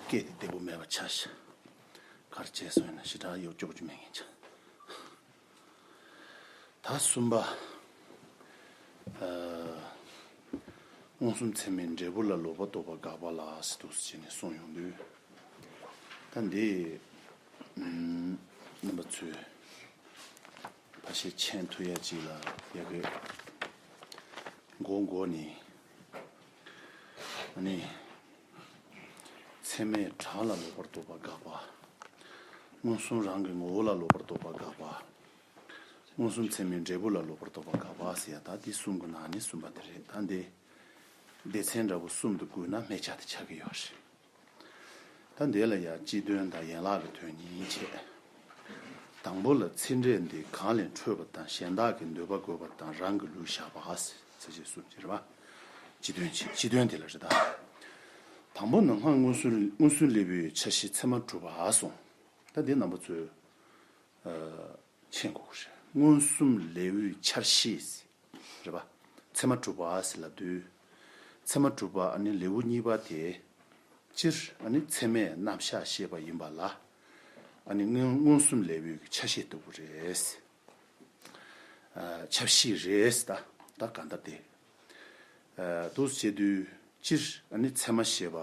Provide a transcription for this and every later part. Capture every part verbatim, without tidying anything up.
སྐད་དེ་བདེ་པོ་མེད་པ་ཆགས་ཤག་ག་རེ་བྱས་སོང་ཡིན་ན་ཞེ་དྲག་ཡོད་སྐྱོ་པོ་ཅིག་མེད་ངེས་ཆགས། ད་གསུམ་པ། མངོན་སུམ་ཚད་མའི་འབྲས་བུ་ལ་ལོག་པར་རྟོག་པ་དགག་པ་ལ་ཟེར་འདུག་ཟེར་ནས་གསུངས་ཡོང་དུས། ད་འདི་རྣམ་པ་ཚོས་ཕ་ཤེས་མཁྱེན་ཐུབ་ཡ་ཅིག་ལ་ཡ་གི་མགོ་མགོ་ནས་ཨ་ནི་ཚད་མས་གྲངས་ལ་ལོག་པར་རྟོག་པ་དགག་པ། མངོན་སུམ་རང་གི་ངོ་བོ་ལ་ལོག་པར་རྟོག་པ་དགག་པ། མངོན་སུམ་ཚད་མའི་འབྲས་བུ་ལ་ལོག་པར་རྟོག་པ་དགག་པ་ཟེར་ཡ་ད་འདི་གསུམ་གྱི་ནང་ནས་གསུམ་པ་དེ་རེད། ད་འདི་སྡེ་ཚན་འདྲ་པོ་གསུམ་དུ་བགོས་ན་སྨད་ཆ་དེ་ཆགས་ཀྱི་ཡོད་རེད། ད་འདི་ལ་ཡང་སྤྱི་དོན་དང་ཡན་ལག་གི་དོན་གཉིས་བྱས། དང་པོ་ལ་ཚིག་འགྲེལ་འདི་གང་ལས་འཕྲོས་པ་དང་གཞན་དག་གི་འདོད་པ་འགོད་པ་དང་རང་གི་ལུགས་བཞག་པ་ཟེར་ཞེས་གསུམ་གྱི་རེད་པ། སྤྱི་དོན་བྱས་སྤྱི་དོན་དེ་ལ་རེད་ད། དང་པོ་ནི་སྔར་མངོན་སུམ་མངོན་སུམ་ལེའུའི་འཆར་གཞི་ཚད་མ་གྲུབ་པ་གསུངས། ད་འདི་རྣམ་པ་ཚོས། མཁྱེན་དགོས་ཀྱི་རེད། མངོན་སུམ་ལེའུའི་འཆར་གཞི། རེད་པ། ཚད་མ་གྲུབ་པ་ཟེར་ལབ་དུས། ཚད་མ་གྲུབ་པ་ཨ་ནི་ལེའུ་གཉིས་པ་དེ། སྤྱིར་ཨ་ནི་ཚད་མས་རྣམ་གཞག་བཤད་པ་ཡིན་པ་ལ། ཨ་ནི་མངོན་མངོན་སུམ་ལེའུའི་འཆར་གཞི་ལྟ་བུ་རེད། འཆར་གཞི་རེད་ད། ད་ག་འདྲ་དེ། འདུག་བྱེད་དུས་སྤྱིར་ཨ་ནི་ཚད་མ་ཞེས་པ།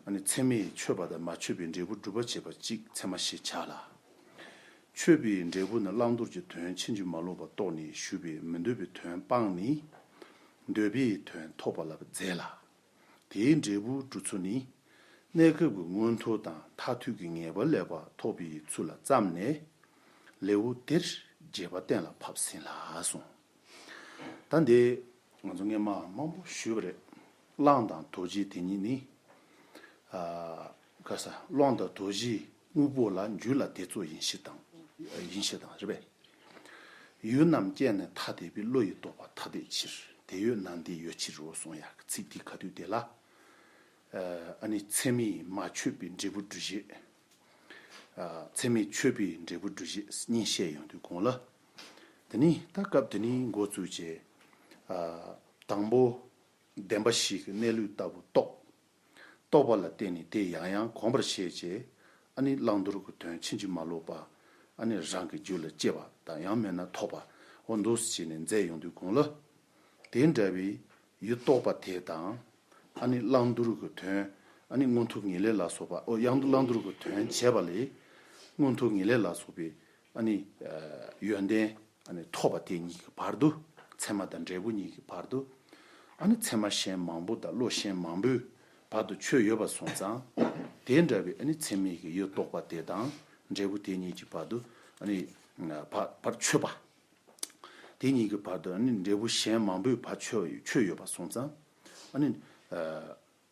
ཨ་ནི་ཚད་མས་ཆོད་པ་དང་མ་ཆོད་པའི་འབྲས་བུ་སྒྲུབ་པར་བྱེད་པ་གཅིག་ཚད་མ་ཞེས་བྱ་ལ། ཆོད་པའི་འབྲས་བུ་ནི་བླང་དོར་གྱི་དོན་ཕྱིན་ཅི་མ་ལོག་པ་རྟོགས་ནས་ཞུགས་པའི་མི་འདོད་པའི་དོན་སྤངས་ནས། འདོད་པའི་དོན་ཐོབ་པ་ལ་མཛད་ལ། དེའི་འབྲས་བུ་སྒྲུབ་ཚུལ་ནི། གནས་སྐབས་ཀྱི་མངོན་མཐོ་དང་མཐར་ཐུག་གི་ངེས་པ་ལེགས་པར་ཐོབ་པའི་ཚུལ་ལ་བརྩམས་ནས། ལེའུ་དེར་རྒྱས་པ་གཏན་ལ་ཕབ་ཟིན་ལ་གསུངས། ད་འདི་ང་ཚོ་སྔས་མ་མང་པོ་ཞུས་པ་རེད། གླང་དང་རྡོ་རྗེ་དེ་གཉིས་ནི། ཨ། ག་ས་གླང་དང་རྡོ་རྗེ་དངོས་པོ་ལ་རྒྱུད་ལ་དེ་ཚོ་ཡིན་ཕྱིར་དང་། ཡིན་ཕྱིར་དང་རེད་པས། ཡུལ་རྣམས་རྐྱེན་ནི་ཐ་དད་པའི་བློ་ཡི་རྟོག་པ་ཐ་དད་ཕྱིར་དེ་ཡོད་ན་འདི་ཡོད་ཕྱིར་རོ་གསུངས་ཡག་གི་ཚིག་འདི་ག་དུས་དེ་ལ། ཨ་ནི་ཚད་མས་མ་ཆོད་པའི་འབྲས་བུ་སྒྲུབ་བྱེད། ཚད་མས་ཆོད་པའི་འབྲས་བུ་སྒྲུབ་བྱེད་གཉིས་བཤད་ཡོང་དུས་གོང་ལ། དེ་ནི་ད་སྐབས་དེ་ནི་འགོ་བཙུགས་བྱས། དང་པོ། བདེན་པ་བཞི་གི་གནས་ལུགས་ལྟ་བུ་རྟོགས། རྟོགས་པ་ལ་བརྟེན་ནས་དེ་ཡང་ཡང་གོམས་པར་བྱས་རྗེས། ཨ་ནི་བླང་དོར་གྱི་དོན་ཕྱིན་ཅི་མ་ལོག་པ། ཨ་ནི་རང་གི་རྒྱུད་ལ་སྐྱེ་བ་དང་ཡང་མིན་ན་ཐོབ་པ། འོ་འདུག་སེ་བྱས་ནས་མཛད་ཡོང་དུས་གོང་ལ། དེ་འདྲ་བའི་ཡུལ་རྟོགས་པ་དེ་དང་། ཨ་ནི་བླང་དོར་གྱི་དོན། ཨ་ནི་མངོན་མཐོ་ངེས་ལེགས་ལ་སོགས་པ། ཨོ་ཡང་བླང་དོར་གྱི་དོན་བྱས་པ་ལས། མངོན་མཐོ་ངེས་ལེགས་ལ་སོགས་པའི། ཨ་ནི། ཡོན་ཏན། ཨ་ནི་ཐོབ་པ་དེ་གཉིས་ཀྱི་བར་དུ། ཚད་མ་དང་འབྲས་བུ་གཉིས་ཀྱི་བར་དུ། ཨ་ནི་ཚད་མ་གཞན་མང་པོ་དང་བློ་གཞན་མང་པོའི་བར་དུ་ཆོད་ཡོད་པ་སོང་ཙང་། དེ་འདྲ་བའི་ཨ་ནི་ཚད་མའི་གི་ཡུལ་རྟོགས་པ་དེ་དང་འབྲས་བུ་དེ་གཉིས་ཀྱི་བར་དུ། ཨ་ནི་བར་བར་ཆོད་པ། དེ་གཉིས་ཀྱི་བར་དུ་ཨ་ནི་འབྲས་བུ་གཞན་མང་པོའི་བར་ཆོད་ཆོད་ཡོད་པ་སོང་ཙང་། ཨ་ནི།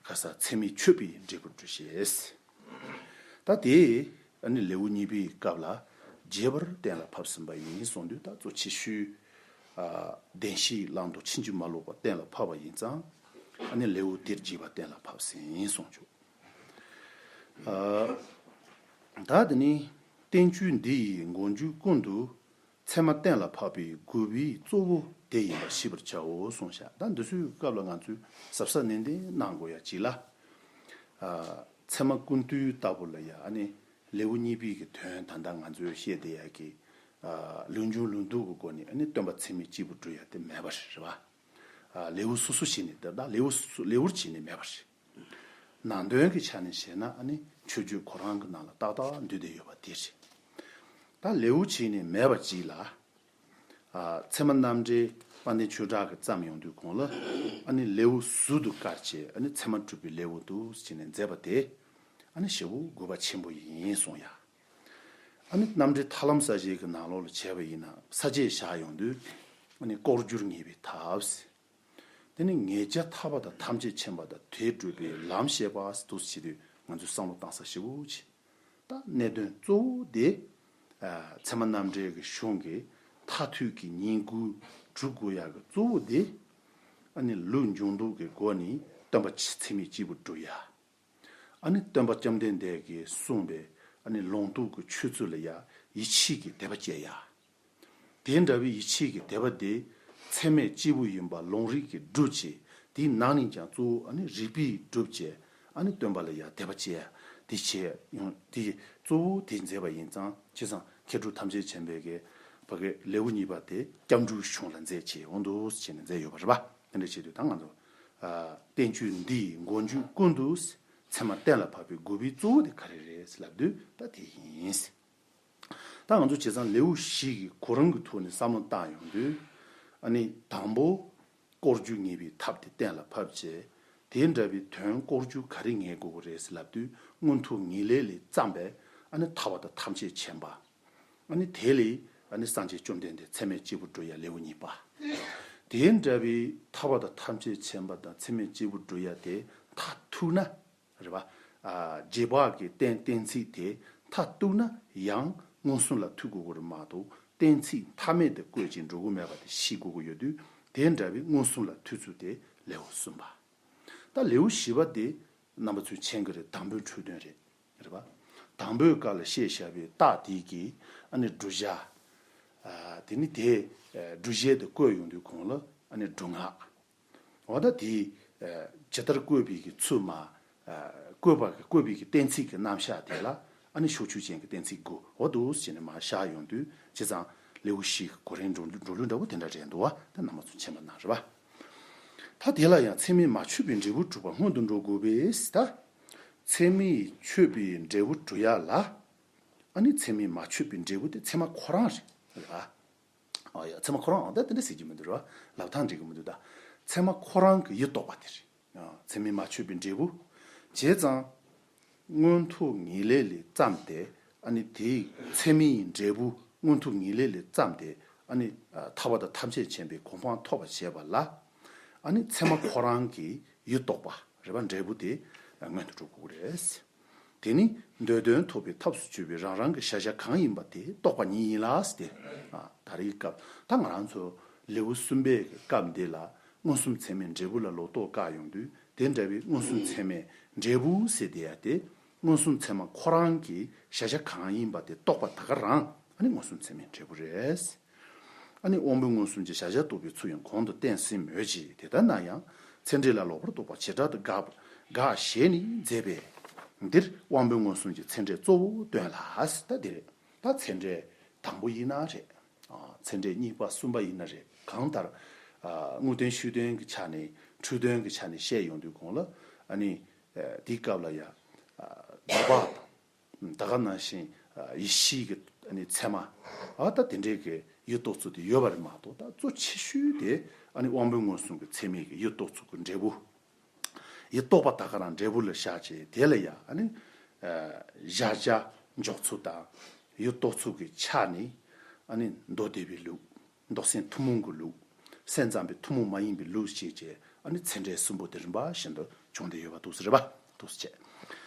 ག་ས་ཚད་མས་ཆོད་པའི་འབྲས་བུ་སྒྲུབ་བྱེད། ད་དེ་ཨ་ནི་ལེའུ་གཉིས་པའི་སྐབས་ལ་རྒྱས་པར་གཏན་ལ་ཕབ་ཟིན་པ་ཡིན་གསུངས་དུས། ད་གཙོ་ཆེ་ཤོས་བདེན་བཞིའི་བླང་དོར་ཕྱིན་ཅི་མ་ལོག་པ་གཏན་ལ་ཕབ་པ་ཡིན་ཙང་། ཨ་ནི་ལེའུ་དེར་རྒྱས་པ་གཏན་ལ་ཕབ་ཟིན་གསུངས་བྱུང་། ད་དེ་ནི་བསྟན་བཅོས་འདི་ཡི་མགོ་མཇུག་ཀུན་ཏུ། ཚད་མ་གཏན་ལ་ཕབ་པའི་དགོས་པའི་གཙོ་བོ་དེ་ཡིན་པར་ཤེས་པར་བྱའོ་གསུངས་ཤག་ད་འདི་ཚོའི་སྐབས་ལ་ང་ཚོས་གཟབ་གཟབ་ནན་ཏན་གནང་དགོས་ཡ་གཅིག་ལ། ཨ། ཚད་མ་ཀུན་བཏུས་ལྟ་བུ་ལ་ཡ་ཨ་ནི་ལེའུ་གཉིས་པའི་གི་དོན་ད་ལྟ་ང་ཚོས་བཤད་བསྡད་ཡ་གི། ཨ། ལུགས་འབྱུང་ལུགས་ལྡོག་གི་སྒོ་ནས་ཨ་ནི་སྟོན་པ་ཚད་མས་གཅིག་པུ་སྒྲུབ་ཡ་དེ་མེད་པ་རེད་པ། ཨ། ལེའུ་སོ་སོ་བྱས་ནས་དེ་དག་ལེའུ་སོ་སོ་ལེའུར་བྱས་ནས་མེད་པ་རེད། ནང་དོན་གྱི་ཆ་ནས་བཤད་ན་ཨ་ནི་མཆོད་བརྗོད་ཁོ་རང་གི་ནང་ལ་ཏག་ཏག་འདུས་བསྡད་ཡོད་པ་དེ་རེད། ད་ལེའུ་བྱས་ནས་མེད་པ་ཅིག་ལ། ཨ། ཚད་མ་རྣམ་འགྲེལ་དཔལ་ལྡན་ཆོས་གྲགས་ཀྱིས་བརྩམས་ཡོང་དུས་གོང་ལ། ཨ་ནི་ལེའུ་ཟུར་དུ་བཀར་བྱས་ཨ་ནི་ཚད་མ་གྲུབ་པའི་ལེའུ་འདུག་ཟེར་ནས་མཛད་པ་དེ། ཨ་ནི་ཞེ་པོ་དགོས་པ་ཆེན་པོ་ཡིན་གསུངས་ཡ། ཨ་ནི་རྣམ་འགྲེལ་ཐར་ལམ་གསལ་བྱེད་ཀྱི་ནང་ལོགས་ལ་བྱས་པ་ཡིན་ན་ས་བཅད་བཞག་ཡོང་དུས། ཨ་ནི་ལྐོག་གྱུར་ངེས་པའི་ཐབས། དེ་ནི་ངེས་བྱ་ཐར་པ་དང་ཐམས་ཅད་མཁྱེན་པ་དང་དེ་བསྒྲུབ་པའི་ལམ་བཤད་པ་འདུག་ཟེར་དུས་ང་ཚོས་བསམ་བློ་བཏང་ས་ཞེ་པོ་ཅིག་ད་གནད་དོན་གཙོ་བོ་དེ། ཨ། ཚད་མ་རྣམ་འགྲེལ་གྱི་གཞུང་གི་མཐར་ཐུག་གི་ཉིང་དགོས་སྒྲུབ་དགོས་ཡག་གི་གཙོ་བོ་དེ། ཨ་ནི་ལུགས་འབྱུང་ལྡོག་གི་སྒོ་ནས་སྟོན་པ་ཚད་མས་གཅིག་པུ་སྒྲུབ་ཡ། ཨ་ནི་སྟོན་པ་བཅོམ་ལྡན་འདས་ཀྱིས་གསུངས་པའི་ཨ་ནི་ལུང་རྟོགས་ཀྱི་ཆོས་ཚུལ་ལ་ཡ་ཡིད་ཆེས་ཀྱི་དད་པ་སྐྱེ་ཡ། དེ་འདྲ་བའི་ཡིད་ཆེས་ཀྱི་དད་པ་དེ་ཚད་མས་གཅིག་པུ་ཡིན་པ་ལུང་རིགས་ཀྱིས་སྒྲུབ་བྱས། དེའི་ནང་ནས་ཀྱང་གཙོ་བོ་ཨ་ནི་རིགས་པས་སྒྲུབ་བྱས། ཨ་ནི་སྟོན་པ་ལ་ཡ་དད་པ་སྐྱེ་ཡ། དེ་བྱས་ཡོང་དེ་གཙོ་བོ་དེ་མཛད་པ་ཡིན་ཙང་། བྱས་ཙང་མཁས་གྲུབ་ཐམས་ཅད་མཁྱེན་པའི་གི་ཕ་གི་ལེའུ་གཉིས་པ་དེ་སྐྱབས་འགྲོའི་གཞུང་ལ་མཛད་བྱས་འོང་འདུག་བྱས་ནས་མཛད་ཡོད་པ་རེད་པ། དེ་འདྲ་བྱེད་དུས་ད་ང་ཚོ་ཨ་བསྟན་བཅོས་འདིའི་མགོ་མཇུག་ཀུན་ཏུ་ཚད་མ་གཏན་ལ་ཕབ་པའི་དགོས་པའི་གཙོ་བོ་དེ་ག་རེ་རེད་ལབ་དུས་ད་དེ་ཡིན། ད་ང་ཚོ་བྱས་ཙང་ལེའུ་བཞི་གི་གོ་རིམ་གྱི་ཐོག་ནས་བསམ་བློ་བཏང་ཡོང་དུས། ཨ་ནི་དང་པོ། བསྐོར་རྒྱུ་ངེས་པའི་ཐབས་དེ་གཏན་ལ་ཕབ་བྱས། དེ་འདྲ་བའི་དོན་བསྐོར་རྒྱུ་ག་རེ་ངེས་དགོས་ཀྱི་རེད་ལབ་དུས། མངོན་མཐོ་ངེས་ལེགས་ལས་བརྩམས་པའི་ཨ་ནི་ཐར་པ་དང་ཐམས་ཅད་མཁྱེན་པ། ཨ་ནི་དེ་ལས་ཨ་ནི་སངས་རྒྱས་བཅོམ་ལྡན་འདས་ཚད་མས་གཅིག་པུར་བསྒྲུབ་ཡ་ལེའུ་གཉིས་པ། དེ་འདྲ་བའི་ཐར་པ་དང་ཐམས་ཅད་མཁྱེན་པ་དང་ཚད་མས་གཅིག་པུར་བསྒྲུབ་ཡ་དེ་མཐར་ཐུག་ན། རེད་པ། ཨ་རྗེས་དཔག་གི་གཏན་གཏན་ཚིགས་དེ་མཐར་གཏུགས་ན་ཡང་མངོན་སུམ་ལ་ཐུག་དགོས་ཀྱི་རེད་མ་གཏོགས། གཏན་ཚིགས་མཐའ་མེད་དུ་བཀོད་ཅིང་འགྲོ་གི་མེད་པ་དེ་ཤེས་དགོས་ཀྱི་ཡོད་དུས། དེ་འདྲ་བའི་མངོན་སུམ་ལ་ཐུག་ཚུལ་དེ་ལེའུ་གསུམ་པ། ད་ལེའུ་བཞི་པ་དེ་རྣམ་པ་ཚོས་མཁྱེན་གྱི་རེད། དང་པོའི་འཁྲུལ་དོན་རེད། རེད་པ། དང་པོའི་སྐབས་ལ་བཤད་བཞག་པའི་རྟགས་དེ་གི་ཨ་ནི་བསྒྲུབ་བྱ། ཨ་དེ་ནི་དེ་ཨ་སྒྲུབ་བྱེད་དུ་བཀོད་ཡོང་དུས་གོང་ལ་ཨ་ནི་སྒྲུབ་ངག་འོ་ད་དེ་ཇི་ལྟར་བཀོད་པའི་གི་ཚུལ་མ། བཀོད་པ་གི་བཀོད་པའི་གི་གཏན་ཚིགས་ཀྱི་རྣམ་གཞག་དེ་ལ་ཨ་ནི་ཕྱོགས་ཆོས་ཅན་གྱི་གཏན་ཚིགས་དགུ་འོ་འདུག་ཟེར་ནས་མར་བཞག་ཡོང་དུས། བྱས་ཙང་ལེའུ་བཞི་གི་གོ་རིམ་འགྲོ་ལུགས་འགྲོ་ལུགས་འདྲ་པོ་དེ་འདྲ་རེད་འདུག་བ། ད་རྣམ་པ་ཚོ་མཁྱེན་པ་གནང་རེད་པ། ད་དེ་ལ་ཡང་ཚད་མས་མ་ཆོད་པའི་འབྲས་བུ་གྲུབ་པ་སྔོན་དུ་འགྲོ་དགོས་པས། ད་ཚད་མས་ཆོད་པའི་འབྲས་བུ་གྲུབ་ཡ་ལ་ཨ་ནི་ཚད་མས་མ་ཆོད་པའི་འབྲས་བུ་དེ་ཚད་མ་ཁོ་རང་རེད། རེད་པ། ཨ་ཡ་ཚད་མ་ཁོ་རང་ཨང་ད་དེ་འདྲ་ཟེར་གྱི་མི་འདུག་ར། ལབ་སྟངས་འགྲིག་གི་མི་འདུག་ད། ཚད་མ་ཁོ་རང་གི་ཡུལ་རྟོགས་པ་དེ་རེད། ཨ་ཚད་མས་མ་ཆོད་པའི་འབྲས་བུ། བྱས་ཙང་། མངོན་མཐོ་ངེས་ལེགས་ལས་བརྩམས་ཏེ་ཨ་ནི་དེའི་ཚད་མའི་འབྲས་བུ་མངོན་མཐོ་ངེས་ལེགས་ལས་བརྩམས་ཏེ་ཨ་ནི་ཐར་པ་དང་ཐམས་ཅད་མཁྱེན་པའི་གོ་འཕང་ཐོབ་པར་བྱེད་པ་ལ། ཨ་ནི་ཚད་མ་ཁོ་རང་གི་ཡུལ་རྟོགས་པ་རེད་པ། འབྲས་བུ་དེ་སྔོན་དུ་འགྲོ་དགོས་ཀྱི་རེད། དེ་ནི་འདོད་དོན་ཐོབ་པའི་ཐབས་སུ་གྱུར་པའི་རང་རང་གི་བྱ་བྱེད་གང་ཡིན་པ་དེ་རྟོགས་པ་ཉིད་ཡིན་ལ་ཟེར་ཏེ། ཨ་ད་རེས་སྐབས་ད་ང་རང་ཚོ་ལེའུ་གསུམ་པའི་སྐབས་འདི་ལ་མངོན་སུམ་ཚད་མའི་འབྲས་བུ་ལ་ལོག་རྟོག་བཀག་ཡོང་དུས། དེ་འདྲ་བའི་མངོན་སུམ་ཚད་མའི་འབྲས་བུ་ཟེར་དེ་ཡ་དེ་མངོན་སུམ་ཚད་མ་ཁོ་རང་གི་བྱ་བྱེད་གང་ཡིན་པ་དེ་རྟོགས་པ་ད་ག་རང་ཨ་ནི་མངོན་སུམ་ཚད་མའི་འབྲས་བུ་རེད། ཨ་ནི་དབང་པོའི་མངོན་སུམ་གྱི་བྱ་བྱེད་རྟོགས་པའི་ཚུལ་ཡང་གོང་དུ་བསྟན་ཟིན་མོད་ཀྱི། དེ་ལྟར་ན་ཡང་ཚད་འབྲས་ལ་ལོག་པར་རྟོག་པ་བྱེ་བྲག་ཏུ་དགག་དགག་བྱས་ནས་མཛད་པས། འདིར་དབང་པོའི་མངོན་སུམ་གྱི་ཚད་འབྲས་གཙོ་བོ་སྟོན་ལ་ཟེར། ད་འདི་རེད། ད་ཚད་འབྲས་དང་པོ་ཡིན་ན་རེད། ཨ་ཚད་འབྲས་གཉིས་པ་གསུམ་པ་ཡིན་ན་རེད། གང་ལྟར་ཨ་དངོས་བསྟན་ཤུགས་བསྟན་གྱི་ཆ་ནས་འཁྲུལ་དོན་གྱི་ཆ་ནས་བཤད་ཡོང་དུས་གོང་ལ་ཨ་ནི་ཨ་དེའི་སྐབས་ལ་ཡ་ཨ་བདག་པ་དང་། ད་ག་ནང་བཞིན་ཡེ་ཤེས་ཀྱི་ཨ་ནི་མཚན་མ། ཨ་ད་དེ་འདྲའི་གི་ཡུལ་རྟོགས་ཚུལ་དེ་ཡོད་པ་རེད་མ་གཏོགས། ད་གཙོ་ཆེ་ཤོས་དེ་ཨ་ནི་དབང་པོའི་མངོན་སུམ་གྱི་ཚད་མའི་གི་ཡུལ་རྟོགས་ཚུལ་གྱི་འབྲས་བུ། ཡུལ་རྟོགས་པ་ད་ག་རང་འབྲས་བུ་ལ་བཞག་བྱས། དེ་ལ་ཡང་ཨ་ནི་ཨ་གཞལ་བྱ་འཇོག་ཚུལ་དང་ཡུལ་རྟོགས་ཚུལ་གྱི་ཆ་ནས་ཨ་ནི་མདོ་སྡེ་པའི་ལུགས། མདོ་སེམས་ཐུན་མོང་གི་ལུགས། སེམས་ཙམ་པའི་ཐུན་མོང་མ་ཡིན་པའི་ལུགས་བྱས་བྱས། ཨ་ནི་ཚད་འབྲས་གསུམ་པོ་དེ་རིམ་པ་བཞིན་དུ་བྱུང་བསྡད་ཡོད་པ་འདུག་ཟེར་རེད་པ། འདུག་ཟེར་བྱས།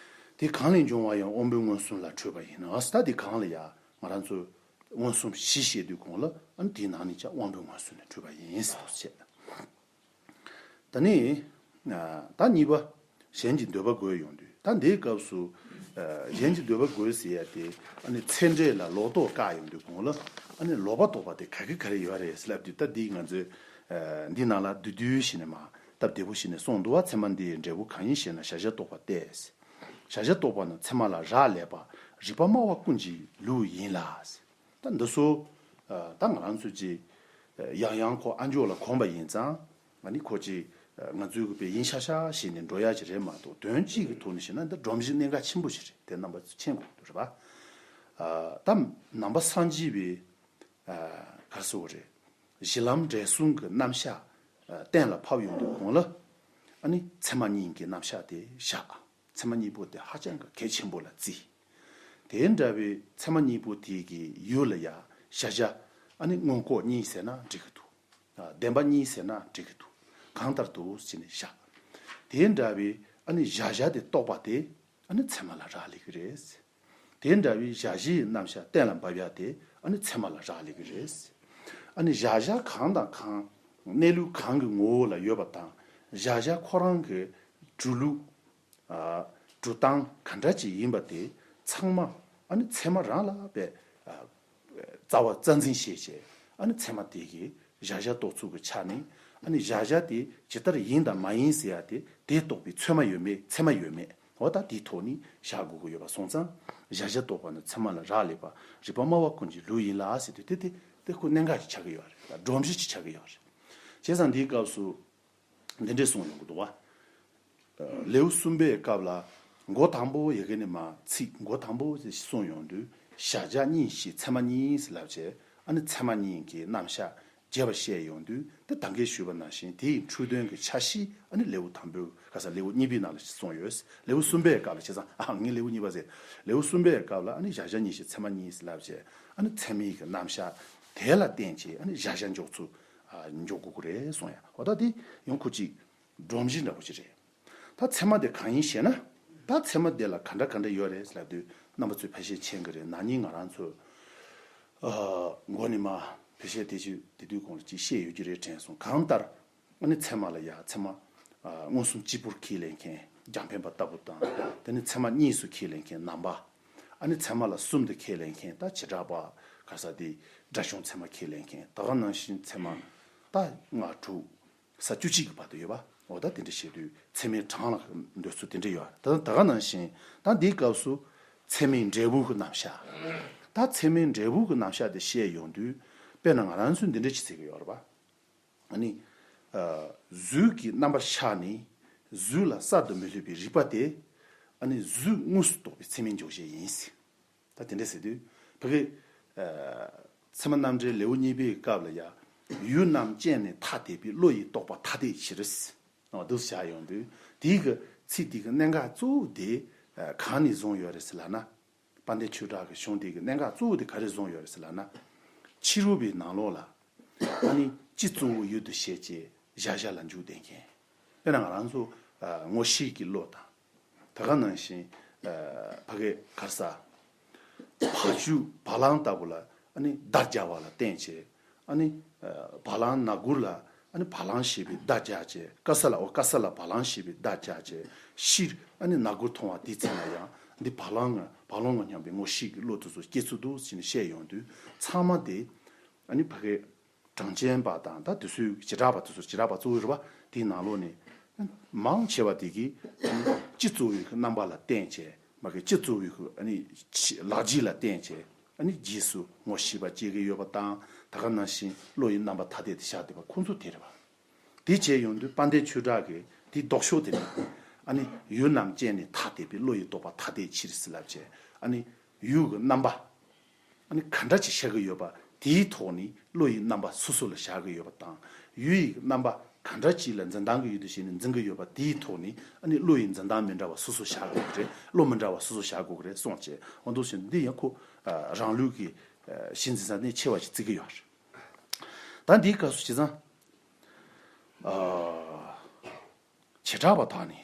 དེ་གང་ལས་འབྱུང་བ་ཡང་དབང་པོའི་མངོན་སུམ་ལ་འཁྲུལ་པ་ཡིན་ནོ། ད་དེ་གང་ལ་ཡང་ང་རང་ཚོས་མངོན་སུམ་གཞི་བཤད་དུས་གོང་ལ་ཨ་ནི་དེའི་ནང་ནས་ཀྱང་དབང་པོའི་མངོན་སུམ་ལ་འཁྲུལ་པ་ཡིན་ཟེར། འདུག་ཟེར་བྱས། ད་ནི། ཨ་ད་གཉིས་པ། གཞན་གྱི་འདོད་པ་དགོས་ཡོང་དུས། ད་འདིའི་སྐབས་སུ་ཨ་གཞན་གྱི་འདོད་པ་དགོས་ཟེར་ཡ་དེ་ཨ་ནི་ཚད་འབྲས་ལ་ལོག་རྟོག་བཀག་ཡོང་དུས་གོང་ལ་ཨ་ནི་ལོག་པ་རྟོག་པ་དེ་ག་གི་ག་རེ་ཡོད་རེད་ལབ་དུས། ད་འདི་ང་ཚོས་ཨ་འདི་ནང་ལ་བསྡུས་བསྡུས་ཤིག་ནས་མ་སྟབས་བདེ་པོ་ཞིག་ནས་གསུངས་འདུག་བ། ཚད་མ་འདི་ཡི་འབྲས་བུ་གང་ཡིན་ཞེ་ན། བྱ་བྱེད་རྟོགས་པ་སྟེ། བྱ་བྱེད་རྟོགས་པ་ནི་ཚད་མ་ལ་རག་ལས་པ་རིགས་པ་སྨྲ་བ་ཀུན་གྱི་ལུགས་ཡིན་ལ། ད་འདི་ཚོ་ཨ་ད་ང་རང་ཚོ་ཅིག་ཨ་ཡང་ཡང་ཁོ་ཨ་མཆོག་ལ་གོམས་པ་ཡིན་ཙང་། ཨ་ནི་ཁོ་ཅིག་ཨ་ང་ཚོའི་གི་དཔེ་ཡིན་ཤག་ཤག་བྱས་ནས་འགྲོ་ཡ་ཅིག་རེད་མ་གཏོགས། དོན་གཅིག་གི་ཐོག་ནས་བཤད་ན་འདི་སྒྲོམ་གཞི་གནད་འགག་ཆེན་པོ་ཞིག་རེད། དེ་རྣམ་པ་ཚོས་མཁྱེན་དགོས་འདུག་རེད་པ། ཨ་ད་ནང་པ་སངས་རྒྱས་པའི་ཨ་ག་རེ་ཟེར་དགོས་རེད། གཞི་ལམ་འབྲས་གསུམ་གྱི་རྣམ་གཞག་ཨ་གཏན་ལ་ཕབ་ཡོང་དུས་གོང་ལ་ཨ་ནི་ཚད་མ་གཉིས་ཀྱི་རྣམ་གཞག་དེ་བཞག། ཚད་མ་གཉིས་པོ་དེ་ཧ་ཅང་གི་གལ་ཆེན་པོ་ལ་བརྩི། དེ་འདྲ་བའི་ཚད་མ་གཉིས་པོ་དེ་གི་ཡུལ་ལ་ཡང་གཞལ་བྱ་ཨ་ནི་མངོན་ལྐོག་གཉིས་ཟེར་ན་འགྲིག་གི་འདུག། ཨ་བདེན་པ་གཉིས་ཟེར་ན་འགྲིག་གི་འདུག། གང་ལྟར་དུ་ཟེར་ནས་བཞག། དེ་འདྲ་བའི་ཨ་ནི་གཞལ་བྱ་དེ་རྟོགས་པ་དེ་ཨ་ནི་ཚད་མ་ལ་རག་ལས་ཀྱི་རེད། དེ་འདྲ་བའི་གཞལ་བྱའི་རྣམ་གཞག་གཏན་ལ་འབེབས་ཡ་དེ་ཨ་ནི་ཚད་མ་ལ་རག་ལས་ཀྱི་རེད། ཨ་ནི་གཞལ་བྱ་གང་དང་གང་གནས་ལུགས་གང་གི་ངོ་བོ་ལ་ཡོད་པ་དང་། གཞལ་བྱ་ཁོ་རང་གི་གྲུབ་ལུགས། ཨ་གྲུབ་སྟངས་ག་འདྲ་ཅིག་ཡིན་པ་དེ་ཚང་མ་ཨ་ནི་ཚད་མ་རང་ལ་དཔེ་ཨ་རྩ་བ་རྩ་འཛིན་བྱས་བྱས། ཨ་ནི་ཚད་མ་དེ་གི་གཞལ་བྱ་རྟོགས་ཚུལ་གྱི་ཆ་ནས་ཨ་ནི་གཞལ་བྱ་དེ་ཇི་ལྟར་ཡིན་དང་མ་ཡིན་ཟེར་ཡ་དེ་དེ་རྟོགས་པའི་ཚད་མ་ཡོད་མེད། ཚད་མ་ཡོད་མེད་ འོ་ད་དེའི་ཐོག་ནས་བཞག་དགོས་ཀྱི་ཡོད་པ་སོང་ཙང་། བཞག་བྱ་རྟོགས་པ་ནི་ཚད་མ་ལ་རག་ལས་པ། རིགས་པ་སྨྲ་བ་ཀུན་གྱི་ལུགས་ཡིན་ལ་ཟེར་དུས་དེ་དེ་དེ་ཁོ་གནད་འགག་ཅིག་ཆགས་ཀྱི་ཡོད་རེད། སྒྲོམ་གཞི་ཅིག་ཆགས་ཀྱི་ཡོད་རེད། བྱས་ཙང་འདིའི་སྐབས་སུ་འདི་འདྲས་གསུངས་ཡོང་གི་འདུག་བ། ལེའུ་གསུམ་པའི་སྐབས་ལ། མགོ་དང་པོ་ཡ་གི་ནས་མར་ཚིག་མགོ་དང་པོ་ཞིག་གསུངས་ཡོང་དུས། བཞག་བྱ་གཉིས་ཤེས་ཚད་མ་གཉིས་ལབ་བྱས། ཨ་ནི་ཚད་མ་གཉིས་ཀྱི་རྣམ་གཞག་རྒྱས་པ་བཤད་ཡོང་དུས། དེ་ད་གིན་ཞུས་པ་ནང་བཞིན་དེའི་འཁྲུལ་དོན་གྱི་ཆ་ཤས་ཨ་ནི་ལེའུ་དང་པོའི་ག་ས་ལེའུ་གཉིས་པའི་ནང་ལ་གསུངས་ཡོད། ལེའུ་གསུམ་པའི་སྐབས་ལ་བྱས་ཙང་། ཨ་ངས་ལེའུ་གཉིས་པ་ཟེར། ལེའུ་གསུམ་པའི་སྐབས་ལ་ཨ་ནི་བཞག་བྱ་གཉིས་ཤེས་ཚད་མ་གཉིས་ལབ་བྱས། ཨ་ནི་ཚད་མའི་གི་རྣམ་གཞག་དེ་ལ་བརྟེན་བྱས་ཨ་ནི་བཞག་བྱ་འཇོག་ཚུལ་འཇོག་དགོས་ཀྱི་རེད་གསུངས་ཡ། འོ་ད་དེ་ཡང་ཁོ་ཅིག་སྒྲོམ་གཞི་འདྲ་པོ་ཅིག་རེད། ད་ཚད་མ་དེ་གང་ཡིན་ཞེ་ན། ད་ཚད་མ་དེ་ལ་ག་འདྲ་ག་འདྲ་ཡོད་རེད་ལབ་དུས། རྣམ་པ་ཚོས་ཕལ་ཆེར་མཁྱེན་གྱི་རེད། ན་ནིང་ང་རང་ཚོ་ཨ་མགོ་ནས་མར་ཕལ་ཆེར་དེ་ཅིག་དེ་དུས་གོང་ལ་ཅིག་བཤད་ཡོད་ཀྱི་རེད་དྲན་སོང་། གང་ལྟར་ཨ་ནི་ཚད་མ་ལ་ཡ་ཚད་མ་ཨ་མངོན་སུམ་གཅིག་པུར་ཁས་ལེན་མཁན་རྒྱང་འཕེན་པ་ལྟ་བུ་དང་། དེ་ནས་ཚད་མ་གཉིས་སུ་ཁས་ལེན་མཁན་ནང་པ། ཨ་ནི་ཚད་མ་ལ་གསུམ་དུ་ཁས་ལེན་མཁན་ད་བྱེ་བྲག་པ། ག་ས་དེ་སྒྲ་གཞུང་ཚད་མ་ཁས་ལེན་མཁན། ད་ག་ནང་བཞིན་ཚད་མ་ད་ལྔ་དྲུག་ས་བཅུ་གཅིག་གི་བར་དུ་ཡོད་པ། འོ་ད་དེ་འདྲ་བཤད་དུས་ཚད་མའི་གྲངས་ལ་འདོད་ཚུལ་དེ་འདྲ་ཡོད། ད་ད་ག་ནང་བཞིན་ད་འདིའི་སྐབས་སུ་ཚད་མའི་འབྲས་བུ་གི་རྣམ་གཞག་ད་ཚད་མའི་འབྲས་བུ་གི་རྣམ་གཞག་དེ་བཤད་ཡོང་དུས། དཔེར་ན་ང་རང་ཚོས་འདི་འདྲ་ཅིག་ཟེར་གྱི་ཡོད་རེད་པ། ཨ་ནི་ཨ་གཟུགས་ཀྱི་རྣམ་པར་ཤར་ནས་གཟུགས་ལ་གསར་དུ་མི་སླེབས་པའི་རིག་པ་དེ། ཨ་ནི་གཟུགས་དངོས་སུ་རྟོགས་པའི་ཚད་མའི་འཇོག་བྱེད་ཡིན། ད་དེ་འདྲ་ཟེར་དུས་ཕ་གི་ཨ་ཚད་མ་རྣམ་འགྲེལ་ལེའུ་གཉིས་པའི་སྐབས་ལ་ཡ། ཡུལ་རྣམ་ཅན་ནི་ཐ་དད་པའི་བློ་ཡིས་རྟོགས་པ་ཐ་དད་ཕྱིར། འོ་འདུག་བྱ་ཡོང་དུས་དེའི་གི་ཚིག་དེ་གི་གནད་འགག་གཙོ་བོ་དེ་ཨ་གང་ནས་བཟུང་ཡོད་རེད་ཟེར་ལབ་ན། དཔལ་ལྡན་ཆོས་གྲགས་ཀྱི་གཞུང་དེ་གི་གནད་འགག་གཙོ་བོ་དེ་ག་རེ་བཟུང་ཡོད་རེད་ཟེར་ལབ་ན། ཕྱི་རོལ་པའི་ནང་ལོགས་ལ་ཨ་ནི་སྤྱི་གཙོ་བོ་ཡུལ་དུ་བྱེད་ཅེས་བཞག་བྱ་ལ་འཇུག་བསྡད་མཁན། དཔེར་ན་ང་རང་ཚོ་ཨ་ངོ་ཤེས་ཀྱི་བློ་དང་། ད་ག་ནང་བཞིན་ཨ་ཕ་གི་ག་རེ་ཟ། བ་ཕྱུགས་བ་ལང་ལྟ་བུ་ལ་ཨ་ནི་བརྡ་སྦྱར་བ་ལ་བརྟེན་བྱས། ཨ་ནི་ཨ་བ་ལང་ནག་གུར་ལ་ཨ་ནི་བ་ལང་ཞེས་པའི་བརྡ་སྦྱར་བྱས། ཀ་ས་ལ་འོ་ཀ་ས་ལ་བ་ལང་ཞེས་པའི་བརྡ་སྦྱར་བྱས། ཕྱིར་ཨ་ནི་ནག་གུར་མཐོང་བ་དེའི་ཚེ་ན་ཡང་འདི་བ་ལང་ང་བ་ལང་ང་སྙམ་པའི་ངོ་ཤེས་ཀྱི་བློ་དེ་ཚོ་སྐྱེ་ཚུལ་འདུག་ཟེར་ནས་བཤད་ཡོང་དུས། ཚང་མ་དེ་ཨ་ནི་ཕ་གི་གྲངས་ཅན་པ་དང་ད་དེ་ཚོའི་བྱེ་བྲག་པ་དེ་ཚོ། བྱེ་བྲག་པ་གཙོ་བོ་རེད་པ། དེའི་ནང་ལོགས་ནས་མང་ཆེ་བ་དེ་གིས་སྤྱི་གཙོ་བོའི་རྣམ་པ་ལ་བརྟེན་བྱས། མ་གི་སྤྱི་གཙོ་བོའི་ཨ་ནི་ལག་རྗེས་ལ་བརྟེན་བྱས། ཨ་ནི་རྗེས་སུ་ངོ་ཤེས་པ་སྐྱེ་གི་ཡོད་པ་དང་། ད་ག་ནང་བཞིན་བློ་ཡི་རྣམ་པ་ཐ་དད་དེ་བཞག་བསྡད་པ་ཁོང་ཚོ་དེ་རེད་པ། དེ་བྱས་ཡོང་དུས་དཔལ་ལྡན་ཆོས་གྲགས་ཀྱི་དེའི་ལྡོག་ཕྱོགས་དེ་ནི། ཨ་ནི་ཡུལ་རྣམ་ཅན་ནི་ཐ་དད་པའི་བློ་ཡིས་རྟོགས་པ་ཐ་དད་ཕྱིར་ཟེར་ལབ་བྱས། ཨ་ནི་ཡུལ་གྱི་རྣམ་པ་ཨ་ནི་ག་འདྲ་ཅིག་ཤར་གྱི་ཡོད་པ་དེའི་ཐོག་ནས་བློ་ཡི་རྣམ་པ་སོ་སོ་ལ་བཞག་གི་ཡོད་པ་དང་། ཡུལ་ཡི་རྣམ་པ་ག་འདྲ་ཅིག་ལ་འཛིན་སྟངས་ཀྱི་ཡུལ་དུ་བྱས་ནས་འཛིན་གྱི་ཡོད་པ་དེའི་ཐོག་ནས། ཨ་ནི་བློ་ཡི་འཛིན་སྟངས་མི་འདྲ་བ་སོ་སོ་བཞག་དགོས་ཀྱི་རེད། བློ་མི་འདྲ་བ་སོ་སོ་བཞག་དགོས་ཀྱི་རེད་གསུངས་བྱས། འོ་འདུག་བྱས་འདི་ཡང་ཁོ་ཨ་རང་ལུགས་ཀྱི་ཨ་གཞི་འཛིན་ས་ནས་ཆེ་བ་ཞིག་བརྩི་གི་ཡོད་རེད། ད་འདིའི་སྐབས་སུ་བྱས་ཙང་ཨ་བྱེ་བྲག་པ་དག་ནི།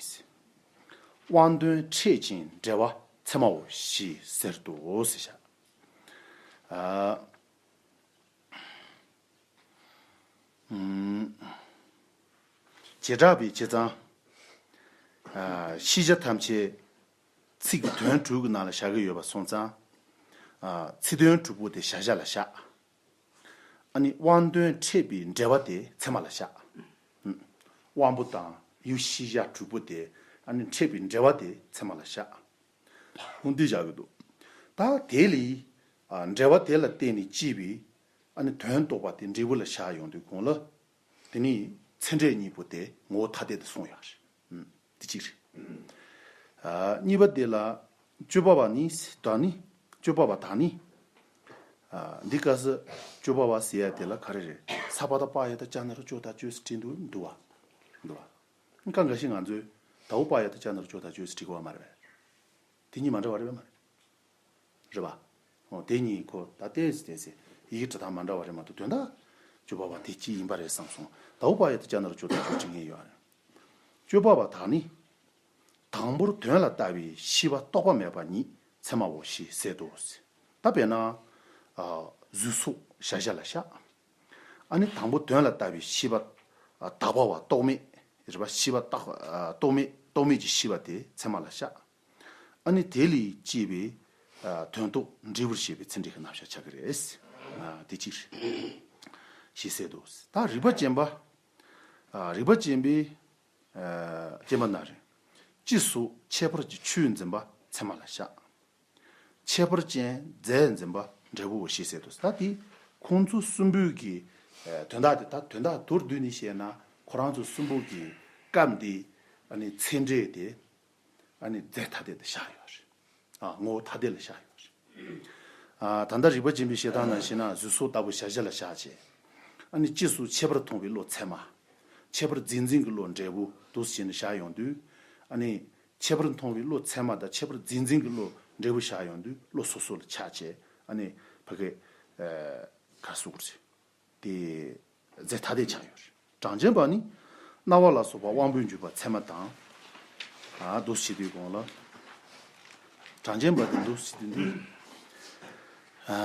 དབང་དོན་འཕྲད་ཅིང་འབྲེལ་བ་ཚད་མའོ་ཞེས་ཟེར་ཏོ་ཟེར་བྱ། ཨ་ཨུམ། བྱེ་བྲག་པའི་བྱས་ཙང་། ཨ་ཤེས་བྱ་ཐམས་ཅད་ཚིག་གི་དོན་དྲུག་གི་ནང་ལ་བཞག་གི་ཡོད་པ་སོང་ཙང་། ཨ་ཚིག་དོན་དྲུག་པོ་དེ་བཞག་བྱ་ལ་བཞག་ཨ་ནི་དབང་དོན་འཕྲད་པའི་འབྲེལ་བ་དེ་ཚད་མ་ལ་བཞག་ཨུམ། དབང་པོ་དང་ཡུལ་ཤེས་བྱ་དྲུག་པོ་དེ་ཨ་ནི་འཕྲད་པའི་འབྲེལ་བ་དེ་ཚད་མ་ལ་བཞག་འོ་འདི་བཞག་གི་འདུག་ད་དེ་ལས་ཨ་འབྲེལ་བ་དེ་ལ་བརྟེན་ནས་སྐྱེས་པའི་ཨ་ནི་དོན་རྟོགས་པ་དེ་འབྲས་བུ་ལ་བཞག་ཡོང་དུས་གོང་ལ། དེ་ནི་ཚད་འབྲས་གཉིས་པོ་དེ་ངོ་བོ་ཐ་དད་དུ་གསུངས་ཡོད་རེད། ཨུམ། དེ་གཅིག་རེད། ཨ་གཉིས་པ་དེ་ལ་དཔྱོད་པ་བ་ནི་དག་ནི། དཔྱོད་པ་བ་དག་ནི། ཨ་འདི་སྐབས་སུ་དཔྱོད་པ་བ་ཟེར་ཡ་དེ་ལ་ག་རེ་རེད། ས་པ་ད་པ་ཡ་ད་ཅ་ན་རོ་ཅོ་ད་ཅོ་ཟེར་བྲིས་འདུག་འདུག་བ། འདུག་བ། ཀ་འགའ་ཞིག་ང་ཚོས་ད་འོ་པ་ཡ་ད་ཅ་ན་རོ་ཅོ་ད་ཅོ་ཟེར་བྲིས་གོ་བ་མ་རེད་པས། དེ་གཉིས་མ་འདྲ་བ་རེད་པས་མ་རེད། རེད་པ། འོ་དེ་གཉིས་ཁོ་ད་ཏོག་ཙམ་ཏོག་ཙམ་ཡི་གེ་འབྲི་སྟངས་མ་འདྲ་བ་རེད་མ་གཏོགས་དོན་དག་དཔྱོད་པ་བ་དེ་གཅིག་ཡིན་པ་རེད་བསམ་སོང་། ད་འོ་པ་ཡ་ད་ཅ་ན་རོ་ཅོ་ད་ཅོ་བྲིས་མཁན་ཡོད་རེད། དཔྱོད་པ་བ་དག་ནི། དང་པོར་དོན་ལ་ལྟ་བའི་ཤེས་པ་རྟོག་པ་མེད་པ་ཉིད་ཚད་མའོ་ཞེས་ཟེར་ཏོ། ད་དཔེར་ན། ཨ་གཟུགས་སོགས་བཞག་བྱ་ལ་བཞག་ཨ་ནི་དང་པོ་དོན་ལ་ལྟ་བའི་ཤེས་པ་ཨ་དག་པ་བ་རྟོག་མེད་རེད་པ། ཤེས་པ་རྟག་ཨ་རྟོག་མེད་རྟོག་མེད་ཀྱི་ཤེས་པ་དེ་ཚད་མ་ལ་བཞག་ཨ་ནི་དེ་ལས་སྐྱེས་པའི་ཨ་དོན་རྟོགས་འབྲས་བུར་བཤད་པའི་ཚད་འབྲས་ཀྱི་རྣམ་གཞག་ཆགས་ཀྱི་རེད། ཨ་དེ་གཅིག་རེད། ཞེས་ཟེར་ཏོ། ད་རིགས་པ་ཅན་པ། ཨ་རིགས་པ་ཅན་པའི་ཨ་ཅན་པ་ན་རེ། སྤྱི་སོགས་ ཁྱད་པར་གྱི་ཆོས་འཛིན་པ་ཚད་མ་ལ་བཞག་ཁྱད་པར་ཅན་རྫས་འཛིན་པ་འབྲས་བུའོ་ཞེས་ཟེར་དུས། ད་དེ་ཁོང་ཚོ་གསུམ་པོའི་གི་ཨ་དོན་དག་དེ། ད་དོན་དག་མདོར་བསྡུས་ནས་བཤད་ན། ཁོ་རང་ཚོ་གསུམ་པོ་གི་སྐབས་འདི་ཨ་ནི་ཚད་འབྲས་དེ་ཨ་ནི་རྫས་ཐ་དད་དུ་བཞག་ཡོད་རེད། ཨ་ངོ་བོ་ཐ་དད་ལ་བཞག་ཡོད་རེད། ཨ་ད་ལྟ་རིགས་པ་འབྱེད་པའི་བཤད་སྟངས་ནང་བཤད་ན། གཟུགས་སོགས་ལྟ་བུ་གཞལ་བྱ་ལ་བཞག་བྱས། ཨ་ནི་སྤྱི་སོགས་ཁྱད་པར་མཐོང་བའི་བློ་ཚད་མ། ཁྱད་པར་རྫས་འཛིན་གྱི་བློ་འབྲས་བུ་འདུག་སེ་བྱས་ནས་བཞག་ཡོང་དུས། ཨ་ནི་ཁྱད་པར་མཐོང་བའི་བློ་ཚད་མ་དང་ཁྱད་པར་རྫས་འཛིན་གྱི་བློ་འབྲས་བུ་བཞག་ཡོང་དུས། བློ་སོ་སོ་ལ་ཆགས་བྱས། ཨ་ནི་ཕ་གི་ཨ་ག་རེ་ཟེར་དགོས་རེད། དེ་རྫས་ཐ་དད་ཆགས་ཡོད་རེད། གྲངས་ཅན་པ་ནི་རྣ་བ་ལ་སོགས་པ་དབང་པོའི་འཇུག་པ་ཚད་མ་དང་། ཨ་འདུག་སེ་བྱེད་དུས་གོང་ལ། གྲངས་ཅན་པ་དེ་འདུག་སེ་བྱེད་དུས། ཨ་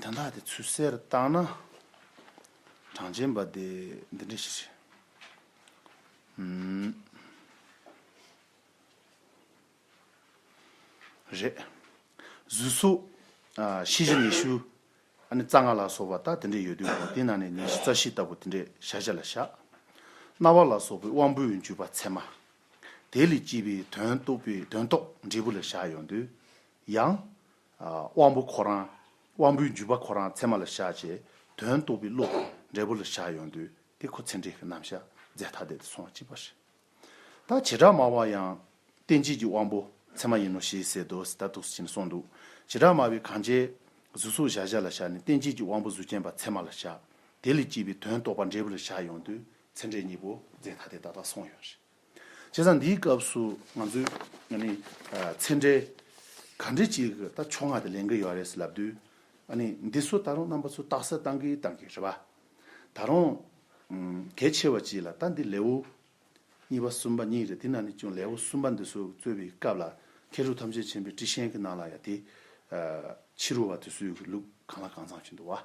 དོན་དག་དེ་ཚུར་གསལ་རུ་བཏང་ན། གྲངས་ཅན་པ་དེ་འདི་འདྲ་ཞིག་རེད། ཨུམ། རེད། གཟུགས་སོགས་ཨ་ཤེས་བཞིན་ཉི་ཤུ། ཨ་ནི་རྩ་ལྔ་ལ་སོགས་པ་ད་དེ་འདྲས་ཡོད་དུས། དེ་ནང་ནས་ཉི་ཤུ་རྩ་བཞི་ལྟ་བུ་དེ་འདྲས་གཞལ་བྱ་ལ་བཞག་རྣ་བ་ལ་སོགས་པའི་དབང་པོའི་འཇུག་པ་ཚད་མ། དེ་ལས་སྐྱེས་པའི་དོན་རྟོགས་པའི་དོན་རྟོགས་འབྲས་བུ་ལ་བཞག་ཡོང་དུས། ཡང་ཨ་དབང་པོ་ཁོ་རང་། དབང་པོའི་འཇུག་པ་ཁོ་རང་ཚད་མ་ལ་བཞག་བྱས། དོན་རྟོགས་པའི་བློ་འབྲས་བུ་ལ་བཞག་ཡོང་དུས། དེ་ཁོ་ཚད་འབྲས་ཀྱི་རྣམ་གཞག་རྫས་ཐ་དད་དུ་སོང་བ་གཅིག་པ་རེད། ད་བྱེ་བྲག་སྨྲ་བ་ཡང་རྟེན་བྱེད་ཀྱི་དབང་པོ་ཚད་མ་ཡིན་ནོ་ཞེས་ཟེར་དོ། ད་འདུག་སེ་བྱས་ནས་གསུངས་འདུག་བྱེ་བྲག་སྨྲ་བས་གང་བྱས་གཟུགས་སོགས་གཞལ་བྱ་ལ་བཞག་ནས། རྟེན་བྱེད་ཀྱི་དབང་པོ་གཟུགས་ཅན་པ་ཚད་མ་ལ་བཞག་དེ་ལས་སྐྱེས་པའི་དོན་རྟོགས་པ་འབྲས་བུ་ལ་བཞག་ཡོང་དུས། ཚད་འབྲས་གཉིས་པོ་རྫས་ཐ་དད་ཏག་ཏག་སོང་ཡོད་རེད། བྱས་ཙང་འདིའི་སྐབས་སུ་ང་ཚོས་ཨ་ནི་ཨ་ཚད་འབྲས་ག་འདྲ་ཅིག་གི་ད་ཕྱོགས་སྔ་དེ་ལེན་གྱི་ཡོད་རེད་ཟེར་ལབ་དུས། ཨ་ནི་འདི་ཚོ་ད་རུང་རྣམ་པ་ཚོ་རྟགས་གསལ་བཏང་གི་བཏང་གི་རེད་པ། ད་རུང་ཨམ་གལ་ཆེ་བ་ཅིག་ལ། ད་འདི་ལེའུ་གཉིས་པ་གསུམ་པ་གཉིས་རེད། དེ་ནང་ནས་ཀྱང་ལེའུ་གསུམ་པ་འདི་ཚོ་རྩོད་པའི་སྐབས་ལ། མཁས་གྲུབ་ཐམས་ཅད་མཁྱེན་པའི་ཊཱིཀ་ཆེན་གྱི་ནང་ལ་ཡང་དེ་ཨ་ཕྱི་རོལ་པ་དེ་ཚོའི་གི་ལུགས་གང་ལ་གང་འཚམ་ཞིག་འདུག་པ།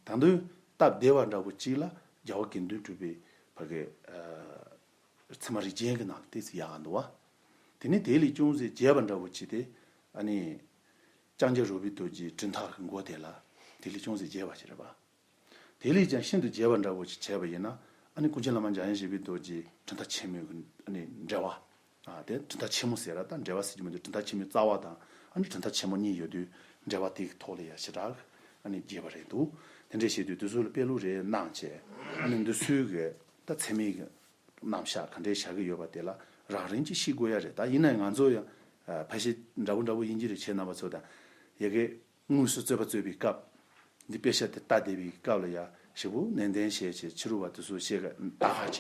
ད་དུང་སྟབས་བདེ་བ་འདྲ་པོ་ཅིག་ལ་རྒྱལ་བ་དགེ་འདུན་གྲུབ་པའི་ཕ་གི་ཨ་ཚད་མ་རིགས་རྒྱན་གྱི་ནང་ལ་ཏོག་ཙམ་ཡག་ག་འདུག་པ། དེ་ནས་དེ་ལས་ཅུང་ཟད་རྒྱས་པ་འདྲ་པོ་ཅིག་དེ་ཨ་ནི་ལྕང་སྐྱ་རོལ་པའི་རྡོ་རྗེའི་གྲུབ་མཐའ་གི་མགོ་དེ་ལ། དེ་ལས་ཅུང་ཟད་རྒྱས་པ་ཞིག་རེད་པ། དེ་ལས་ཀྱང་ཤིན་ཏུ་རྒྱས་པ་འདྲ་པོ་ཅིག་བྱས་པ་ཡིན་ན། ཨ་ནི་ཀུན་མཁྱེན་བླ་མ་འཇམ་དབྱངས་བཞད་པའི་རྡོ་རྗེའི་གྲུབ་མཐའ་ཆེན་མོའི་གི་ཨ་ནི་འགྲེལ་པ། ཨ་དེ་གྲུབ་མཐའ་ཆེན་མོ་ཟེར་ར། ད་འགྲེལ་པ་ཟེར་གྱི་མི་འདུག་གྲུབ་མཐའ་ཆེན་མོའི་རྩ་བ་དང་། ཨ་ནི་གྲུབ་མཐའ་ཆེན་མོ་གཉིས་ཡོད་དུས། འགྲེལ་པ་དེ་གི་ཐོག་ལ་ཡ་ཞེ་དྲག་ཨ་ནི་རྒྱས་པ་རེད་འདུག་དེ་འདྲས་བྱས་དུས་དེ་ཚོ་ལ་དཔེ་ཀློག་རེ་གནང་བྱས། ཨ་ནི་འདི་ཚོའི་གི་ད་ཚད་མའི་གི་རྣམ་གཞག་ག་འདྲས་བཞག་གི་ཡོད་པ་དེ་ལ་རང་རང་གིས་ཤེས་དགོས་ཡ་རེད། ད་ཡིན་ན་ང་ཚོ་ཡང་ཨ་ཕལ་ཆེར་འདྲ་པོ་འདྲ་པོ་ཡིན་གྱི་རེད། ཁྱེད་རྣམ་པ་ཚོ་དང་ཡ་གི་དངོས་སུ་རྩོད་པ་རྩོད་པའི་སྐབས། འདི་དཔེ་ཆ་དེ་ལྟ་བསྡད་པའི་སྐབས་ལ་ཡ་ཞེ་པོ་ནན་ཏན་བྱས་བྱས། ཕྱི་རོལ་པ་དེ་ཚོ་ཤེས་ག་ལྟ་ག་བྱས།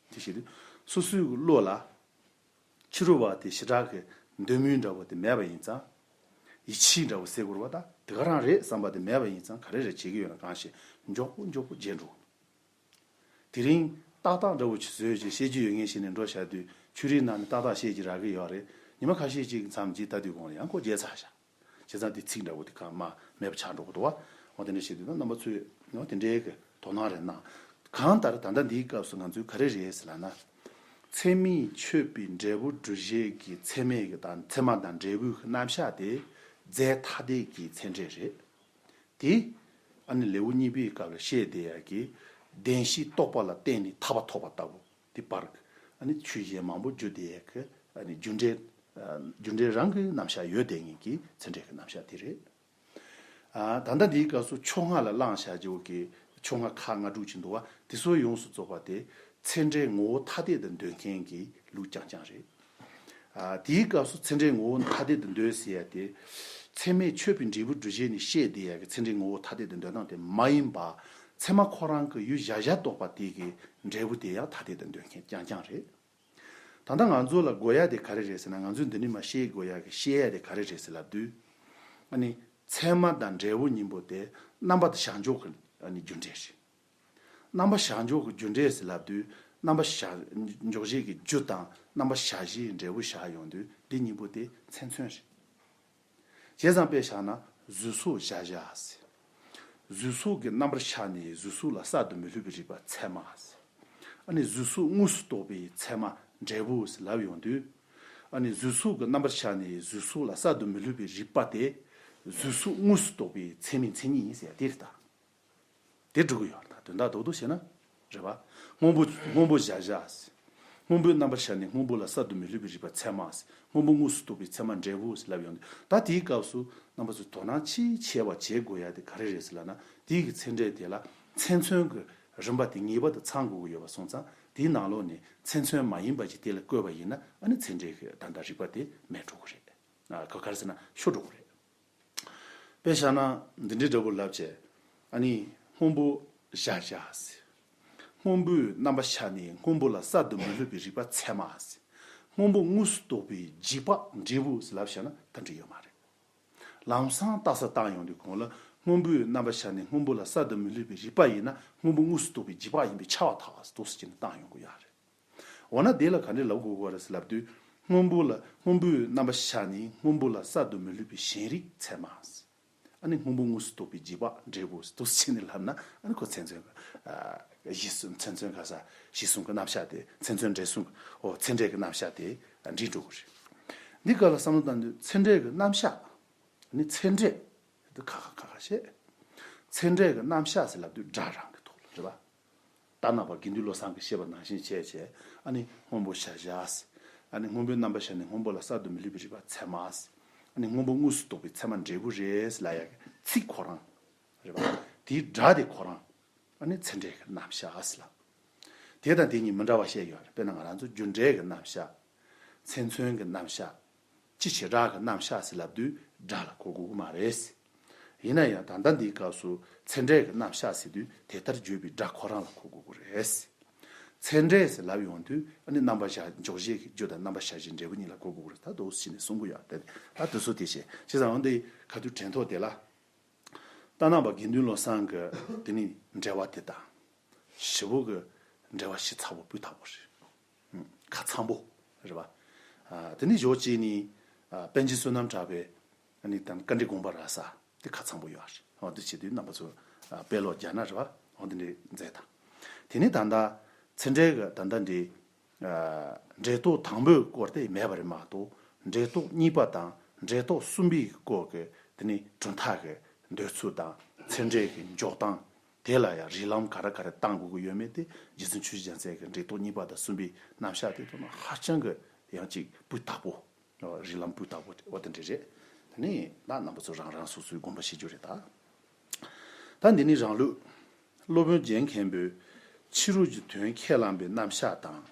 དེ་བྱེད་དུས་སོ་སོའི་གི་བློ་ལ་ཕྱི་རོལ་པ་དེ་ཞེ་དྲག་གི་འདོད་མོས་འདྲ་པོ་དེ་མེད་པ་ཡིན་ཙང་། ཡིད་ཆེས་འདྲ་པོ་ཟེར་དགོས་རེད་པ། ད་དེ་ག་རང་རེད་བསམ་པ་དེ་མེད་པ་ཡིན་ཙང་། ག་རེ་རེ་བྱེད་ཀྱི་ཡོད་ན་གང་ཞིག་མགྱོགས་པོ་མགྱོགས་པོ་བརྗེད་འགྲོ། དེ་རིང་ཏག་ཏག་འདྲ་པོ་ཅིག་བཟོས་བྱས་བཤད་རྒྱུ་ཡོད་ངེས་བྱས་ནས་འགྲོ་བཞག་དུས། ཆུ་རིས་ནང་ནས་ཏག་ཏག་བཤད་ཀྱི་རག་གི་ཡོད་རེད། ཉི་མ་ཁ་ཤས་ཅིག་མཚམས་ཅིག་ལྟ་དུས་གོང་ལ་ཡང་ཁོ་བརྗེད་ཚར་བཞག་བྱས་ཙང་དེ་ཚིག་འདྲ་པོ་དེ་གང་མ་མེད་པ་ཆགས་འགྲོ་གི་འདུག་པ། འོ་དེ་འདྲ་བྱེད་དུས་ན་རྣམ་པ་ཚོས་ཡང་དེ་འདྲའི་གི་དོ་སྣང་རེ་གནང་། གང་ལྟར་ད་ལྟ་འདིའི་སྐབས་སུ་ང་ཚོས་ག་རེ་རེད་ཟེར་ལབ་ན། ཚད་མས་ཆོད་པའི་འབྲས་བུ་སྒྲུབ་བྱེད་ཀྱི་ཚད་མས་གི་དང་། ཚད་མ་དང་འབྲས་བུའི་གི་རྣམ་གཞག་དེ་རྫས་ཐ་དད་ཀྱི་ཚད་འབྲས་རེད། དེ་ཨ་ནི་ལེའུ་གཉིས་པའི་སྐབས་ལ་བཤད་བསྡད་ཡ་གི་བདེན་བཞིའི་རྟོག་པ་ལ་བརྟེན་ནས་ཐར་པ་ཐོབ་པ་ལྟ་བུ། དེ་བར་གྱི་ཨ་ནི་ཆོས་གཞན་མང་པོ་བརྗོད་བསྡད་ཡ་གི་ཨ་ནི་རྒྱུ་འབྲས། ཨ་རྒྱུ་འབྲས་རང་གི་རྣམ་གཞག་ཡོད་བསྡད་མཁན་གྱི་ཚད་འབྲས་ཀྱི་རྣམ་གཞག་དེ་རེད། ཨ་ད་ལྟ་འདིའི་སྐབས་སུ་ཕྱོགས་སྔ་ལ་བླངས་བཞག་རྒྱུ་གི་ཕྱོགས་སྔ་ཁག་ལྔ་དྲུག་ཅིག་འདུག་པ། དེ་ཚོ་ཡོངས་སུ་རྫོགས་པ་དེ་ཚད་འབྲས་ངོ་བོ་ཐ་དད་དུ་འདོད་མཁན་གྱི་ལུགས་རྐྱང་རྐྱང་རེད། ཨ་དེའི་སྐབས་སུ་ཚད་འབྲས་ངོ་བོ་ཐ་དད་དུ་འདོད་ཟེར་ཡ་དེ། ཚད་མས་ཆོད་པའི་འབྲས་བུ་སྒྲུབ་བྱེད་ནས་བཤད་བསྡད་ཡ་གི་ཚད་འབྲས་ངོ་བོ་ཐ་དད་དུ་འདོད་སྟངས་དེ་མ་ཡིན་པ། ཚད་མ་ཁོ་རང་གི་ཡུལ་གཞལ་བྱ་རྟོགས་པ་དེ་གི་འབྲས་བུ་དེ་ཡང་ཐ་དད་དུ་འདོད་མཁན་རྐྱང་རྐྱང་རེད། ད་ལྟ་ང་ཚོ་ལ་དགོས་ཡ་དེ་ག་རེ་རེད་ཟེར་ན། ང་ཚོས་འདི་ནས་མར་བཤད་དགོས་ཡ་གི་བཤད་ཡ་དེ་ག་རེ་རེད་ཟེར་ལབ་དུས། ཨ་ནི་ཚད་མ་དང་འབྲས་བུ་གཉིས་པོ་དེ་རྣམ་པ་དང་བྱ་འཇོག་གི་ཨ་ནི་རྒྱུ་འབྲས་རེད། རྣམ་པ་བྱ་འཇོག་གི་རྒྱུ་འབྲས་ཟེར་ལབ་དུས། རྣམ་པ་བྱ་འཇོག་བྱེད་ཀྱི་རྒྱུ་དང་རྣམ་པ་བྱ་བྱེད་འབྲས་བུ་བཞག་ཡོང་དུས། འདི་གཉིས་པོ་དེ་མཚན་མཚོན་རེད། བྱས་ཙང་དཔེ་བཞག་ན་གཟུགས་སོགས་གཞལ་བྱ་ཟེར། གཟུགས་སོགས་ཀྱི་རྣམ་པར་ཆགས་ནས་གཟུགས་སོགས་ལ་གསར་དུ་མི་སླུ་བའི་རིག་པ་ཚད་མ་ཟེར། ཨ་ནི་གཟུགས་སོགས་དངོས་སུ་རྟོགས་པའི་ཚད་མ་འབྲས་བུ་ཟེར་ལབ་ཡོང་དུས། ཨ་ནི་གཟུགས་སོགས་ཀྱི་རྣམ་པར་ཆགས་ནས་གཟུགས་སོགས་ལ་གསར་དུ་མི་སླུ་བའི་རིག་པ་དེ་གཟུགས་སོགས་དངོས་སུ་རྟོགས་པའི་ཚད་མའི་མཚན་ཉིད་ཡིན་ཟེར་ཡ་དེ་རེད་ད། དེ་འགྲོ་གི་ཡོད་རེད་ད། དོན་དག་རྡོག་རྡོག་བྱས་ན། རེད་པ། སྔོན་པོ་སྔོན་པོ་གཞལ་བྱ་ཟེར། སྔོན་པོའི་རྣམ་པར་ཤར་ནས་སྔོན་པོ་ལ་གསར་དུ་མི་སླུ་བའི་རིག་པ་ཚད་མ་ཟེར། སྔོན་པོ་དངོས་སུ་རྟོགས་པའི་ཚད་མ་འབྲས་བུ་ཟེར་ལབ་ཡོང་དུས། ད་དེའི་སྐབས་སུ་རྣམ་པ་ཚོས་དོ་སྣང་ཆེས་ཆེ་བ་བྱེད་དགོས་ཡ་དེ་ག་རེ་རེད་ཟེར་ལབ་ན། དེའི་གི་ཚད་འབྲས་དེ་ལ་ཚེག་མཚོན་གྱི་རིམ་པ་དེ་ངེས་པར་དུ་ཚང་དགོས་ཀྱི་ཡོད་པ་སོང་ཙང་། དེའི་ནང་ལོགས་ནས་ཚེག་མཚོན་མ་ཡིན་པ་ཅིག་དེ་ལ་བཀོད་པ་ཡིན་ན། ཨ་ནི་ཚད་འབྲས་ཀྱི་ད་ལྟ་རིག་པ་དེ་མེད་འགྲོ་གི་རེད། ཨ། ག་ག་རེ་ཟེར་ན་ཤོར་འགྲོ་གི་རེད། དཔེ་བཞག་ན་འདི་འདྲའི་འདྲ་པོ་ལབ་བྱས། ཨ་ནི་སྔོན་པོ་གཞལ་བྱ་ཟེར། སྔོན་པོའི་རྣམ་པ་ཤར་ནས་སྔོན་པོ་ལ་གསར་དུ་མི་སླུ་བའི་རིག་པ་ཚད་མ་ཟེར། སྔོན་པོ་དངོས་སུ་རྟོགས་པའི་རྗེས་དཔག་འབྲས་བུ་ཟེར་ལབ་བྱས་ན་ད་འགྲིག་ཡོད་མ་རེད། ལམ་སང་ལྟ་ས་བཏང་ཡོང་དུས་གོང་ལ་སྔོན་པོའི་རྣམ་པ་ཤར་ནས་སྔོན་པོ་ལ་གསར་དུ་མི་སླུ་བའི་རིག་པ་ཡིན་ན། སྔོན་པོ་དངོས་སུ་རྟོགས་པའི་རྗེས་དཔག་ཡིན་པས་ཁྱབ་པར་ཐལ་ཟེར་འདུག་སེ་བྱས་ནས་བཏང་ཡོང་དགོས་ཡ་རེད། འོ་ན་དེ་ལ་ག་འདྲས་ལབ་དགོས་ཀྱི་རེད་ཟེར་ལབ་དུས། སྔོན་པོ་ལ། སྔོན་པོའི་རྣམ་པ་ཤར་ནས་སྔོན་པོ་ལ་གསར་དུ་མི་སླུ་བའི་ཞེན་རིག་ཚད་མ་ཟེར། ཨ་ནི་སྔོན་པོ་དངོས་སུ་རྟོགས་པའི་རྗེས་དཔག་འབྲས་བུ་ཟེར་འདུག་སེ་བྱས་ནས་ལབ་ན། ཨ་ནི་ཁོ་ཚེག་མཚོན་གྱི། ཨ། གཞི་གསུམ། ཚེག་མཚོན་ག་ས། གཞི་གསུམ་གྱི་རྣམ་གཞག་དེ། ཚེག་མཚོན་འབྲས་གསུམ་གྱི། འོ། ཚད་འབྲས་ཀྱི་རྣམ་གཞག་དེ་འགྲིག་འགྲོ་གི་རེད། འདི་སྐབས་ལ་བསམ་བློ་བཏང་དུས་ཚད་འབྲས་ཀྱི་རྣམ་གཞག་ནི། ཚད་འབྲས་དེ་ཁ་ཁ་ཁ་ཁ་བཤད། ཚད་འབྲས་ཀྱི་རྣམ་གཞག་ཟེར་ལབ་དུས་སྒྲ་རང་གི་ཐོག་ལ་རེད་པ། རྟ་ནག་པ་དགེ་འདུན་བློ་བཟང་གིས་བཤད་པ་ནང་བཞིན་བྱས་བྱས། ཨ་ནི་སྔོན་པོ་གཞལ་བྱ་ཟེར། ཨ་ནི་སྔོན་པོའི་རྣམ་པ་ཤར་ནས་སྔོན་པོ་ལ་གསར་དུ་མི་སླུ་བའི་རིག་པ་ཚད་མ་ཟེར། ཨ་ནི་སྔོན་པོ་དངོས་སུ་རྟོགས་པའི་ཚད་མ་འབྲས་བུ་རེད་ཟེར་ལབ་ཡ་གི་ཚིག་ཁོ་རང་རེད་པ། དེའི་སྒྲ་དེ་ཁོ་རང་། ཨ་ནི་ཚད་འབྲས་ཀྱི་རྣམ་གཞག་ཟེར་ལབ། དེ་དང་དེ་གཉིས་མི་འདྲ་བ་བཤད་ཡོད་རེད། དཔེར་ན་ང་རང་ཚོ་རྒྱུ་འབྲས་ཀྱི་རྣམ་གཞག་ཚེག་མཚོན་གྱི་རྣམ་གཞག་ཅི་བྱེ་བྲག་གི་རྣམ་གཞག་ཟེར་ལབ་དུས་སྒྲ་ལ་གོ་དགོས་ཀྱི་མ་རེད། ཡིན་ན་ཡང་ད་ལྟ་འདིའི་སྐབས་སུ་ཚད་འབྲས་ཀྱི་རྣམ་གཞག་ཟེར་དུས་དེ་ལྟར་བརྗོད་པའི་སྒྲ་ཁོ་རང་ལ་གོ་དགོས་ཀྱི་རེད། ཚད་འབྲས་ཟེར་ལབ་ཡོང་དུས། ཨ་ནི་རྣམ་པར་གཞག་འཇོག་བྱེད་ཀྱི་རྒྱུ་དང་རྣམ་པར་གཞག་བྱའི་འབྲས་བུ་གཉིས་ལ་གོ་དགོས་ཀྱི་རེད། ད་འདུག་སེ་བྱས་ནས་གསུང་གི་ཡོད་རེད། ད་དེ་ཚོ་དེ་བྱས། བྱས་ཙང་འོ་འདི་ཁ་ཐུག་དྲན་ཐོག་དེ་ལ། རྟ་ནག་པ་དགེ་འདུན་བློ་བཟང་གི་དེ་ནི་འགྲེལ་པ་དེ་དང་། ཞེ་པོ་གི་འགྲེལ་པ་ཞིབ་ཚགས་པོ་སྤུས་དག་པོ་རེད། ཁ་ཚང་པོ་རེད་པ། ཨ། དེ་ནས་ཞོགས་གཅིག་ནི། ཨ། པཎ་ཆེན་བསོད་ནམས་གྲགས་པའི། ཨ་ནི་དང་བཀའ་འདྲི་དགོངས་པ་རག་ས་དེ་ཁ་ཚང་པོ་ཡོད་རེད། འོ་དེ་བྱེད་དུས་རྣམ་པ་ཚོ། ཨ། དཔེ་ཀློག་རྒྱག་ན་རེད་པ། འོ་དེ་འདྲའི་མཛད་དང་། དེ་ནས་ད་ལྟ་ཚད་འབྲས་ཀྱི་ད་ལྟ་འདི། ཨ། འབྲས་རྟོག་དང་པོའི་སྐོར་དེ་མེད་པ་རེད་མ་གཏོགས། འབྲས་རྟོག་གཉིས་པ་དང་འབྲས་རྟོག་གསུམ་པའི་སྐོར་གྱི་དེ་ནི་གྲུབ་མཐའ་གི་འདོད་ཚུལ་དང་། ཚད་འབྲས་ཀྱི་འཇོག་སྟངས། དེ་ལ་ཡང་རིགས་ལམ་ག་རེ་ག་རེ་བཏང་དགོས་ཀྱི་ཡོད་མེད་དེ། རྗེ་བཙུན་ཆོས་ཀྱི་རྒྱལ་མཚན་གྱིས་འབྲས་རྟོག་གཉིས་པ་དང་གསུམ་པའི་རྣམ་གཞག་དེ་ཐོག་ན་ཧ་ཅང་གི་ཡང་ཅིག་སྤུས་དག་པོ། རིགས་ལམ་སྤུས་དག་པོ་དེ་འོ་དེ་འདྲ་རེད། དེ་ནི་ད་རྣམ་པ་ཚོ་རང་རང་སོ་སོའི་དགོངས་པ་བཞེས་རྒྱུ་རེད་ད། ད་འདི་ནི་རང་ལུགས། སློབ་དཔོན་རྒྱན་མཁན་པོས་ཕྱི་རོལ་གྱི་དོན་ཁས་བླངས་པའི་རྣམ་གཞག་དང་།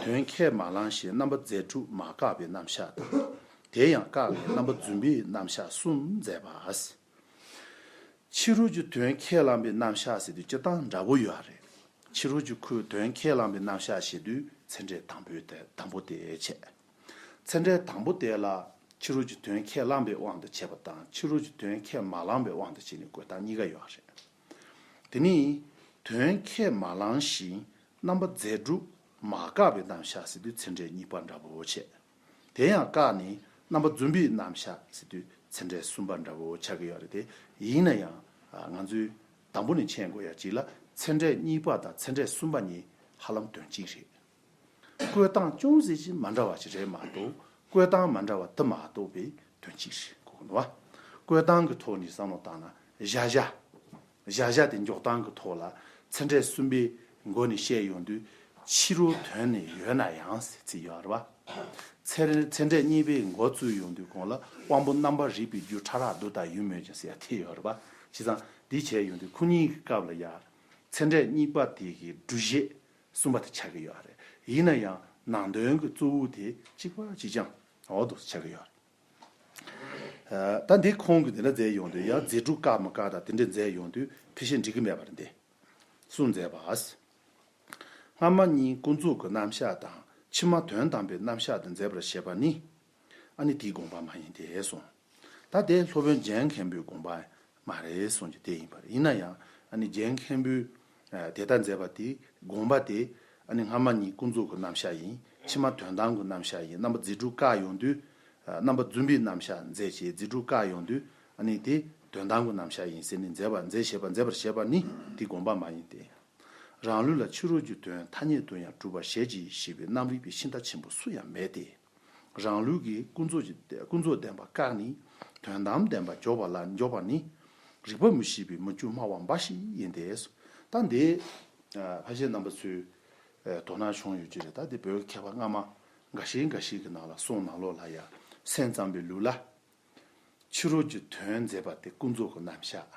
དོན་ཁས་མ་བླངས་ཤིང་རྣམ་པ་རྫས་གྲུབ་མ་བཀག་པའི་རྣམ་གཞག་དང་། དེ་ཡང་བཀག་ནས་རྣམ་པ་རྫུན་པའི་རྣམ་གཞག་གསུམ་མཛད་པ། ཕྱི་རོལ་གྱི་དོན་ཁས་བླངས་པའི་རྣམ་གཞག་ཟེར་དུས་སྤྱིར་བཏང་འདྲ་པོ་ཡོད་རེད། ཕྱི་རོལ་གྱི་ཁོའི་དོན་ཁས་བླངས་པའི་རྣམ་གཞག་ཞེས་དུས་ཚད་འབྲས་དང་པོའི་དེ་དང་པོ་དེ་བྱས། ཚད་འབྲས་དང་པོ་དེ་ལ་ཕྱི་རོལ་གྱི་དོན་ཁས་བླངས་པའི་དབང་དུ་བྱས་པ་དང་། ཕྱི་རོལ་གྱི་དོན་ཁས་མ་བླངས་པའི་དབང་དུ་བྱས་ནས་བཀོད་སྟངས་གཉིས་ཀ་ཡོད་རེད། དེ་ནི་དོན་ཁས་མ་བླངས་ཤིང་རྣམ་པ་རྫས་གྲུབ་མ་བཀག་པའི་རྣམ་གཞག་ཟེར་དུས་ཚད་འབྲས་གཉིས་པ་འདྲ་པོ་བྱས། དེ་ཡང་བཀག་ནས་རྣམ་པ་རྫུན་པའི་རྣམ་གཞག་ཟེར་དུས་ཚད་འབྲས་གསུམ་པ་འདྲ་པོ་ཆགས་ཀྱི་ཡོད་རེད་དེ། ཡིན་ན་ཡང་ང་ཚོས་དང་པོ་ནས་མཁྱེན་དགོས་ཡ་གཅིག་ལ། ཚད་འབྲས་གཉིས་པ་དང་ཚད་འབྲས་གསུམ་པ་གཉིས་ཧ་ལམ་དོན་གཅིག་རེད། བཀོད་སྟངས་ཅུང་ཟད་ཅིག་མ་འདྲ་བ་ཞིག་རེད་མ་གཏོགས། བཀོད་སྟངས་མ་འདྲ་བ་དེ་མ་གཏོགས་པའི་དོན་གཅིག་རེད་གོ་གི་འདུག་བ། བཀོད་སྟངས་ཀྱི་ཐོག་ནས་བསམ་བློ་བཏང་ན། གཞལ་བྱ། གཞལ་བྱ་དེ་འཇོག་སྟངས་ཀྱི་ཐོག་ལ་ཚད་འབྲས་གསུམ་པའི་སྒོ་ནས་བཤད་ཡོང་དུས། ཕྱི་རོལ་དོན་ནི་ཡོད་ན་ཡང་ཟེར་ཚིག་ཡོད་རེད་བ། ཚད་ཚད་འབྲས་གཉིས་པའི་འགོ་བཙུགས་ཡོང་དུས་གོང་ལ་དབང་པོ་རྣམ་པར་རིག་པའི་རྒྱུ་ཕྲ་རགས་དུ་དང་ཡུལ་མོད་ཀྱང་ཟེར་ཡ་དེ་ཡོད་རེད་བ། བྱས་ཙང་འདི་བྱས་ཡོང་དུས་ཁོ་གཉིས་ཀྱི་སྐབས་ལ་ཡང་ཚད་འབྲས་གཉིས་པ་དེ་གི་སྒྲུབ་བྱེད་གསུམ་པ་དེ་ཆགས་ཀྱི་ཡོད་རེད། ཡིན་ན་ཡང་ནང་དོན་གྱི་གཙོ་བོ་དེ་གཅིག་པ་གཅིག་རྐྱང་འོ་འདུག་ཆགས་ཀྱི་ཡོད་རེད། ད་འདི་ཁོང་གིས་དེ་འདྲ་མཛད་ཡོང་དུས། ཡང་རྫས་གྲུབ་བཀག་མི་བཀག་དང་དེ་འདྲ་མཛད་ཡོང་དུས་ཕལ་ཆེར་འགྲིག་གི་མེད་པ་རེད་དེ། གསུངས་མཛད་པ། སྔ་མ་གཉིས་ཀུན་རྫོབ་ཀྱི་རྣམ་གཞག་དང་། ཕྱི་མ་དོན་དམ་པའི་རྣམ་གཞག་ཏུ་མཛད་པར་བཞེད་པ་ནི། ཨ་ནི་དེའི་དགོངས་པ་མ་ཡིན་ཏེ་གསུངས། ད་དེ་སློབ་དཔོན་རྒྱན་མཁན་པོའི་དགོངས་པ་མ་རེད་གསུངས་ཀྱི་དེ་ཡིན་པ་རེད། ཡིན་ན་ཡང་ཨ་ནི་རྒྱན་མཁན་པོས་དེ་ལྟར་མཛད་པ་དེའི་དགོངས་པ་དེ། ཨ་ནི་སྔ་མ་གཉིས་ཀུན་རྫོབ་ཀྱི་རྣམ་གཞག་ཡིན། ཕྱི་མ་དོན་དམ་གྱི་རྣམ་གཞག་ཡིན། རྣམ་པ་རྫས་གྲུབ་བཀག་ཡོང་དུས། རྣམ་པ་རྫུན་པའི་རྣམ་གཞག་མཛད་ཅེས་རྫས་གྲུབ་བཀག་ཡོང་དུས། ཨ་ནི་དེ་དོན་དམ་གྱི་རྣམ་གཞག་ཡིན་ཟེར་ནས་མཛད་པ་མཛད་བཞེད་པ་མཛད་པར་བཞེད་པ་ནི་དེའི་དགོངས་པ་མ་ཡིན་ཏེ། རང་ལུགས་ལ་ཕྱི་རོལ་གྱི་དོན་ཐ་སྙད་དུ་ཡང་གྲུབ་པར་བཞེད་ཅིང་ཞེས་པའི་རྣམ་རིག་པའི་ཤིང་རྟ་ཆེན་པོ་སུ་ཡང་མེད་དེ། རང་ལུགས་ཀྱི་ཀུན་རྫོབ་ཀྱི་ཀུན་རྫོབ་བདེན་པ་བཀག་ནས་དོན་དམ་བདེན་པ་འཇོག་པ་ལ་འཇོག་པ་ནི། རིགས་པ་མི་ཤེས་པའི་མི་འགྱུར་སྨྲ་བ་འབའ་ཞིག་ཡིན་ཏེ། ད་འདི་ཕལ་ཆེར་རྣམ་པ་ཚོས་ ཨེ་དོ་སྣང་བྱུང་ཡོད་ཀྱི་རེད། ད་དེ་བོད་མཁས་པ་སྔ་མ་འགའ་ཤས་འགའ་ཤས་ཀྱི་ནང་ལ་གསུང་ནང་ལོགས་ལ་ཡ་སེམས་ཙམ་པའི་ལུགས་ལ། ཕྱི་རོལ་གྱི་དོན་མཛད་པ་དེ་ཀུན་རྫོབ་ཀྱི་རྣམ་གཞག་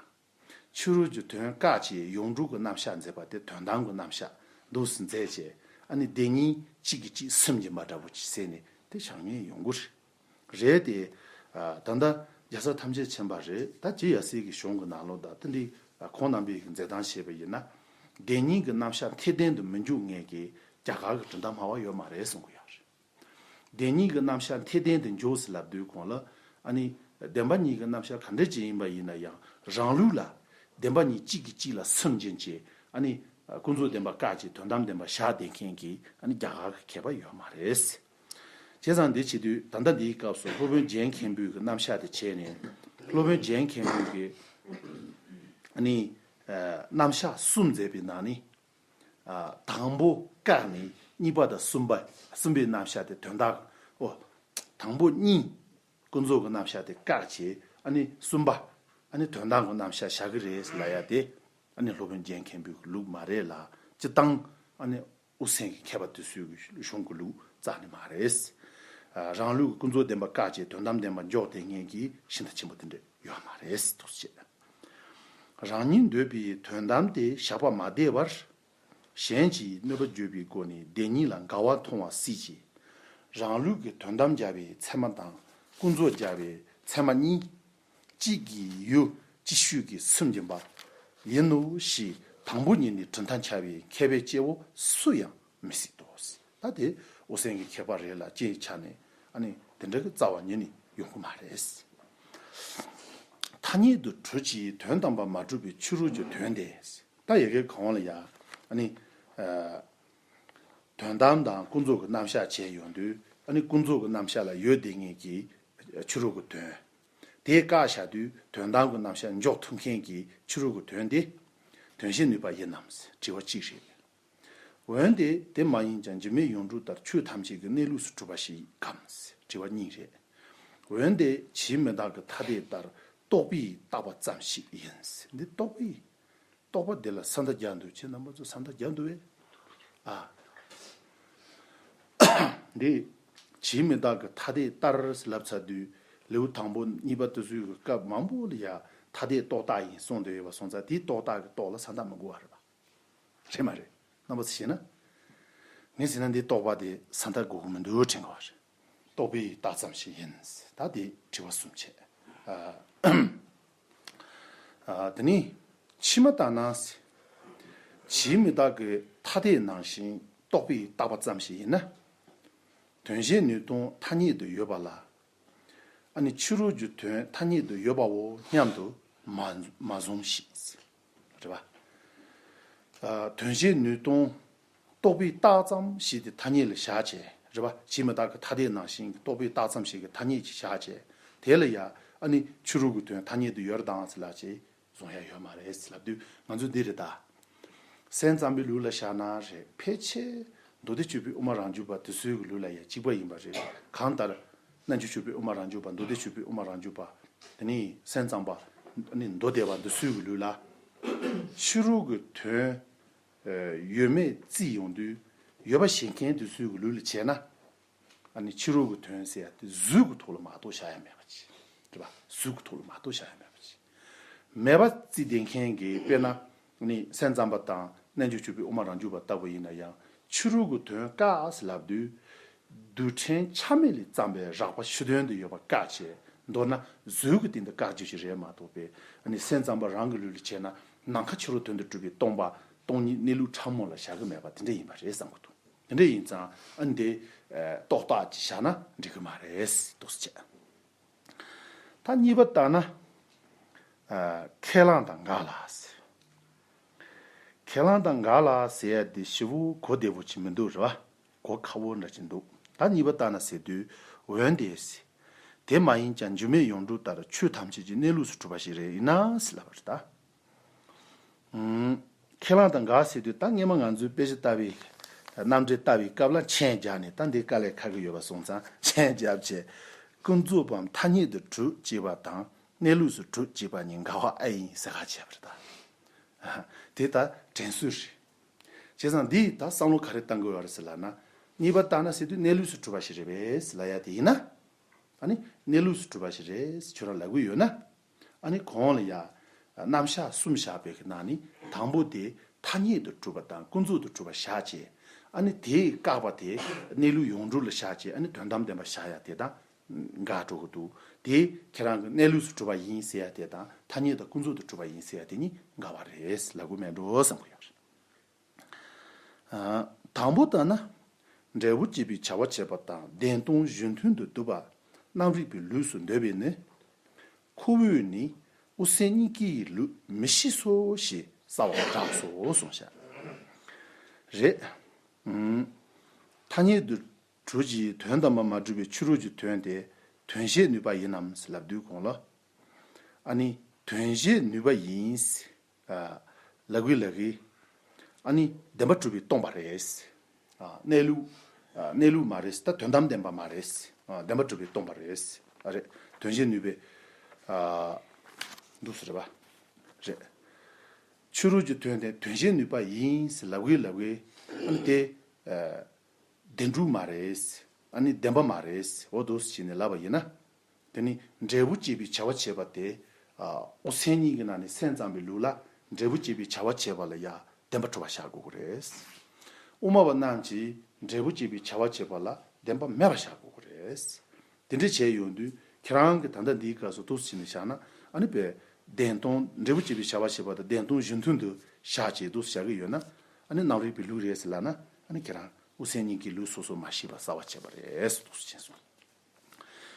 ཕྱི་རོལ་གྱི་དོན་བཀག་བྱས་ཡོངས་གྲུབ་ཀྱི་རྣམ་གཞག་མཛད་པ་དེ་དོན་དམ་གྱི་རྣམ་གཞག་འདུག་སེ་མཛད་བྱས། ཨ་ནི་བདེན་གཉིས་གཅིག་གིས་གཅིག་སུན་འབྱིན་པ་འདྲ་པོ་ཅིག་བྱས་ནས་དེ་བྱང་ཉེས་ཡོང་གི་རེད། རེད་དེ། ད་ལྟ་རྒྱལ་ཚབ་ཐམས་ཅད་མཁྱེན་པ་རེད། ད་ཇི་ཡ་སྲིད་ཀྱི་གཞུང་གི་ནང་ལོགས་ད་དེ་འདྲའི་ཁོང་རྣམ་པས་མཛད་སྟངས་བྱས་པ་ཡིན་ན། བདེན་གཉིས་ཀྱི་རྣམ་གཞག་འཐད་ལྡན་དུ་མི་འཇུག་མཁན་གྱི་རྒྱ་གར་གྱི་གྲུབ་མཐའ་སྨྲ་བ་ཡོད་མ་རེད་གསུང་གི་ཡོད་རེད། བདེན་གཉིས་ཀྱི་རྣམ་གཞག་འཐད་ལྡན་དུ་འཇོག་ཟེར་ལབ་དུས་གོང་ལ། ཨ་ནི་བདེན་པ་གཉིས་ཀྱི་རྣམ་གཞག་ག་འདྲ་ཅིག་ཡིན་པ་ཡིན་ན་ཡང་རང་ལུགས་ལ་བདེན་པ་གཉིས་གཅིག་གིས་གཅིག་ལ་སུན་འབྱིན་བྱས། ཨ་ནི་ཀུན་རྫོབ་བདེན་པ་བཀག་བྱས་དོན་དམ་བདེན་པ་བཞག་བསྡད་མཁན་གྱི་ཨ་ནི་རྒྱ་གར་གྱི་མཁས་པ་ཡོད་མ་རེད། བྱས་ཙང་འདི་བྱེད་དུས་ད་ལྟ་འདིའི་སྐབས་སུ་སློབ་དཔོན་རྒྱན་མཁན་པོའི་གི་རྣམ་གཞག་དེ་བྱས་ནས། སློབ་དཔོན་རྒྱན་མཁན་པོའི་གི་ཨ་ནི་རྣམ་གཞག་གསུམ་མཛད་པའི་ནང་ནས། དང་པོ་བཀག་ནས་གཉིས་པ་དང་གསུམ་པ། གསུམ་པའི་རྣམ་གཞག་དེ་དོན་དག་ཨོ། དང་པོ་གཉིས་ཀུན་རྫོབ་ཀྱི་རྣམ་གཞག་དེ་བཀག་བྱས། ཨ་ནི་གསུམ་པ་ཨ་ནི་དོན་དམ་གྱི་རྣམ་གཞག་བཞག་གི་རེད་ལབ་ཡ་དེ། ཨ་ནི་སློབ་དཔོན་རྒྱན་མཁན་པོའི་ལུགས་མ་རེད་ལ། སྤྱིར་བཏང་ཨ་ནི་དབུ་སེམས་ཀྱི་མཁས་པ་དེ་ཚོའི་གཞུང་གི་ལུགས་རྩ་ནས་མ་རེད། རང་ལུགས་ཀྱི་ཀུན་རྫོབ་བདེན་པ་བཀག་བྱས་དོན་དམ་བདེན་པ་འཇོག་བསྡད་མཁན་གྱི་ཤིང་རྟ་ཆེན་པོ་དེ་འདྲ་ཡོད་མ་རེད་འདུག་ཅེས། རང་ཉིད་འདོད་པའི་དོན་དམ་དེ་བཞག་པ་མ་བསྡད་པར། གཞན་གྱིས་གནོད་པ་བརྗོད་པའི་སྒོ་ནས་བདེན་གཉིས་ལ་འགལ་བ་མཐོང་བ་སྲིད་ཅིང་། རང་ལུགས་ཀྱི་དོན་དམ་སྦྱར་བའི་ཚད་མ་དང་ཀུན་རྫོབ་སྦྱར་བའི་ཚད་མ་གཉིས། གཅིག་གིས་ཡུལ་ཅིག་ཤོས་ཀྱིས་སུན་འབྱིན་པ་ཡིན་ནོ་ཞེས་དང་པོ་ཉིད་ནས་གྲུབ་མཐའ་འཆའ་བའི་མཁས་པའི་སྐྱེ་བོ་སུ་ཡང་མི་སྲིད་དོ། ད་དེ་དབུ་སེམས་ཀྱི་མཁས་པ་རེད་ལ་སྐྱེས་ཆ་ནས་ཨ་ནི་དེ་འདྲ་གི་རྩ་བ་ཉིད་ནས་ཡོང་གི་མ་རེད། ཐ་སྙད་དུ་གྲུབ་ཀྱི་དོན་དམ་པར་མ་གྲུབ་པའི་ཕྱི་རོལ་གྱི་དོན་ཏེ། ད་ཡ་གི་གོང་ལ་ཡ་ཨ་ནི་དོན་དམ་དང་ཀུན་རྫོབ་ཀྱི་རྣམ་གཞག་བྱས་ཡོང་དུས། ཨ་ནི་ཀུན་རྫོབ་ཀྱི་རྣམ་གཞག་ལ་ཡོད་བསྡད་མཁན་གྱི་ཕྱི་རོལ་གྱི་དོན། དེ་བཀག་བཞག་དུས་དོན་དམ་གྱི་རྣམ་གཞག་འཇོག་ཐུབ་མཁན་གྱི་ཕྱི་རོལ་གྱི་དོན་དེ་དོན་བྱེད་ནུས་པ་ཡིན་ནམ། དྲི་བ་གཅིག་རེད། འོན་ཏེ་དེ་མ་ཡིན་ཀྱང་འཇིགས་མེད་ཡོངས་གྲུབ་ལྟར་ཆོས་ཐམས་ཅད་ཀྱི་གནས་ལུགས་སུ་གྲུབ་པ་ཞིག་གམ། དྲི་བ་གཉིས་རེད། འོན་ཏེ་ཇི་མི་རྟག་གི་ཐ་དད་ལྟར་རྟོག་པས་བཏགས་པ་ཙམ་ཞིག་ཡིན། འདི་རྟོག་པས། རྟོག་པ་འདི་ལ་ས་མཐའ་རྒྱག་འདུག་ཁྱེད་རྣམ་པ་ཚོ་ས་མཐའ་རྒྱག་འདུག་བས། ཨ། འདི་ཇི་མི་རྟག་གི་ཐ་དད་ལྟར་ལབ་ཚར་དུས། ལེའུ་དང་པོ་གཉིས་པ་དེ་ཚོའི་སྐབས་མང་པོ་ལ་ཡ་ཐ་དད་རྟོག་བཏགས་ཡིན་གསུངས་བསྡད་ཡོད་པ་སོང་ཙང་། དེའི་རྟོག་བཏགས་ཀྱི་རྟོག་ལ་ས་མཐའ་མི་དགོས་པ་རེད་པ། རེད་མ་རེད། རྣམ་པ་ཚོ་ཤེས་ན། ངས་ཟེར་ན་འདི་རྟོག་པ་དེ་ས་མཐའ་དགོས་ཀྱི་མི་འདུག་དྲན་གྱི་ཡོད་རེད། རྟོག་པས་བཏགས་ཙམ་ཞིག་ཡིན། ད་དེ་དྲི་བ་གསུམ་བྱས། ཨ། ཨ། དེ་ནི་ཕྱི་མ་ལྟར་ན། ཇི་མི་རྟག་གི་ཐ་དད་ནང་བཞིན་རྟོག་པས་བཏགས་པ་ཙམ་ཞིག་ཡིན་ན། དོན་བྱེད་ནུས་སྟོང་ཐ་སྙད་དུ་ཡོད་པ་ལ། ཨ་ནི་ཕྱི་རོལ་གྱི་དོན་ཐ་སྙད་དུ་ཡོད་པའོ་སྙམ་དུ་མ་མ་བཟུང་ཞིག། རེད་པ། ཨ། དོན་བྱེད་ནུས་སྟོང་རྟོག་པས་བཏགས་ཙམ་ཞིག་དེ་ཐ་སྙད་ལ་བཞག་བྱས། རེད་པ། ཇི་མི་རྟག་གི་ཐ་དད་ནང་བཞིན་རྟོག་པས་བཏགས་ཙམ་ཞིག་གི་ཐ་སྙད་ཅིག་བཞག་བྱས། དེ་ལ་ཡ་ཨ་ནི་ཕྱི་རོལ་གྱི་དོན་ཐ་སྙད་དུ་ཡོད་རེད་དང་ཟེར་ལབ་བྱས། བཟུང་ཡ་ཡོད་མ་རེད་ཟེར་ལབ་དུས་ང་ཚོ་འདི་རེད་ད། སེམས་ཙམ་པའི་ལུགས་ལ་བཞག་ན་རེད། ཕལ་ཆེར་མདོ་སྡེ་སྤྱོད་པའི་དབུ་མ་རང་རྒྱུད་པ་དེ་ཚོའི་གི་ལུགས་ལ་ཡ་གཅིག་པ་ཡིན་པ་རེད། གང་ལྟར་རྣལ་འབྱོར་སྤྱོད་པའི་དབུ་མ་རང་རྒྱུད་པ། མདོ་སྡེ་སྤྱོད་པའི་དབུ་མ་རང་རྒྱུད་པ། དེ་ནི་སེམས་ཙམ་པ། ནི་མདོ་སྡེ་པ་འདི་ཚོའི་གི་ལུགས་ལ། ཕྱི་རོལ་གྱི་དོན་ཡོད་མེད་བརྩིས་ཡོང་དུས། ཡོད་པ་བཞེད་མཁན་དེ་ཚོའི་གི་ལུགས་ལ་བྱས་ན། ཨ་ནི་ཕྱི་རོལ་གྱི་དོན་ཟེར་ཡ་དེ་གཟུགས་ཀྱི་ཐོག་ལ་མ་གཏོགས་བཞག་ཡ་མེད་པ་ཅིག། རེད་པ། གཟུགས་ཀྱི་ཐོག་ལ་མ་གཏོགས་བཞག་ཡ་མེད་པ་ཅིག། མེད་པ་བརྩིས་བསྡད་མཁན་གྱི། དཔེར་ན་ནི་སེམས་ཙམ་པ་དང་རྣལ་འབྱོར་སྤྱོད་པའི་དབུ་མ་རང་རྒྱུད་པ་ལྟ་བུ་ཡིན་ན་ཡང་ཕྱི་རོལ་གྱི་དོན་བཀག་ཟེར་ལབ་དུས། རྡུལ་ཕྲན་ཆ་མེད་ལས་བརྩམས་པའི་རགས་པ་ཕྱི་དོན་དུ་ཡོད་པ་བཀག་བྱས། མདོར་ན་གཟུགས་ཀྱི་སྟེང་དུ་བཀག་རྒྱུ་ཞིག་རེད་མ་གཏོགས་པའི། ཨ་ནི་སེམས་ཙམ་པ་རང་གི་ལུགས་ལ་བྱས་ན། ནམ་མཁའ་ཕྱི་རོལ་དོན་དུ་གྲུབ་པའི་སྟོང་པ་སྟོང་ཉིད་གནས་ལུགས་ཕྲ་མོ་ལ་བཞག་གི་མེད་པ་དེ་འདྲ་ཡིན་པ་རེད་བསམ་གྱི་འདུག། དེ་འདྲ་ཡིན་ཙང་ཨ་འདི་རྟོག་བཏགས་ཀྱིས་བཞག་ན་འགྲིག་གི་མ་རེད་འདུག་ཟེར་བྱས། ད་གཉིས་པ་ལྟར་ན། ཁས་བླངས་དང་འགལ་ལ་ཟེར། ཁས་བླངས་དང་འགལ་ལ་ཟེར་ཡ་འདི་ཞེ་པོ་གོ་བདེ་པོ་ཅིག་མི་འདུག་རེད་པ། གོ་ཁག་པོ་འདྲ་ཅིག་འདུག། ད་གཉིས་པ་ལྟར་ན་ཟེར་དུས། འོན་ཏེ་ཟེར། དེ་མ་ཡིན་ཀྱང་འཇིགས་མེད་ཡོངས་གྲུབ་ལྟར་ཆོས་ཐམས་ཅད་ཀྱི་གནས་ལུགས་སུ་གྲུབ་པ་ཞིག་རེད་ཡིན་ན་ཟེར་ལབ་པ་རེད་ད། ཨུམ། ཁས་བླངས་དང་འགལ་ཟེར་དུས། ད་སྔས་མ་ང་ཚོའི་དཔེ་ཆ་ལྟ་བའི། རྣམ་འགྲེལ་ལྟ་བའི་སྐབས་ལ་མཆན་རྒྱག་ནས། ད་འདི་དཀའ་ལས་ཁག་གི་ཡོད་པ་སོང་ཙང་མཆན་རྒྱབ་བྱས། ཀུན་རྫོབ་པའམ་ཐ་སྙད་དུ་གྲུབ་ཅེས་པ་དང་གནས་ལུགས་སུ་གྲུབ་ཅེས་པ་གཉིས་འགལ་བ་ཨེ་ཡིན་ཟེར་ཁ་བྱས་པ་རེད་ད། དེ་ད་དྲན་གསོ་རེད། བྱས་ཙང་འདི་ད་བསམ་བློ་ག་རེ་བཏང་དགོས་ཡོད་རེད་ཟེར་ལབ་ན། གཉིས་པ་བཏང་ན་ཟེར་དུས་གནས་ལུགས་སུ་གྲུབ་པ་ཞིག་རེད་པས་ལབ་ཡ་དེ་ཡིན་ན། ཨ་ནི་གནས་ལུགས་སུ་གྲུབ་པ་ཞིག་རེད་ཁྱོད་རང་ལབ་གི་ཡོད་ན། ཨ་ནི་གོང་ལ་ཡ། རྣམ་གཞག་གསུམ་བཞག་པའི་ནང་ནས་དང་པོ་དེ་ཐ་སྙད་དུ་གྲུབ་པ་དང་ཀུན་རྫོབ་ཏུ་གྲུབ་པ་བཞག་བྱས། ཨ་ནི་དེས་བཀག་པ་དེ་གནས་ལུགས་ཡོངས་གྲུབ་ལ་བཞག་བྱས། ཨ་ནི་དོན་དམ་བདེན་པ་བཞག་ཡ་དེ་དང་འགལ་འགྲོ་གི་འདུག་དེ་ཁྱེད་རང་གི་གནས་ལུགས་སུ་གྲུབ་པ་ཡིན་ཟེར་ཡ་དེ་དང་ཐ་སྙད་དུ་ཀུན་རྫོབ་ཏུ་གྲུབ་པ་ཡིན་ཟེར་ཡ་དེ་གཉིས་འགལ་བ་རེད་ལབ་དགོས་མེད་འགྲོ་བསམ་གི་ཡོད་རེད། དང་པོ་ལྟར་ན། འབྲས་བུ་བསྐྱེད་པའི་བྱ་བ་བྱེད་པ་དང་བདེན་སྟོང་གཞི་མཐུན་དུ་འདུ་བ་རྣམ་རིག་པའི་ལུས་སུ་འདོད་པས་ནི། ཁོ་བོས་ནི་དབུ་སེམས་གཉིས་ཀའི་ལུས་མི་ཤེས་སོ་ཞེས་བསལ་བ་དྲགས་སོ་གསུངས་ཤག་རེད། ཐ་སྙད་དུ་གྲུབ་ཀྱི་དོན་དམ་པར་མ་གྲུབ་པའི་ཕྱི་རོལ་གྱི་དོན་དེ་དོན་བྱེད་ནུས་པ་ཡིན་ནམ་ལབ་དུས་གོང་ལ། ཨ་ནི་དོན་བྱེད་ནུས་པ་ཡིན། ལ་གུ་ལ་གི། ཨ་ནི་བདེན་པ་གྲུབ་པས་སྟོང་པ་རེད། གནས་ལུགས། གནས་ལུགས་མ་རེད་ད་དོན་དམ་བདེན་པ་མ་རེད། བདེན་པ་གྲུབ་པས་སྟོང་པ་རེད། ཨ་རེད་དོན་བྱེད་ནུས་པའི། འདུག་ཟེར་བ། རེད། ཕྱི་རོལ་གྱི་དོན་དེ་དོན་བྱེད་ནུས་པ་ཡིན་ལ་གུ་ལ་གུ། ཨ་ནི་དེ། བདེན་གྲུབ་མ་རེད། ཨ་ནི་བདེན་པ་མ་རེད་འོ་འདུག་ཟེར་ནས་ལབ་པ་ཡིན་ན། དེ་ནི་འབྲས་བུ་བསྐྱེད་པའི་བྱ་བ་བྱེད་པ་དེ། དབུ་སེམས་གཉིས་ཀྱི་ནང་ནས་སེམས་ཙམ་པའི་ལུགས་ལ་འབྲས་བུ་བསྐྱེད་པའི་བྱ་བ་བྱེད་པ་ལ་ཡང་བདེན་པ་གྲུབ་པ་བཞག་དགོས་ཀྱི་རེད། དབུ་མ་པ་རྣམས་ཀྱིས་འབྲས་བུ་བསྐྱེད་པའི་བྱ་བ་བྱེད་པ་ལ་བདེན་པ་མེད་པ་བཞག་དགོས་ཀྱི་རེད། དེ་འདྲ་བྱས་ཡོང་དུས་ཁྱེད་རང་གིས་ད་ལྟ་འདིའི་སྐབས་སུ་འདུག་སེ་བྱས་ནས་བཞག་ན་ཨ་ནི་པའི་བདེན་སྟོང་འབྲས་བུ་བསྐྱེད་པའི་བྱ་བ་བྱེད་པ་དང་བདེན་སྟོང་གཞི་མཐུན་དུ་བཞག་བྱས་འདུག་སེ་བཞག་གི་ཡོད་ན་ཨ་ནི་རྣམ་རིག་པའི་ལུགས་རེད་ཟེར་ལབ་ན་ཨ་ནི་ཁྱེད་རང་དབུ་སེམས་གཉིས་ཀྱི་ལུགས་སོ་སོ་མ་ཤེས་པ་གསལ་བ་བྱས་པ་རེད་འདུག་སེ་བྱས་སོང་།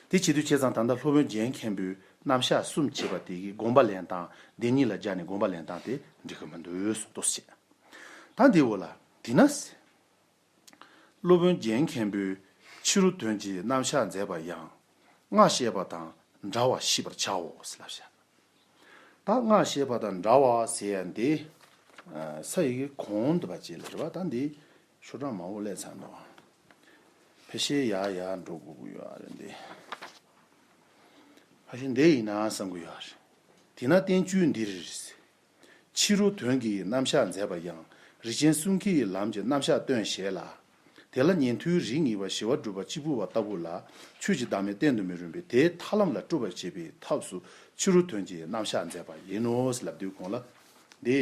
དེ་བྱེད་དུས་བྱས་ཙང་ད་ལྟ་སློབ་དཔོན་རྒྱན་མཁན་པོས་རྣམ་གཞག་གསུམ་བྱས་པ་དེ་གི་དགོངས་པ་ལེན་སྟངས་དེ་གཉིས་ལ་སྦྱར་ནས་དགོངས་པ་ལེན་སྟངས་དེ་འགྲིག་གི་མི་འདུག་གསུངས་འདུག་སེ་བྱས། ད་འདི་འོ་ལ་དེས་ན། སློབ་དཔོན་རྒྱན་མཁན་པོས་ཕྱི་རོལ་དོན་གྱི་རྣམ་གཞག་མཛད་པ་ཡང་སྔར་བཤད་པ་དང་འདྲ་བར་ཤེས་པར་བྱའོ་ཟེར་ལབ་བཞག་ད་སྔར་བཤད་པ་དང་འདྲ་བ་ཟེར་ཡ་འདི། ས་ཡི་གེ་གོང་དུ་བ་ཅིག་ལ་རེད་བ་ད་འདི་ཤོག་གྲངས་མང་པོ་སླེབས་ཚར་འདུག་ཕལ་ཆེར་ཡར་ཡར་འགྲོ་དགོས་ཀྱི་ཡོད་རེད་འདི། ཕལ་ཆེར་འདི་ཡིན་ན་བསམ་གྱི་ཡོད་རེད། དེས་ན་བསྟན་བཅོས་འདིར། ཕྱི་རོལ་དོན་གྱི་རྣམ་གཞག་མཛད་པ་ཡང་རིགས་ཅན་གསུམ་ཀའི་ལམ་གྱི་རྣམ་གཞག་སྟོན་ཞེས་ལ། དེ་ལ་ཉན་ཐོས་རིགས་ངེས་པ་ཞི་བ་སྒྲུབ་པ་གཅིག་པུ་བ་ལྟ་བུ་ལ་ཆོས་ཀྱི་བདག་མེད་བསྟན་དུ་མི་རུང་བས་དེའི་ཐར་ལམ་ལ་སྤྲོ་བར་བྱེད་པའི་ཐབས་སུ་ཕྱི་རོལ་དོན་གྱི་རྣམ་གཞག་མཛད་པ་ཡིན་ནོ་ལབ་དུས་གོང་ལ། འདི་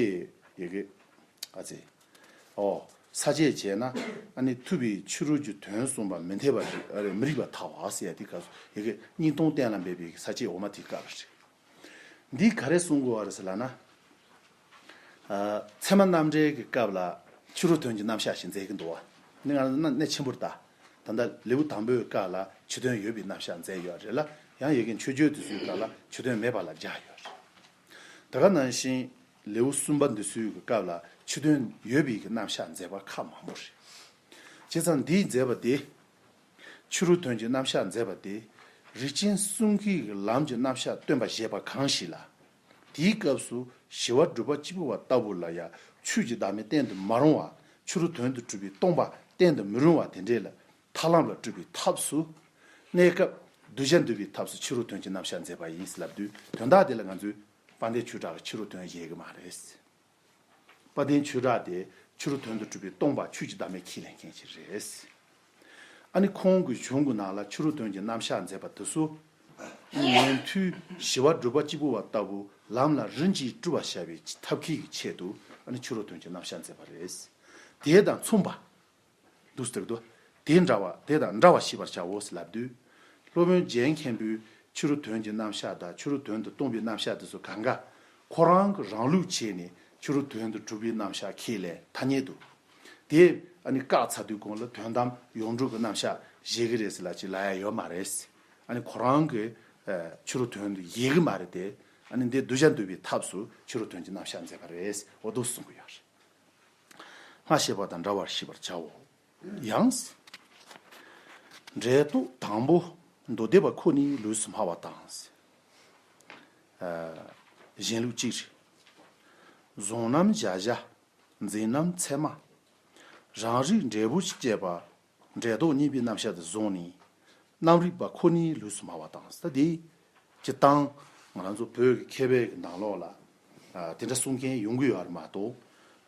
ཡི་གེ་ཨ་ཙི། ཨོ། ས་བཅད་བྱས་ན་ཨ་ནི་ཐུབ་པའི་ཕྱི་རོལ་གྱི་དོན་གསུངས་པ་མི་འཐད་པ་རིགས་ཨ་རེ་མི་རིགས་པ་ཐལ་བ་ཟེར་ཡ་དེ་སྐབས་སུ་ཡི་གེ་གཉིས་སྟོང་གཏན་ལ་འབེབས་པའི་ས་བཅད་འོག་མ་དེ་སྐབས་རེད། འདི་ག་རེ་གསུང་དགོས་པ་རེད་ཟེར་ལབ་ན། ཨ། ཚད་མ་རྣམ་འགྲེལ་གྱི་སྐབས་ལ་ཕྱི་རོལ་དོན་གྱི་རྣམ་གཞག་ཞིག་མཛད་ཀྱི་འདུག་བ། འདི་ང་ལ་གནད་ཆེན་པོ་རེད་ད། ད་ལྟ་ལེའུ་དང་པོའི་སྐབས་ལ་ཕྱི་དོན་ཡོད་པའི་རྣམ་གཞག་མཛད་ཡོད་རེད་ལ་ཡང་ཡི་གེ་མཆོད་བརྗོད་དེ་ཚོའི་སྐབས་ལ་ཕྱི་དོན་མེད་པ་ལ་སྦྱར་ཡོད་རེད། ད་ག་ནང་བཞིན་ལེའུ་གསུམ་པ་འདི་ཚོའི་སྐབས་ལ་ཕྱི་དོན་ཡོད་པའི་རྣམ་གཞག་མཛད་པ་ཁག་མང་པོ་རེད། བྱས་ཙང་འདིའི་མཛད་པ་དེ། ཕྱི་རོལ་དོན་གྱི་རྣམ་གཞག་མཛད་པ་དེ། རིགས་ཅན་གསུམ་ཀའི་ལམ་གྱི་རྣམ་གཞག་སྟོན་པ་བཞེད་པ་གང་ཞིག་ལ། དེའི་སྐབས་སུ་ཞི་བ་སྒྲུབ་པ་གཅིག་པུ་བ་ལྟ་བུ་ལ་ཡང་ཆོས་ཀྱི་བདག་མེད་བསྟན་དུ་མ་རུང་བ་ཕྱི་རོལ་དོན་དུ་གྲུབ་པའི་སྟོང་པ་བསྟན་དུ་མི་རུང་བ་དེ་འདྲས་ལ་ཐར་ལམ་ལ་སྤྲོད་པའི་ཐབས་སུ། གནས་སྐབས་གདུལ་བྱ་འདུལ་བའི་ཐབས་སུ་ཕྱི་རོལ་དོན་གྱི་རྣམ་གཞག་མཛད་པ་ཡིན་ལབ་དུས་དོན་དག་དེ་ལ་ང་ཚོས་དཔལ་ལྡན་ཆོས་གྲགས་ཀྱི་ཕྱི་རོལ་དོན་བཞེད་གི་མ་རེད། དཔལ་ལྡན་ཆོས་གྲགས་དེ་ཕྱི་རོལ་དོན་དུ་གྲུབ་པའི་སྟོང་པ་ཆོས་ཀྱི་བདག་མེད་ཁས་ལེན་མཁན་ཞིག་རེད། ཨ་ནི་ཁོང་གི་གཞུང་གི་ནང་ལ་ཕྱི་རོལ་དོན་གྱི་རྣམ་གཞག་མཛད་པ་དེ་ཚོ། ཉན་ཐོས་ཞི་བ་སྒྲུབ་པ་གཅིག་པུ་བ་ལྟ་བུ་ལམ་ལ་རིམ་གྱིས་སྒྲུབ་པར་བྱ་བའི་ཐབས་མཁས་ཀྱི་ཆེད་དུ་ཨ་ནི་ཕྱི་རོལ་དོན་གྱི་རྣམ་གཞག་མཛད་པ་རེད། དེ་དང་མཚུངས་པ། འདུག་ཟེར་གི་འདུག་དེ་འདྲ་བ་དེ་དང་འདྲ་བ་ཤེས་པར་བྱའོ་ཟེར་ལབ་དུས། སློབ་དཔོན་རྒྱན་མཁན་པོས་ཕྱི་རོལ་དོན་གྱི་རྣམ་གཞག་དང་ཕྱི་རོལ་དོན་དུ་སྟོང་པའི་རྣམ་གཞག་དེ་ཚོ་གང་ག་ཁོ་རང་གི་རང་ལུགས་བྱས་ནས་ཕྱི་རོལ་དོན་དུ་གྲུབ་པའི་རྣམ་གཞག་ཁས་ལེན་ཐ་སྙད་དུ། དེ་ཨ་ནི་བཀག་ཚར་དུས་གོང་ལ་དོན་དམ་ཡོངས་གྲུབ་ཀྱི་རྣམ་གཞག་བཞེད་གི་རེད་ཟེར་ལབ་ཅིག་ལབ་ཡ་ཡོད་མ་རེད། ཨ་ནི་ཁོ་རང་གི་ཕྱི་རོལ་དོན་དུ་བཞེད་གི་མ་རེད་དེ། ཨ་ནི་འདི་གདུལ་བྱ་འདུལ་བའི་ཐབས་སུ་ཕྱི་རོལ་དོན་གྱི་རྣམ་གཞག་མཛད་པ་རེད་འོ་འདུག་གསུང་གི་ཡོད་རེད། སྔར་བཤད་པ་དང་འདྲ་བར་ཤེས་པར་བྱའོ། ཡང་། འབྲས་རྟོག་དང་པོ་མདོ་སྡེ་པ་ཁོ་ནའི་ལུས་སུ་སྨྲ་བ་དང་། གཞན་ལུགས་གཅིག་རེད། གཟུང་རྣམ་གཞལ་བྱ། འཛིན་རྣམ་ཚད་མ། རང་རིག་འབྲས་བུ་སྐྱེས་པ། འབྲས་རྟོག་གཉིས་པའི་རྣམ་གཞག་དེ་བཟུང་ནས། རྣམ་རིག་པ་ཁོ་ནའི་ལུས་སུ་སྨྲ་བ་དང་ཟེར་དེ། སྤྱིར་བཏང་ང་རང་ཚོ་བོད་ཀྱི་མཁས་པའི་གི་ནང་ལོགས་ལ། དེ་འདྲ་གསུང་མཁན་ཡོང་གི་ཡོད་རེད་མ་གཏོགས།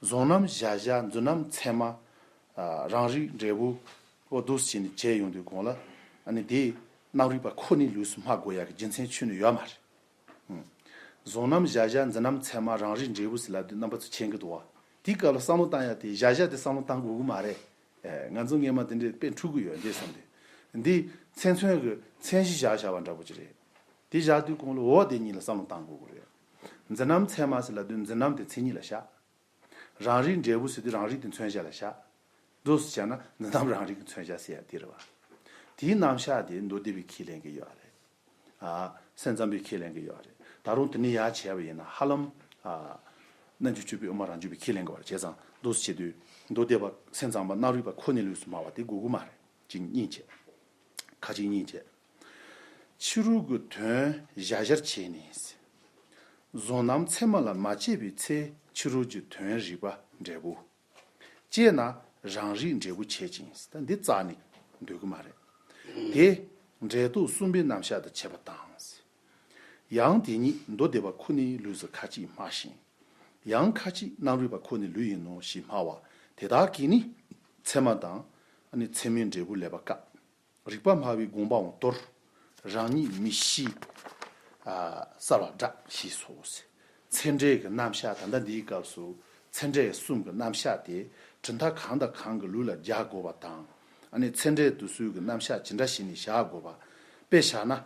གཟུང་རྣམ་གཞལ་བྱ་འཛིན་རྣམ་ཚད་མ། ཨ་རང་རིག་འབྲས་བུ། འོ་འདུག་སེ་བྱས་ནས་བྱས་ཡོང་དུས་གོང་ལ། ཨ་ནི་དེ་རྣམ་རིག་པ་ཁོ་ནའི་ལུས་སུ་སྨྲ་དགོས་ཡག་གི་རྒྱུ་མཚན་ཁྱོན་ནས་ཡོད་མ་རེད། ཨུམ། གཟུང་རྣམ་གཞལ་བྱ་འཛིན་རྣམ་ཚད་མ་རང་རིག་འབྲས་བུ་ཟེར་ལབ་དུས་རྣམ་པ་ཚོ་མཁྱེན་གྱི་འདུག་བ། དེའི་སྐབས་ལ་བསམ་བློ་བཏང་ཡག་དེ་གཞལ་བྱ་དེ་བསམ་བློ་བཏང་དགོས་ཀྱི་མ་རེད། ཨེ། ང་ཚོ་སྔས་མ་དེ་འདྲའི་དཔེ་འཁྲུག་གི་ཡོད་འདྲ་བསམ་དུས། འདི་མཚན་མཚོན་གྱི་མཚན་གཞི་བཞག་བཞག་པ་འདྲ་པོ་ཅིག་རེད། དེ་བཞག་དུས་གོང་ལ་འོ་དེ་གཉིས་ལ་བསམ་བློ་བཏང་དགོས་ཀྱི་རེད། འཛིན་རྣམ་ཚད་མ་ཟེར་ལབ་དུས་འཛིན་རྣམ་དེ་མཚན་ཉིད་ལ་བཞག་རང་རིག་འབྲས་བུ་ཟེར་དུས་རང་རིག་དེ་མཚོན་བྱ་ལ་བཞག་འདུག་སེ་བྱས་ན་འཛིན་རྣམ་རང་རིག་གི་མཚོན་བྱ་ཟེར་ཡ་དེ་རེད་བ། དེའི་རྣམ་གཞག་དེ་མདོ་སྡེ་པས་ཁས་ལེན་གྱི་ཡོད་རེད། ཨ། སེམས་ཙམ་པས་ཁས་ལེན་གྱི་ཡོད་རེད། ད་རུང་དེ་ནས་ཡར་བྱས་པ་ཡིན་ན་ཧ་ལམ། ཨ། རྣལ་འབྱོར་སྤྱོད་པའི་དབུ་མ་རང་རྒྱུད་པས་ཁས་ལེན་གྱི་ཡོད་རེད། བྱས་ཙང་འདུག་སེ་བྱེད་དུས་མདོ་སྡེ་པ་སེམས་ཙམ་པ་རྣམ་རིག་པ་ཁོ་ནའི་ལུས་སུ་སྨྲ་བ་དེ་དགོས་ཀྱི་མ་རེད། གཅིག་གཉིས་བྱས། ཁ་ཅིག་གཉིས་བྱས། ཕྱི་རོལ་གྱི་དོན་གཞལ་བྱར་བྱས་ནས། གཟུང་རྣམ་ཚད་མ་ལ་མ་དཔྱད་པའི་ཚེ་ཕྱི་རོལ་གྱི་དོན་རིག་པ་འབྲས་བུ། དཔྱད་ན་རང་རིག་འབྲས་བུ་བྱེད་ཅིང་། ད་འདི་རྩ་ནས་འདོད་ཀྱི་མ་རེད། དེ་འབྲས་རྟོག་གསུམ་པའི་རྣམ་གཞག་ཏུ་བྱེད་པ་དང་། ཡང་དེ་ཉིད་མདོ་སྡེ་པ་ཁོ་ནའི་ལུས་སུ་ཁ་ཅིག་སྨྲ་ཞིང་། ཡང་ཁ་ཅིག་རྣམ་རིག་པ་ཁོ་ནའི་ལུས་ཡིན་ནོ་ཞེས་སྨྲ་བ་དེ་དག་གིས་ནི་ཚད་མ་དང་། ཨ་ནི་ཚད་མའི་འབྲས་བུ་ལེགས་པར་བཀག་རིགས་པ་སྨྲ་བའི་དགོངས་པའང་དོར། རང་ཉིད་མི་ཤེས། ཨ། གསལ་བར་བསྒྲགས་ཞེས་སོ། ཚད་འབྲས་ཀྱི་རྣམ་གཞག་ད་ལྟ་འདིའི་སྐབས་སུ་ཚད་འབྲས་གསུམ་གྱི་རྣམ་གཞག་དེ་གྲུབ་མཐའ་གང་དང་གང་གི་ལུགས་ལ་སྦྱར་དགོས་པ་དང་། ཨ་ནི་ཚད་འབྲས་དེ་ཚོའི་གི་རྣམ་གཞག་ཇི་འདྲ་ཞིག་ནས་བཞག་དགོས་པ། དཔེ་བཞག་ན། ཨ།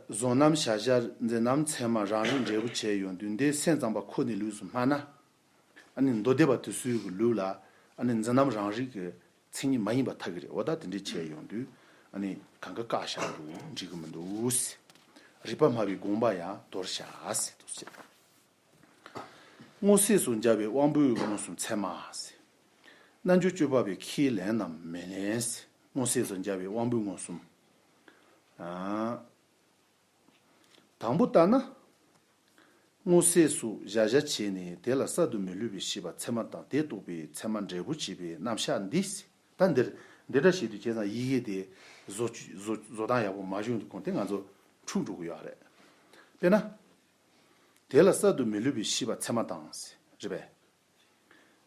གཟུང་རྣམ་གཞལ་བྱ་འཛིན་རྣམ་ཚད་མ་རང་རིག་འབྲས་བུ་བྱས་ཡོང་དུས་འདི་སེམས་ཙམ་པ་ཁོ་ནའི་ལུས་སུ་སྨྲ་ན། ཨ་ནི་མདོ་སྡེ་པ་དེ་ཚོའི་གི་ལུགས་ལ། ཨ་ནི་འཛིན་རྣམ་རང་རིག་གི་མཚན་ཉིད་མ་ཡིན་པ་ཐལ་གྱི་རེད། འོ་ད་དེ་འདྲས་བྱས་ཡོང་དུས། ཨ་ནི་གང་ག་བཀག་བཞག་འདུག་འགྲིག་གི་མི་འདུག་རིགས་པ་སྨྲ་བའི་དགོངས་པ་ཡང་དོར་བཞག་ཟེར་འདུག་ཟེར། སྔོ་སེམས་སུ་འཇལ་བའི་དབང་པོའི་མངོན་སུམ་ཚད་མ་ཟེར། རྣལ་འབྱོར་སྤྱོད་པ་པས་ཁས་ལེན་ནམ་མི་ལེན་ཟེར། སྔོ་སེམས་སུ་འཇལ་བའི་དབང་པོའི་མངོན་སུམ། ཨ། དང་པོ་ལྟར་ན། སྔོ་སེམས་སུ་གཞལ་བྱ་བྱས་ནས་དེ་ལ་གསར་དུ་མི་སླུ་བའི་ཤེས་པ་ཚད་མ་དང་དེ་རྟོགས་པའི་ཚད་མ་འབྲས་བུ་བྱེད་པའི་རྣམ་གཞག་འདི། ད་འདིར་འདི་འདྲ་བྱེད་དུས་བྱས་ཙང་ཡི་གེ་དེ་བཟོ་བཟོ་བཟོ་སྟངས་ཡག་པོ་མ་བྱུང་དུས་གོང་དེ་ང་ཚོ་འཁྲུག་འགྲོ་གི་ཡོད་རེད། དཔེར་ན། དེ་ལ་གསར་དུ་མི་སླུ་བའི་ཤེས་པ་ཚད་མ་དང་། རེད་པས།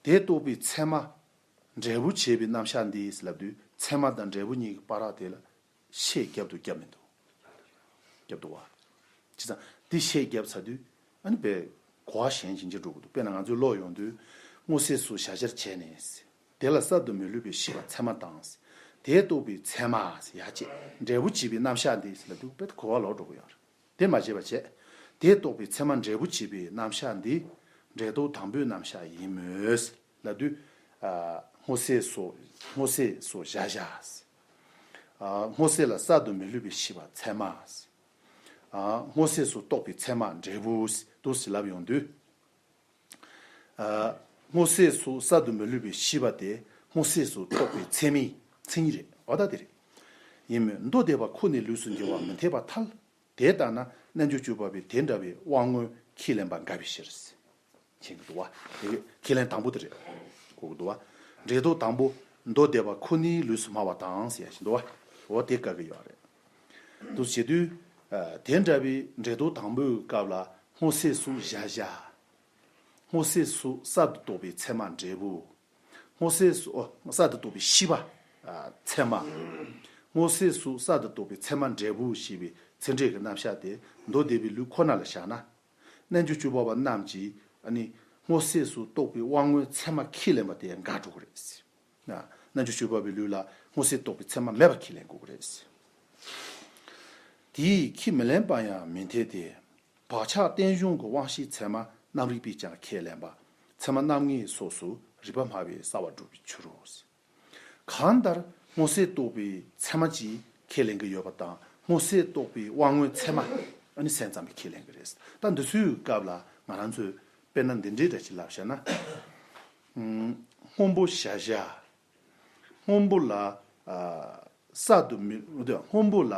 དེ་རྟོགས་པའི་ཚད་མ། འབྲས་བུ་བྱེད་པའི་རྣམ་གཞག་འདི་ལབ་དུས་ཚད་མ་དང་འབྲས་བུ་གཉིས་ཀྱི་བར་ཐག་དེ་ལ། ཤད་རྒྱབ་ཏུ་རྒྱབ་མི་འདུག་རྒྱབ་འདུག་བ། བྱས་ཙང་འདི་ཤད་རྒྱབ་ཚར་དུས་ཨ་ནི་དཔེ་གོ་བ་གཞན་ཞིག་འཇིག་འགྲོ་གི་འདུག་དཔེར་ན་ང་ཚོའི་ཀློག་ཡོང་དུས། སྔོ་སེམས་སུ་གཞལ་བྱར་བྱས་ནས། དེ་ལ་གསར་དུ་མི་སླུ་བའི་ཤེས་པ་ཚད་མ་དང་། དེ་རྟོགས་པའི་ཚད་མ་ཡ་བྱས། འབྲས་བུ་བྱེད་པའི་རྣམ་གཞག་འདི་ལབ་དུས་དཔེ་གོ་བ་ལོག་འགྲོ་གི་ཡོད་རེད། དེ་མ་བྱས་པ་བྱས། དེ་རྟོགས་པའི་ཚད་མ་འབྲས་བུ་བྱེད་པའི་རྣམ་གཞག་འདི། འབྲས་རྟོག་དང་པོའི་རྣམ་གཞག་ཡིན་མོད། ལབ་དུས། ཨ། སྔོ་སེམས་སོགས་སྔོ་སེམས་སོགས་གཞལ་བྱ། ཨ། སྔོ་སེམས་ལ་གསར་དུ་མི་སླུ་བའི་ཤེས་པ་ཚད་མ། ཨ། སྔོ་སེམས་སུ་རྟོགས་པའི་ཚད་མ་འབྲས་བུ། འདུག་སེ་ལབ་ཡོང་དུས། ཨ། སྔོ་སེམས་སུ་གསར་དུ་མི་སླུ་བའི་ཤེས་པ་དེ་སྔོ་སེམས་སུ་རྟོགས་པའི་ཚད་མའི་མཚན་ཉིད་རེད། འོ་ད་དེ་རེད། ཡིན་མོད་མདོ་སྡེ་པ་ཁོ་ནའི་ལུས་སུ་འགྱུར་བ་མི་འཐད་པར་ཐལ། དེ་ལྟར་ན་རྣལ་འབྱོར་སྤྱོད་པ་པས་དེ་འདྲ་བའི་དབང་མངོན་ཁས་ལེན་པ་འགལ་བའི་ཕྱིར། མཁྱེན་གྱི་འདུག་བ། དེ་ཁས་ལེན་དང་པོ་དེ་རེད། གོ་གི་འདུག་བ། འབྲས་རྟོག་དང་པོ་མདོ་སྡེ་པ་ཁོ་ནའི་ལུས་སུ་སྨྲ་བ་དང་ཟེར་ཡ་ཞིག་འདུག་བ། འོ་དེ་བཀག་གི་ཡོད་རེད། འདུག་བྱེད་དུས། ཨ། དེ་འདྲ་བའི་འབྲས་རྟོག་དང་པོའི་སྐབས་ལ་སྔོ་སེམས་སུ་གཞལ་བྱ། སྔོ་སེམས་སུ་གསར་དུ་རྟོགས་པའི་ཚད་མ་འབྲས་བུ། སྔོ་སེམས་སུ་ཨོ་གསར་དུ་རྟོགས་པའི་ཤེས་པ། ཨ། ཚད་མ། སྔོ་སེམས་སུ་གསར་དུ་རྟོགས་པའི་ཚད་མ་འབྲས་བུ་ཞེས་པའི་ཚད་འབྲས་ཀྱི་རྣམ་གཞག་དེ་མདོ་སྡེ་པའི་ལུགས་ཁོ་ན་ལ་བཞག་ན། རྣལ་འབྱོར་སྤྱོད་པ་པ་རྣམས་ཀྱིས་ཨ་ནི་སྔོ་སེམས་སུ་རྟོགས་པའི་དབང་མངོན་ཚད་མ་ཁས་ལེན་པ་དེ་ཡང་འགལ་འགྲོ་གི་རེད། ཨ། རྣལ་འབྱོར་སྤྱོད་པ་པའི་ལུགས་ལ་སྔོ་སེམས་རྟོགས་པའི་ཚད་མ་མེད་པ་ཁས་ལེན་དགོས་ཀྱི་རེད། དེས་ཁས་མི་ལེན་པ་ཡང་མི་འཐད་དེ། བག་ཆགས་རྟེན་གཞུང་གི་དབང་ཤེས་ཚད་མ་རྣམ་རིག་པས་ཀྱང་ཁས་ལེན་པ། ཚད་མ་རྣམ་ངེས་སོགས་སུ་རིགས་པ་སྨྲ་བས་གསལ་བར་སྒྲུབ་པའི་ཕྱིར་རོ། གང་ལྟར་སྔོ་སེམས་རྟོགས་པའི་ཚད་མ་གཅིག་ཁས་ལེན་གྱི་ཡོད་པ་དང་སྔོ་སེམས་རྟོགས་པའི་དབང་མངོན་ཚད་མ་ཨ་ནི་སེམས་ཙམ་པས་ཁས་ལེན་གྱི་རེད། ད་འདི་ཚོའི་སྐབས་ལ་ང་རང་ཚོས་དཔེར་ན་འདི་འདྲའི་འདྲ་ཞིག་ལབ་བྱས་ན། ཨུམ། སྔོན་པོ་གཞལ་བྱ། སྔོན་པོ་ལ། ཨ། གསར་དུ་མི་སྔོན་པོ་ལ།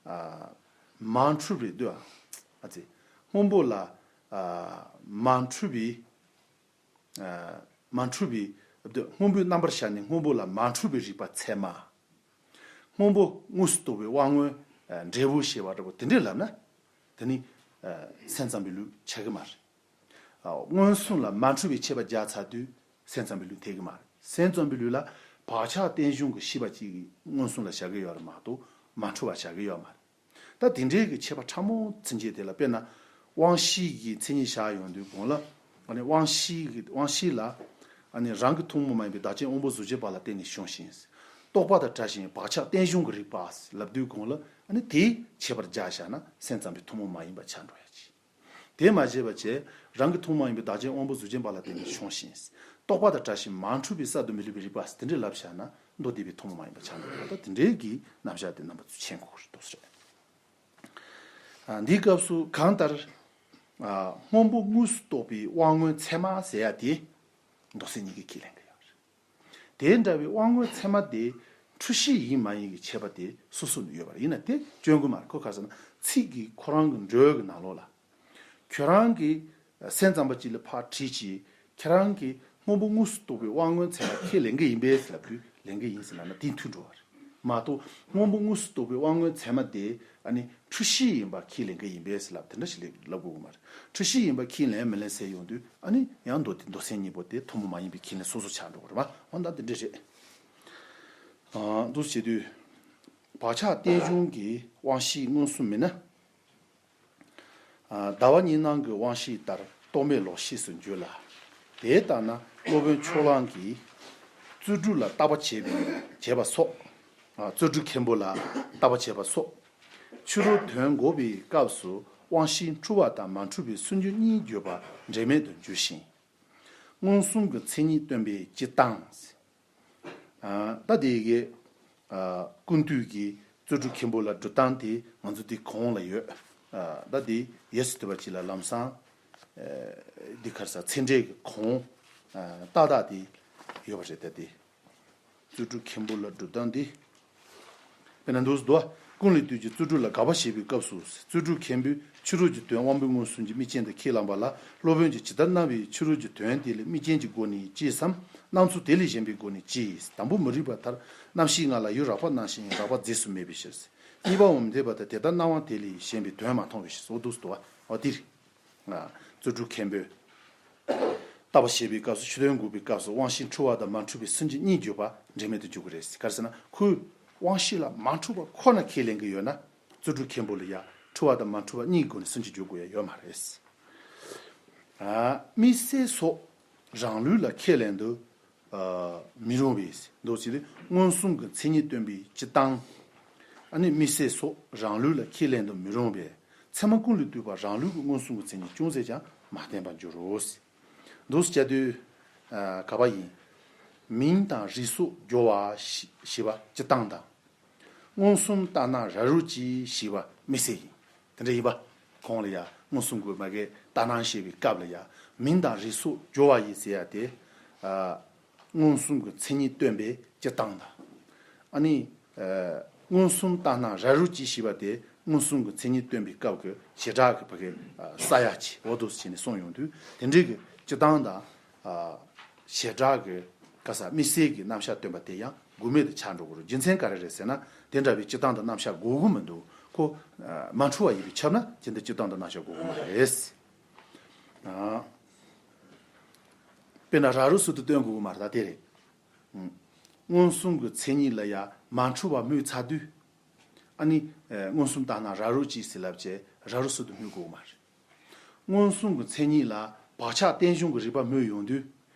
ཨ། མ་འཁྲུལ་བའི་འདོད། ཨ་ཙི། སྔོན་པོ་ལ། ཨ། མ་འཁྲུལ་བའི། ཨ། མ་འཁྲུལ་བའི་འདོད། སྔོན་པོའི་རྣམ་པར་ཤར་ནས་སྔོན་པོ་ལ་མ་འཁྲུལ་བའི་རིག་པ་ཚད་མ། སྔོན་པོ་དངོས་སུ་རྟོགས་པའི་དབང་མངོན། ཨ། འབྲས་བུ་ཞེས་པ་འདྲ་པོ་དེ་འདྲས་ལབ་ན། དེ་ནི། ཨ། སེམས་ཙམ་པའི་ལུགས་ཆགས་ཀྱི་མ་རེད། མངོན་སུམ་ལ་མ་འཁྲུལ་བའི་ཁྱད་པར་སྦྱར་ཚར་དུས་སེམས་ཙམ་པའི་ལུགས་འཐད་ཀྱི་མ་རེད། སེམས་ཙམ་པའི་ལུགས་ལ་བག་ཆགས་རྟེན་གཞུང་གི་ཤེས་པ་གཅིག་གིས་མངོན་སུམ་ལ་བཞག་གི་ཡོད་རེད་མ་གཏོགས་མ་འཁྲུལ་བ་བཞག་གི་ཡོད་མ་རེད། ད་དེ་འདྲའི་གི་ཁྱད་པར་ཕྲ་མོ་ཚུན་ཆད་དེ་ལ་དཔེར་ན་དབང་ཤེས་ཀྱི་མཚན་ཉིད་བཞག་ཡོང་དུས་གོང་ལ་ཨ་ནི་དབང་ཤེས་ཀྱི་དབང་ཤེས་ལ་ཨ་ནི་རང་གི་ཐུན་མོང་མ་ཡིན་པའི་བདག་རྐྱེན་དབང་པོ་གཟུགས་ཅན་པ་ལ་བརྟེན་ནས་བྱུང་ཞིང་། རྟོག་པ་དང་བྲལ་ཞིང་བག་ཆགས་རྟེན་གཞུང་གི་རིག་པ་ལབ་དུས་གོང་ལ་ཨ་ནི་དེའི་ཁྱད་པར་སྦྱར་བཞག་ན་སེམས་ཙམ་པའི་ཐུན་མོང་མ་ཡིན་པ་ཆགས་འགྲོ་ཡ་ཅིག་དེ་མ་བྱས་པ་བྱས་རང་གི་ཐུན་མོང་མ་ཡིན་པའི་བདག་རྐྱེན་དབང་པོ་གཟུགས་ཅན་པ་ལ་བརྟེན་ནས་བྱུང་ཞིང་། རྟོག་པ་དང་བྲལ་ཞིང་མ་འཁྲུལ་བའི་གསར་དུ་མི་སླུ་བའི་རིག་པ་དེ་འདྲའི་ལབ་བཞག་ན་མདོ་སྡེ་པའི་ཐུན་མོང་མ་ཡིན་པ་ཆགས་འགྲོ་ཡོད། ད་དེ་འདྲའི་གི་རྣམ་གཞག་དེ་རྣམ་པ་ཚོས་མཁྱེན་དགོས་ཀྱི་རེད་འདུག་ཟེར། ཨ། འདིའི་སྐབས་སུ་གང་ལྟར། ཨ། སྔོན་པོ་དངོས་སུ་རྟོགས་པའི་དབང་མངོན་ཚད་མ་ཟེར་ཡ་དེ་མདོ་སེམས་གཉིས་ཀས་ཁས་ལེན་གྱི་ཡོད་རེད། དེ་འདྲ་བའི་དབང་མངོན་ཚད་མ་དེ་འཁྲུལ་ཤེས་ཡིན་མ་ཡིན་གྱི་ཁྱད་པར་དེ་སོ་སོ་ནས་ཡོད་པ་རེད། ཡིན་ན་དེ་སྐྱོན་གྱི་མ་རེད། ཁོ་ག་རེ་ཟེར་ན་ཚིག་གི་ཁོ་རང་གི་འགྲོས་ཀྱི་ནང་ལོགས་ལ། ཁྱོད་རང་གི་སེམས་ཙམ་པ་གཅིག་ལ་ཕར་དྲིས་ཀྱིས་ཁྱེད་རང་གིས་སྔོན་པོ་དངོས་སུ་རྟོགས་པའི་དབང་མངོན་ཚད་མ་ཁས་ལེན་གྱི་ཡིན་པས་ལབ་དུས་ལེན་གྱི་ཡིན་ཟེར་ལབ་ན་དེ་མཐུན་འགྲོ་བ་རེད་མ་གཏོགས་སྔོན་པོ་དངོས་སུ་རྟོགས་པའི་དབང་མངོན་ཚད་མ་དེ་ཨ་ནི་འཁྲུལ་ཤེས་ཡིན་པ་ཁས་ལེན་གྱི་ཡིན་པས་ལབ་དེ་འདྲ་ཞིག་ལབ་དགོས་ཀྱི་མ་རེད། འཁྲུལ་ཤེས་ཡིན་པ་ཁས་ལེན་མི་ལེན་ཟེར་ཡོང་དུས་ཨ་ནི་ཡང་མདོ་མདོ་སེམས་གཉིས་པོ་དེ་ཐུན་མོང་མ་ཡིན་པའི་ཁས་ལེན་སོ་སོ་ཆགས་འགྲོ་གི་རེད་པ། འོ་ན་འདི་འདྲ་རེད། ཨ། འདུག་བྱེད་དུས་བག་ཆགས་རྟེན་གཞུང་གི་དབང་ཤེས་མངོན་སུམ་མིན་ན། ཟླ་བ་གཉིས་སྣང་གི་དབང་ཤེས་ལྟར་རྟོག་མེད་ལོག་ཤེས་སུ་འགྱུར་ལ། དེ་ལྟར་ན་སློབ་དཔོན་ཕྱོགས་གླང་གིས་རྩོལ་སྒྲུབ་ལ་བརྟག་པ་བྱས་པའི་བྱས་པ་སོགས། རྩོལ་སྒྲུབ་མཁན་པོ་ལ་བརྟག་པ་བྱས་པ་སོགས། ཕྱི་རོལ་དོན་འགོག་པའི་སྐབས་སུ་དབང་ཤེས་འཁྲུལ་བ་དང་མ་འཁྲུལ་བའི་སུན་འབྱིན་གཉིས་བརྗོད་པ་འབྲེལ་མེད་དུ་འགྱུར་ཞིང་། མངོན་སུམ་གྱི་མཚན་ཉིད་སྟོན་པའི་སྤྱིར་བཏང་། ཨ། ད་དེ་གི། ཨ། ཀུན་བཏུས་ཀྱི་རྩོལ་སྒྲུབ་མཁན་པོ་ལ་སྒྲུབ་སྟངས་དེ་ང་ཚོ་དེ་གོང་ལ་ཡོད། ཨ། ད་དེ་ཡོད་ཟེར་དུས་པ་ཅིག་ལ་ལམ་སང་། ཨ། འདི་ག་རེ་ཟེར་ཚད་འབྲས་ཀྱི་གོང་། ཨ། ཏག་ཏག་དེ་ཡོད་པ་རེད། ད་དེ་རྩོལ་སྒྲུབ་མཁན་པོ་ལ་སྒྲུབ་སྟངས་དེ། དཔེར་ན་འདུག་སེ་འདུག་ཀུན་ལས་བཏུས་ཀྱི་རྩོལ་སྒྲུབ་ལ་དགག་པ་བྱེད་པའི་སྐབས་སུ། རྩོལ་སྒྲུབ་མཁན་པོས་ཕྱི་རོལ་གྱི་དོན་དབང་པོའི་མངོན་སུམ་གྱི་དམིགས་རྐྱེན་དུ་ཁས་བླངས་པ་ལ། སློབ་དཔོན་གྱིས་ཇི་ལྟར་སྣང་བའི་ཕྱི་རོལ་གྱི་དོན་དེ་ལ་དམིགས་རྐྱེན་གྱི་སྒོ་ནས་དཔྱིས་སམ། སྣང་ཚུལ་དེ་ལས་གཞན་པའི་སྒོ་ནས་དཔྱིས། དང་པོ་མི་རིག་པ་ལྟར་རྣམ་ཤེས་ལྔ་ལ་ཡུལ་རགས་པ་སྣང་ཞིང་རགས་པ་རྫས་སུ་མེད་པའི་ཕྱིར། གཉིས་པའང་མི་འཐད་པ་ལྟར་དེ་ལྟར་སྣང་བ་དེ་ལས་གཞན་པའི་དོན་མ་མཐོང་བའི་ཕྱིར། འོ་འདུག་སེ་འདུག་འོ་དེ་རེད། རྩོལ་སྒྲུབ་མཁན་པོས། བརྟག་པ་བྱེད་པའི་སྐབས་སུ་ཕྱི་དོན་འགོག་པའི་སྐབས་སུ་དབང་ཤེས་འཁྲུལ་བ་དང་མ་འཁྲུལ་བའི་སུན་འབྱིན་གཉིས་བརྗོད་པ་འབྲེལ་མེད་དུ་འགྱུར་གྱི་རེད། ག་རེ་ཟེར་ན་ཁོས་དབང་ཤེས་ལ་མ་འཁྲུལ་བ་ཁོ་ན་ཁས་ལེན་གྱི་ཡོད་ན་རྩོལ་སྒྲུབ་མཁན་པོ་ལ་ཡང་འཁྲུལ་བ་དང་མ་འཁྲུལ་བ་གཉིས་སྒོ་ནས་སུན་འབྱིན་འགྱུར་དགོས་ཡ་ཡོད་མ་རེད། ཨ། དམིགས་བསལ་སོགས་རང་ལུགས་ལ་ཁས་ལེན་དུ་ཨ། མི་རུང་བས། འདུག་ཅེས་ཏེ་མངོན་སུམ་གྱི་མཚན་ཉིད་སྟོན་པའི་སྤྱིར་བཏང་། ཨ་ནི་དམིགས་བསལ་སོགས་རང་ལུགས་ལ་ཁས་ལེན་དུ་མི་རུང་བས། ཚད་མ་ཀུན་ལས་བཏུས་པ་རང་ལུགས་ཀྱི་མངོན་སུམ་གྱི་མཚན་ཉིད་ཅུང་ཟད་ཀྱང་མ་བསྟན་པར་འགྱུར་རོ། འདུག་ཅེས་དུས། ཨ། ག་པ་ཡིན། མིང་དང་རིགས་སོགས་སྦྱོར་བ་ཞེས་པ་སྤྱིར་བཏང་དང་། མངོན་སུམ་ལྟར་སྣང་རབ་རིབ་ཀྱིས་ཞེས་པ་དམིགས་བསལ་ཡིན། དེ་འདྲ་ཡིན་པ། གོང་ལ་ཡང་མངོན་སུམ་གྱི་མ་གི་ལྟར་སྣང་བཤད་པའི་སྐབས་ལ་ཡང་མིང་དང་རིགས་སོགས་སྦྱོར་བ་ཡིས་ཟེར་ཡ་དེ། ཨ། མངོན་སུམ་གྱི་མཚན་ཉིད་སྟོན་པའི་སྤྱིར་བཏང་དང་། ཨ་ནི། ཨ། མངོན་སུམ་ལྟར་སྣང་རབ་རིབ་ཀྱིས་ཞེས་པ་དེ་མངོན་སུམ་གྱི་མཚན་ཉིད་སྟོན་པའི་སྐབས་ཀྱི་བྱེ་བྲག་གི་བ་གི་ས་ཡ་གཅིག་འོ་འདུག་སེ་བྱས་ནས་གསུངས་ཡོང་དུས་དེ་འདྲའི་གི་སྤྱིར་བཏང་དང་། ཨ། བྱེ་བྲག་གི་ག་ས་དམིགས་བསལ་གྱི་རྣམ་གཞག་སྟོན་པ་དེ་ཡང་དགོས་མེད་དུ་ཆགས་འགྲོ་གི་རེད། རྒྱུ་མཚན་ག་རེ་རེད་ཟེར་ན་དེ་འདྲ་བའི་སྤྱིར་བཏང་དང་རྣམ་གཞག་དགོས་ཀྱི་མི་འདུག་ཁོ་མ་འཁྲུལ་བ་ཡིན་པས་ཁྱབ་ན་དེ་འདི་སྤྱིར་བཏང་དང་རྣམ་གཞག་དགོས་ཀྱི་མ་རེད། ཨ། དཔེར་ན་རབ་རིབ་ཟུར་དུ་སྟོན་དགོས་ཀྱི་མ་རེད། ད་དེ་རེད། མངོན་སུམ་གྱི་མཚན་ཉིད་ལ་ཡང་མ་འཁྲུལ་བ་སྨོས་ཚར་དུས། ཨ་ནི། མངོན་སུམ་ལྟར་སྣང་རབ་རིབ་ཀྱིས་ཟེར་ལབ་བྱས་རབ་རིབ་ཟུར་དུ་སྨོས་དགོས་ཀྱི་མ་རེད། མངོན་སུམ་གྱི་མཚན་ཉིད་ལ་བག་ཆགས་རྟེན་གཞུང་གི་རིག་པ་སྨོས་ཡོང་དུས།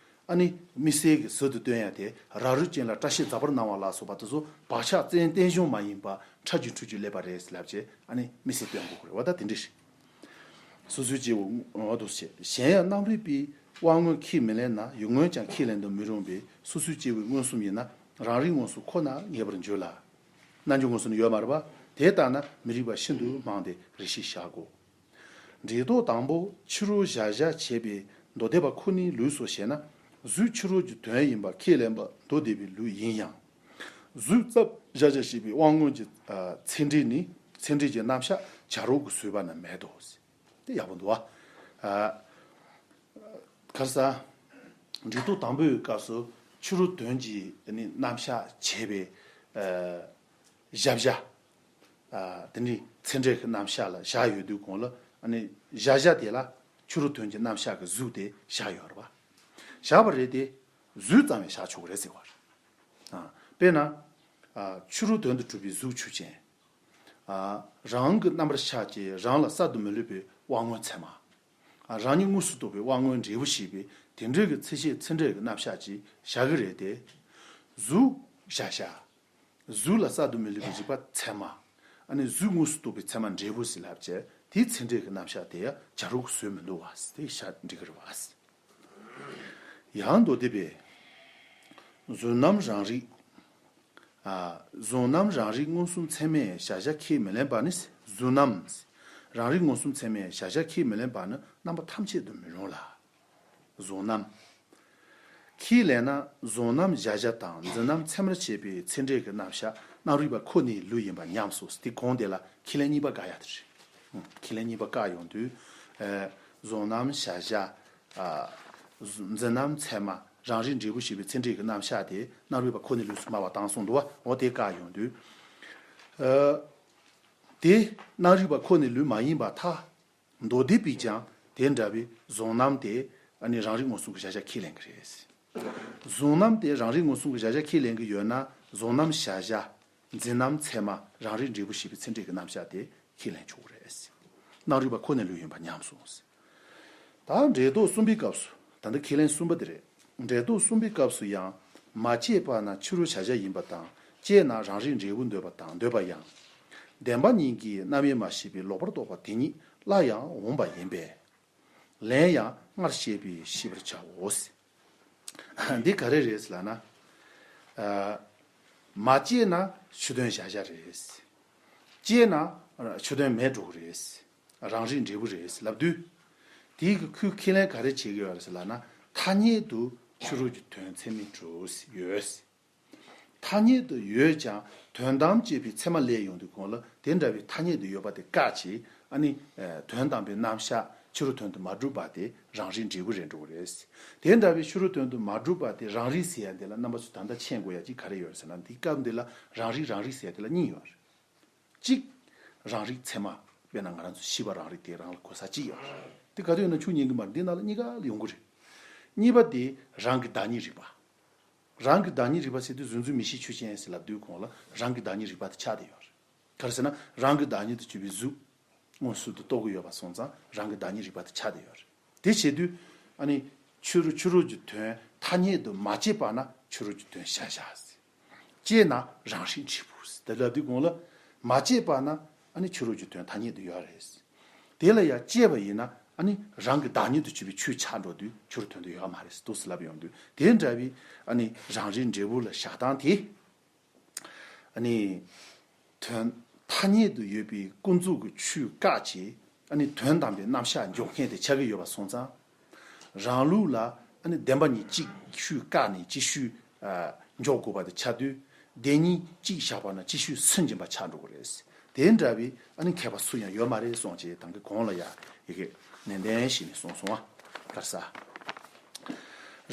ཨ་ནི་དམིགས་བསལ་གྱི་ཟུར་དུ་སྟོན་ཡ་དེ་རབ་རིབ་ཅན་ལ་སྐྲ་ཤད་འཛག་པར་སྣང་བ་ལ་སོགས་པ་དེ་ཚོ་བག་ཆགས་རྟེན་རྟེན་གཞུང་མ་ཡིན་པ་ཕྲ་རྒྱུ་འཁྲུལ་རྒྱུ་སླེབས་པ་རེད་ལབ་བྱས་ཨ་ནི་དམིགས་བསལ་སྟོན་དགོས་ཀྱི་རེད་བ། ད་དེ་འདྲ་རེད། སོ་སོའི་སྐྱེ་བོའི་འོ་དུ་བྱས། གཞན་ཡང་རྣམ་རིག་པའི་དབང་མངོན་ཁས་མི་ལེན་ན་ཡུལ་མངོན་ཀྱང་ཁས་ལེན་དུ་མི་རུང་བས་སོ་སོའི་སྐྱེ་བོའི་མངོན་སུམ་ཡིན་ན་རང་རིག་མངོན་སུམ་ཁོ་ན་ངེས་པར་འགྱུར་ལ། རྣལ་འབྱོར་མངོན་སུམ་ནི་ཡོད་མ་རེད་པ། དེ་ལྟར་ན་མི་རིགས་པ་ཤིན་ཏུ་མང་སྟེ་རེ་ཞིག་བཞག་གོ། འབྲས་རྟོག་དང་པོ་ཕྱི་རོལ་གཞལ་བྱ་བྱས་པའི་མདོ་སྡེ་པ་ཁོ་ནའི་ལུགས་སོ་ཞེ་ན། གཟུགས་ཕྱི་རོལ་གྱི་དོན་ཡིན་པ་ཁས་ལེན་པ་མདོ་སྡེ་པའི་ལུགས་ཡིན་ཡང་། གཟུགས་ཙམ་གཞལ་བྱ་བྱས་པའི་དབང་མངོན་གྱི་ཚད་འབྲས་ནི་ཚད་འབྲས་ཀྱི་རྣམ་གཞག་བྱ་རོག་གི་བཟོད་པ་ན་མེད་དོ། དེ་ཡག་པོ་འདུག་ཨ། ག་རེ་ཟེར། འབྲས་རྟོག་དང་པོའི་སྐབས་སུ་ཕྱི་རོལ་དོན་གྱི་ནི་རྣམ་གཞག་བྱས་པའི་གཞལ་བྱ། དེ་ནི་ཚད་འབྲས་ཀྱི་རྣམ་གཞག་ལ་བཞག་ཡོད་དུས་གོང་ལ་གཞལ་བྱ་དེ་ལ་ ཕྱི་རོལ་དོན་གྱི་རྣམ་གཞག་གི་གཟུགས་དེ་བཞག་ཡོད་རེད་པ། བཞག་པ་རེད་དེ། གཟུགས་ཙམ་ཡང་བཞག་ཆོག་གི་རེད་ཟེར་བ་རེད། ཨ། དཔེར་ན། ཨ། ཕྱི་རོལ་དོན་དུ་གྲུབ་པའི་གཟུགས་ཆོས་ཅན། ཨ། རང་གི་རྣམ་པར་ཤར་གྱི་རང་ལ་གསར་དུ་མི་བསླུ་བའི་དབང་མངོན་ཚད་མ། ཨ། རང་ཉིད་དངོས་སུ་རྟོགས་པའི་དབང་མངོན་འབྲས་བུ་ཞེས་པའི་དེ་འདྲའི་གི་ཚད་ཤེས་ཚད་འབྲས་ཀྱི་རྣམ་གཞག་ཅིག་བཞག་གི་རེད་དེ། གཟུགས་བཞག་བཞག་གཟུགས་ལ་གསར་དུ་མི་བསླུ་བའི་རིག་པ་ཚད་མ། ཨ་ནི་གཟུགས་དངོས་སུ་རྟོགས་པའི་ཚད་མ་འབྲས་བུ་ཟེར་ལབ་བྱས་དེའི་ཚད་འབྲས་ཀྱི་རྣམ་གཞག་དེ་ཡང་བྱ་རོག་བཟོས་མི་འདུག་བ་ཟེར་དེ་བཞག་འགྲིག་གི་རེད་བ་ཟེར། ཡང་མདོ་སྡེ་པས། གཟུང་རྣམ་རང་རིག་ཨ། གཟུང་རྣམ་རང་རིག་མངོན་སུམ་ཚད་མས་གཞལ་བྱ་ཁས་མི་ལེན་པ་ནི། གཟུང་རྣམ་རང་རིག་མངོན་སུམ་ཚད་མས་གཞལ་བྱ་ཁས་མི་ལེན་པ་ནི་རྣམ་པ་ཐམས་ཅད་དུ་མི་རུང་ལ། གཟུང་རྣམ། ཁས་ལེན་ན་གཟུང་རྣམ་གཞལ་བྱ་དང་འཛིན་རྣམ་ཚད་མར་བྱེད་པའི་ཚད་འབྲས་ཀྱི་རྣམ་གཞག་རྣམ་རིག་པ་ཁོ་ནའི་ལུགས་ཡིན་པ་ཉམས་སོ་ཟེར་དེ་གོང་དེ་ལ་ཁས་ལེན་གཉིས་པ་བཀག་ཡ་དེ་རེད། ཁས་ལེན་གཉིས་པ་བཀག་ཡོང་དུས། ཨ། གཟུང་རྣམ་གཞལ་བྱ། ཨ། འཛིན་རྣམ་ཚད་མ་རང་རིག་འབྲས་བུ་ཞེས་པའི་ཚད་འབྲས་ཀྱི་རྣམ་གཞག་དེ་རྣམ་རིག་པ་ཁོ་ནའི་ལུགས་སུ་སྨྲ་བ་དང་གསུངས་འདུག་བ། འོ་དེ་བཀག་ཡོང་དུས། ཨ། དེ་རྣམ་རིག་པ་ཁོ་ནའི་ལུགས་མ་ཡིན་པར་ཐལ། མདོ་སྡེ་པས་ཀྱང་དེ་འདྲ་བའི་གཟུང་རྣམ་དེ་ཨ་ནི་རང་རིག་མངོན་སུམ་གྱི་གཞལ་བྱ་ཁས་ལེན་གྱི་རེད། གཟུང་རྣམ་དེ་རང་རིག་མངོན་སུམ་གྱི་གཞལ་བྱ་ཁས་ལེན་གྱི་ཡོད་ན་གཟུང་རྣམ་གཞལ་བྱ། འཛིན་རྣམ་ཚད་མ་རང་རིག་འབྲས་བུ་ཞེས་པའི་ཚད་འབྲས་ཀྱི་རྣམ་གཞག་དེ་ཁས་ལེན་ཆོག་གི་རེད། རྣམ་རིག་པ་ཁོ་ནའི་ལུགས་ཡིན་པ་ཉམས་སོང་། ད་འབྲས་རྟོག་གསུམ་པའི་སྐབས་སུ་ད་ལྟ་ཁས་ལེན་གསུམ་པ་དེ་རེད། འབྲས་རྟོག་གསུམ་པའི་སྐབས་སུ་ཡང་མ་དཔྱད་པ་ན་ཕྱི་རོལ་གཞལ་བྱ་ཡིན་པ་དང་དཔྱད་ན་རང་རིག་འབྲས་བུ་འདོད་པ་དང་འདོད་པ་ཡང་། བདེན་པ་གཉིས་ཀྱི་རྣམ་དབྱེ་མ་ཤེས་པའི་ལོག་པར་རྟོག་པ་དེ་ཉིད་སླར་ཡང་འོངས་པ་ཡིན་པས། ལན་ཡང་སྔར་བཤད་པས་ཤེས་པར་བྱའོ། འདི་ག་རེ་རེད་ཟེར་ལབ་ན། ཨ། མ་དཔྱད་ན་ཕྱི་དོན་གཞལ་བྱ་རེད། དཔྱད་ན་ཕྱི་དོན་མེད་འགྲོ་གི་རེད། རང་རིག་འབྲས་བུ་རེད་ལབ་དུས། དེའི་གི་ཁོས་ཁས་ལེན་ག་རེ་བྱེད་ཀྱི་ཡོད་རེད་ཟེར་ལབ་ན། ཐ་སྙད་དུ་ཕྱི་རོལ་གྱི་དོན་ཚད་མས་གྲུབ་ཡོད། ཐ་སྙད་དུ་ཡོད་ཀྱང་དོན་དམ་དཔྱད་པའི་ཚད་མ་སླེབས་ཡོང་དུས་གོང་ལ་དེ་འདྲ་བའི་ཐ་སྙད་དུ་ཡོད་པ་དེ་བཀག་བྱས་ཨ་ནི། ཨ། དོན་དམ་པའི་རྣམ་གཞག་ཕྱི་རོལ་དོན་དུ་མ་གྲུབ་པ་དེ་རང་རིག་འབྲས་བུ་རེད་འགྲོ་གི་རེད། དེ་འདྲ་བའི་ཕྱི་རོལ་དོན་དུ་མ་གྲུབ་པ་དེ་རང་རིག་ཟེར་ཡ་དེ་ལ་རྣམ་པ་ཚོས་ད་ལྟ་མཁྱེན་དགོས་ཡ་གཅིག་ག་རེ་ཡོད་རེད་ཟེར་ན། འདི་སྐབས་འདི་ལ་རང་རིག་རང་རིག་ཟེར་ཡ་དེ་ལ་གཉིས་ཡོད་རེད། གཅིག་རང་རིག་ཚད་མ། དཔེར་ན་ང་རང་ཚོ་ཤེས་པ་རང་རིག་དེ་རང་ལ་གོ་ས་གཅིག་ཡོད་རེད། དེ་ག་དུས་ཡིན་ན་ཆོས་ཉན་གྱི་མ་རེད། འདི་ནང་ལ་གཉིས་ཀ་ལ་ཡོང་གི་རེད། གཉིས་པ་དེ་རང་གི་བདག་ཉིད་རིག་པ། རང་གི་བདག་ཉིད་རིག་པ་ཟེར་དུས་གཟུགས་འཛིན་མིག་ཤེས་ཆོས་ཅན་ཟེར་ལབ་དུས་གོང་ལ་རང་གི་བདག་ཉིད་རིག་པ་དེ་ཆགས་བསྡད་ཡོད་རེད། ག་རེ་ཟེར་ན་རང་གི་བདག་ཉིད་དུ་གྱུར་པའི་གཟུགས་མངོན་སུམ་དུ་རྟོགས་ཀྱི་ཡོད་པ་སོང་ཙང་རང་གི་བདག་ཉིད་རིག་པ་དེ་ཆགས་བསྡད་ཡོད་རེད། དེ་བྱེད་དུས་ཨ་ནི་ཕྱི་རོལ་ཕྱི་རོལ་གྱི་དོན་ཐ་སྙད་དུ་མ་དཔྱད་པ་ན་ཕྱི་རོལ་གྱི་དོན་གཞལ་བྱ་ཟེར། དཔྱད་ན་རང་རིག་འབྲས་བུ་ཟེར། དེ་ལབ་དུས་གོང་ལ་མ་དཔྱད་པ་ན་ཨ་ནི་ཕྱི་རོལ་གྱི་དོན་ཐ་སྙད་དུ་ཡོད་རེད། དེ་ལ་ཡང་དཔྱད་པ་ཡིན་ན་ཨ་ནི་རང་གི་བདག་ཉིད་དུ་གྱུར་པའི་ཆོས་ཆགས་འགྲོ་དུས་ཕྱི་རོལ་དོན་དུ་ཡོད་མ་རེད་ཟེར་འདུག་ཟེར་ལབ་ཡོང་དུས། དེ་འདྲ་བའི་ཨ་ནི་རང་རིག་འབྲས་བུ་ལ་བཞག་སྟངས་དེ། ཨ་ནི། དོན། ཐ་སྙད་དུ་ཡོད་པའི་ཀུན་རྫོབ་ཀྱི་ཆོས་བཀག་བྱས་ཨ་ནི་དོན་དམ་པའི་རྣམ་གཞག་འཇོག་མཁན་དེ་ཆགས་ཀྱི་ཡོད་པ་སོང་ཙང་། རང་ལུགས་ལ་ཨ་ནི་བདེན་པ་གཉིས་གཅིག་ཤོས་བཀག་ནས་གཅིག་ཤོས། ཨ། འཇོག་དགོས་པ་དེ་ཆགས་དུས། བདེན་གཉིས་གཅིག་བཞག་པ་ན་གཅིག་ཤོས་སུན་འབྱིན་པ་ཆགས་འགྲོ་གི་རེད། དེ་འདྲ་བའི་ཨ་ནི་མཁས་པ་སུ་ཡང་ཡོད་མ་རེད་གསུངས་བྱས་དང་གི་གོང་ལ་ཡ་ཡི་གེ་ནན་ཏན་བྱས་ནས་གསུངས་སོང་བ། གར་ས།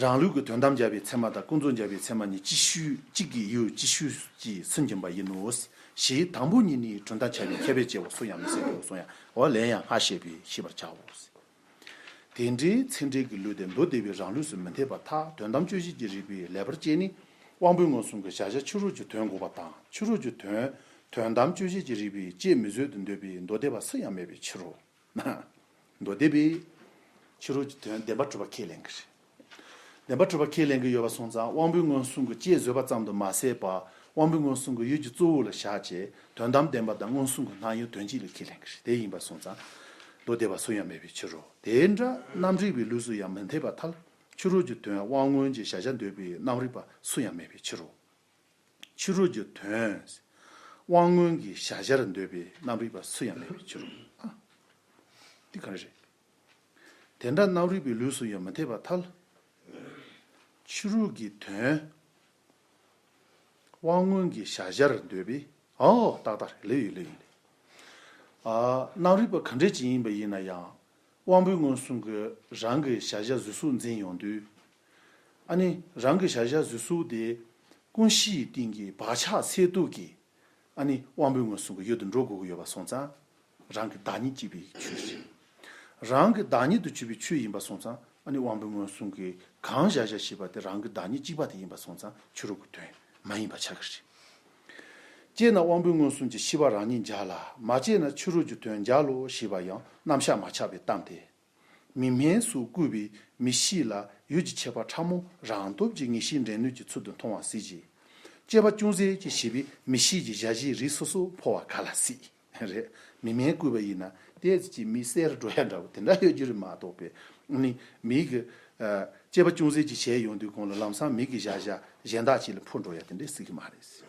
རང་ལུགས་ཀྱི་དོན་དམ་སྦྱར་བའི་ཚད་མ་དང་ཀུན་རྫོབ་སྦྱར་བའི་ཚད་མ་གཉིས་གཅིག་ཤོས་གཅིག་གི་ཡུལ་གཅིག་ཤོས་ཀྱིས་སུན་འབྱིན་པ་ཡིན་ནོ། ཞེས་དང་པོ་ཉིད་ནི་གྲུབ་མཐའ་ཁྱབ་པའི་མཁས་པས་དཔྱད་པ་སུ་ཡང་མི་སྲིད་དོ་གསུངས་ཡང་འོ་ལན་ཡང་སྔར་བཤད་པས་ཤེས་པར་བྱའོ། དེ་འདྲའི་ཚད་འབྲས་ཀྱི་ལུགས་དེ་མདོ་སྡེ་པའི་རང་ལུགས་སུ་མི་འཐད་པར་ཐལ། དོན་དམ་དཔྱོད་བྱེད་ཀྱི་རིགས་པའི་ལེགས་པར་དཔྱད་ནི། དབང་པོའི་མངོན་སུམ་གྱི་གཞལ་བྱ་ཕྱི་རོལ་གྱི་དོན་འགོག་པ་དང་ཕྱི་རོལ་གྱི་དོན། དོན་དམ་དཔྱོད་བྱེད་ཀྱི་རིགས་པས་དཔྱད་མི་བཟོད་དུ་འདོད་པའི་མདོ་སྡེ་པ་སུ་ཡང་མེད་པའི་ཕྱིར་རོ། མདོ་སྡེ་པས་ཕྱི་རོལ་གྱི་དོན་བདེན་པར་གྲུབ་པ་ཁས་ལེན་གྱི་རེད། བདེན་པར་གྲུབ་པ་ཁས་ལེན་གྱི་ཡོད་པ་སོང་ཙང་དབང་པོའི་མངོན་སུམ་གྱི་དཔྱད་བཟོད་པ་ཙམ་དུ་མ་ཟད་པར་དབང་པོའི་མངོན་སུམ་གྱི་ཡུལ་གྱི་གཙོ་བོ་ལ་བཞག་བྱས་དོན་དམ་བདེན་པ་དང་མངོན་སུམ་གྱི་སྣང་ཡུལ་དོན་གཅིག་ལ་ཁས་ལེན་གྱི་རེད། དེ་ཡིན་པ་སོང་ཙང་མདོ་སྡེ་པ་སུ་ཡང་མེད་པའི་ཕྱིར་རོ། དེ་འདྲ་རྣམ་རིག་པའི་ལུགས་སུ་ཡང་མི་འཐད་པར་ཐལ། ཕྱི་རོལ་གྱི་དོན་དབང་མངོན་གྱི་གཞལ་བྱ་འདོད་པའི་རྣམ་རིག་པ་སུ་ཡང་མེད་པའི་ཕྱིར་རོ། ཕྱི་རོལ་གྱི་དོན། དབང་མངོན་གྱི་གཞལ་བྱར་འདོད་པའི་རྣམ་རིག་པ་སུ་ཡང་མེད་པའི་ཕྱིར་རོ། ཨ། འདི་ག་རེ་རེད། དེ་འདྲ་རྣམ་རིག་པའི་ལུགས་སུ་ཡང་མི་འཐད་པར་ཐལ། ཕྱི་རོལ་གྱི་དོན། དབང་མངོན་གྱི་གཞལ་བྱར་འདོད་པའི། ཨོ་ཏག་ཏག་རེད། ལོས་ཡིན་ལོས་ཡིན་ལོས། ཨ། རྣམ་རིག་པ་ག་འདྲས་ཅིག་ཡིན་པ་ཡིན་ན་ཡང་། དབང་པོའི་མངོན་སུམ་གྱིས་རང་གི་གཞལ་བྱ་གཟུགས་སོགས་འཛིན་ཡོང་དུས། ཨ་ནི་རང་གི་གཞལ་བྱ་གཟུགས་སོགས་དེ་ཀུན་གཞིའི་སྟེང་གི་བག་ཆགས་སད་བཏུབ་ཀྱིས་ཨ་ནི་དབང་པོའི་མངོན་སུམ་གྱི་ཡུལ་དུ་འགྲོ་དགོས་ཀྱི་ཡོད་པ་སོང་ཙང་རང་གི་བདག་ཉིད་སྐྱེས་པའི་ཆོས་ཤིག་རང་གི་བདག་ཉིད་དུ་གྱུར་པའི་ཆོས་ཡིན་པ་སོང་ཙང་། ཨ་ནི་དབང་པོའི་མངོན་སུམ་གྱིས་གང་བཞག་བཞག་ཤེས་པ་དེ་རང་གི་བདག་ཉིད་གཅིག་པ་དེ་ཡིན་པ་སོང་ཙང་ཕྱི་རོལ་གྱི་དོན་མ་ཡིན་པ་ཆགས་ཀྱི་རེད། དཔྱད་ན་དབང་པོའི་མངོན་སུམ་གྱིས་ཤེས་པ་རང་ཉིད་འཇལ་ལ། མ་དཔྱད་ན་ཕྱི་རོལ་གྱི་དོན་འཇལ་ལོ་ཞེས་པ་ཡང་རྣམ་གཞག་མ་ཆགས་པའི་གཏམ་སྟེ། མིག་སྨན་སོགས་བསྐུས་པའི་མིག་ཤེས་ལ་ཡུལ་གྱི་ཁྱད་པར་ཕྲ་མོ་རང་སྟོབས་ཀྱིས་ངེས་ཤེས་འདྲེན་ནུས་ཀྱི་ཚུལ་དུ་མཐོང་བ་སྲིད་ཀྱི། དཔྱད་པ་ཅུང་ཟད་ཀྱིས་ཤེས་པའི་མིག་ཤེས་ཀྱི་གཞལ་བྱའི་རིགས་སོ་སོ་འཕོ་བ་ག་ལ་སྲིད། རེད། མིག་སྨན་བསྐུས་པ་ཡིན་ན་ཏོག་ཙམ་ཅིག་མིག་གསལ་རུ་འགྲོ་ཡ་འདྲ་བོ་དེ་འདྲ་ཡོད་རྒྱུ་རེད་མ་གཏོགས་པས། ཨ་ནི་མིག་གི་ཨ་དཔྱད་པ་ཅུང་ཟད་ཅིག་བྱས་ཡོང་དུས་གོང་ལ་ལམ་སང་མིག་གི་གཞལ་བྱ་གཞན་དག་ཅིག་ལ་འཕོ་འགྲོ་ཡ་དེ་འདྲ་སྲིད་ཀྱི་མ་རེད།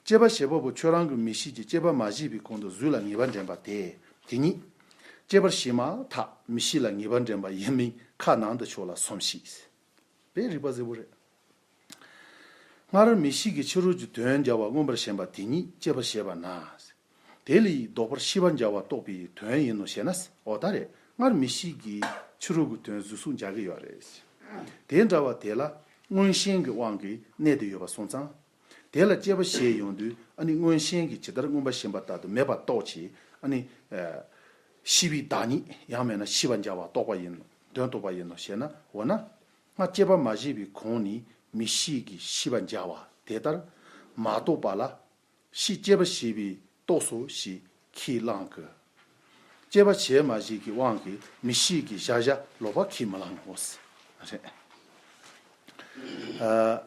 དཔྱད་པ་བྱེད་པ་པོ་ཁྱོད་རང་གི་མིག་ཤེས་ཀྱིས་དཔྱད་པ་མ་བྱས་པའི་གོང་དུ་གཟུགས་ལ་ངེས་པ་འདྲེན་པ་དེ་དེ་ཉིད། དཔྱད་པར་བྱེད་མ་ཐག་མིག་ཤེས་ལ་ངེས་པ་འདྲེན་པ་ཡིན་མིན་ཁ་ནང་དུ་ཕྱོགས་ལ་སོམས་ཤིག། དཔེ་རིག་པ་གཟེར་པོ་རེད། སྔར་མིག་ཤེས་ཀྱིས་ཕྱི་རོལ་གྱི་དོན་འཇལ་བ་མངོན་པར་ཞེན་པ་དེ་ཉིད་དཔྱད་པར་བྱེད་པ་ན། དེ་ལས་ལྡོག་པར་ཤེས་པ་འཇལ་བ་རྟོགས་པའི་དོན་ཡིན་ནོ་ཞེ་ན། འོ་ད་རེད། སྔར་མིག་ཤེས་ཀྱིས་ཕྱི་རོལ་གྱི་དོན་གཟུགས་སོགས་འཇལ་གྱི་ཡོད་རེད། དེ་འདྲ་བ་དེ་ལ་མངོན་ཞེན་གྱི་དབང་གིས་གནས་ཏེ་ཡོད་པ་སོང་ཙང་། དེ་ལ་དཔྱད་པ་བྱས་ཡོང་དུས་ཨ་ནི་མངོན་ཞེན་གྱིས་ཇི་ལྟར་མངོན་པར་ཞེན་པ་ལྟར་དུ་མེད་པར་རྟོགས་ཀྱི། ཨ་ནི་ཤེས་པའི་བདག་ཉིད་ཡང་མིན་ན་ཤེས་པ་འཇལ་བ་རྟོགས་པ་ཡིན་ནོ། དོན་རྟོགས་པ་ཡིན་ནོ་ཞེ་ན། འོ་ན། སྔར་དཔྱད་པ་མ་བྱས་པའི་གོང་ནས་མིག་ཤེས་ཀྱིས་ཤེས་པ་འཇལ་བ་དེ་ལྟར་མ་རྟོགས་པ་ལ། ཕྱིས་དཔྱད་པ་བྱས་པས་རྟོགས་སོ་ཞེས་ཁས་བླངས་ཀྱི། དཔྱད་པ་བྱས་མ་བྱས་ཀྱི་དབང་གིས་མིག་ཤེས་ཀྱིས་གཞལ་བྱ་ལོག་པར་ཁས་མི་བླངས་ནོ། རེད། ཨ།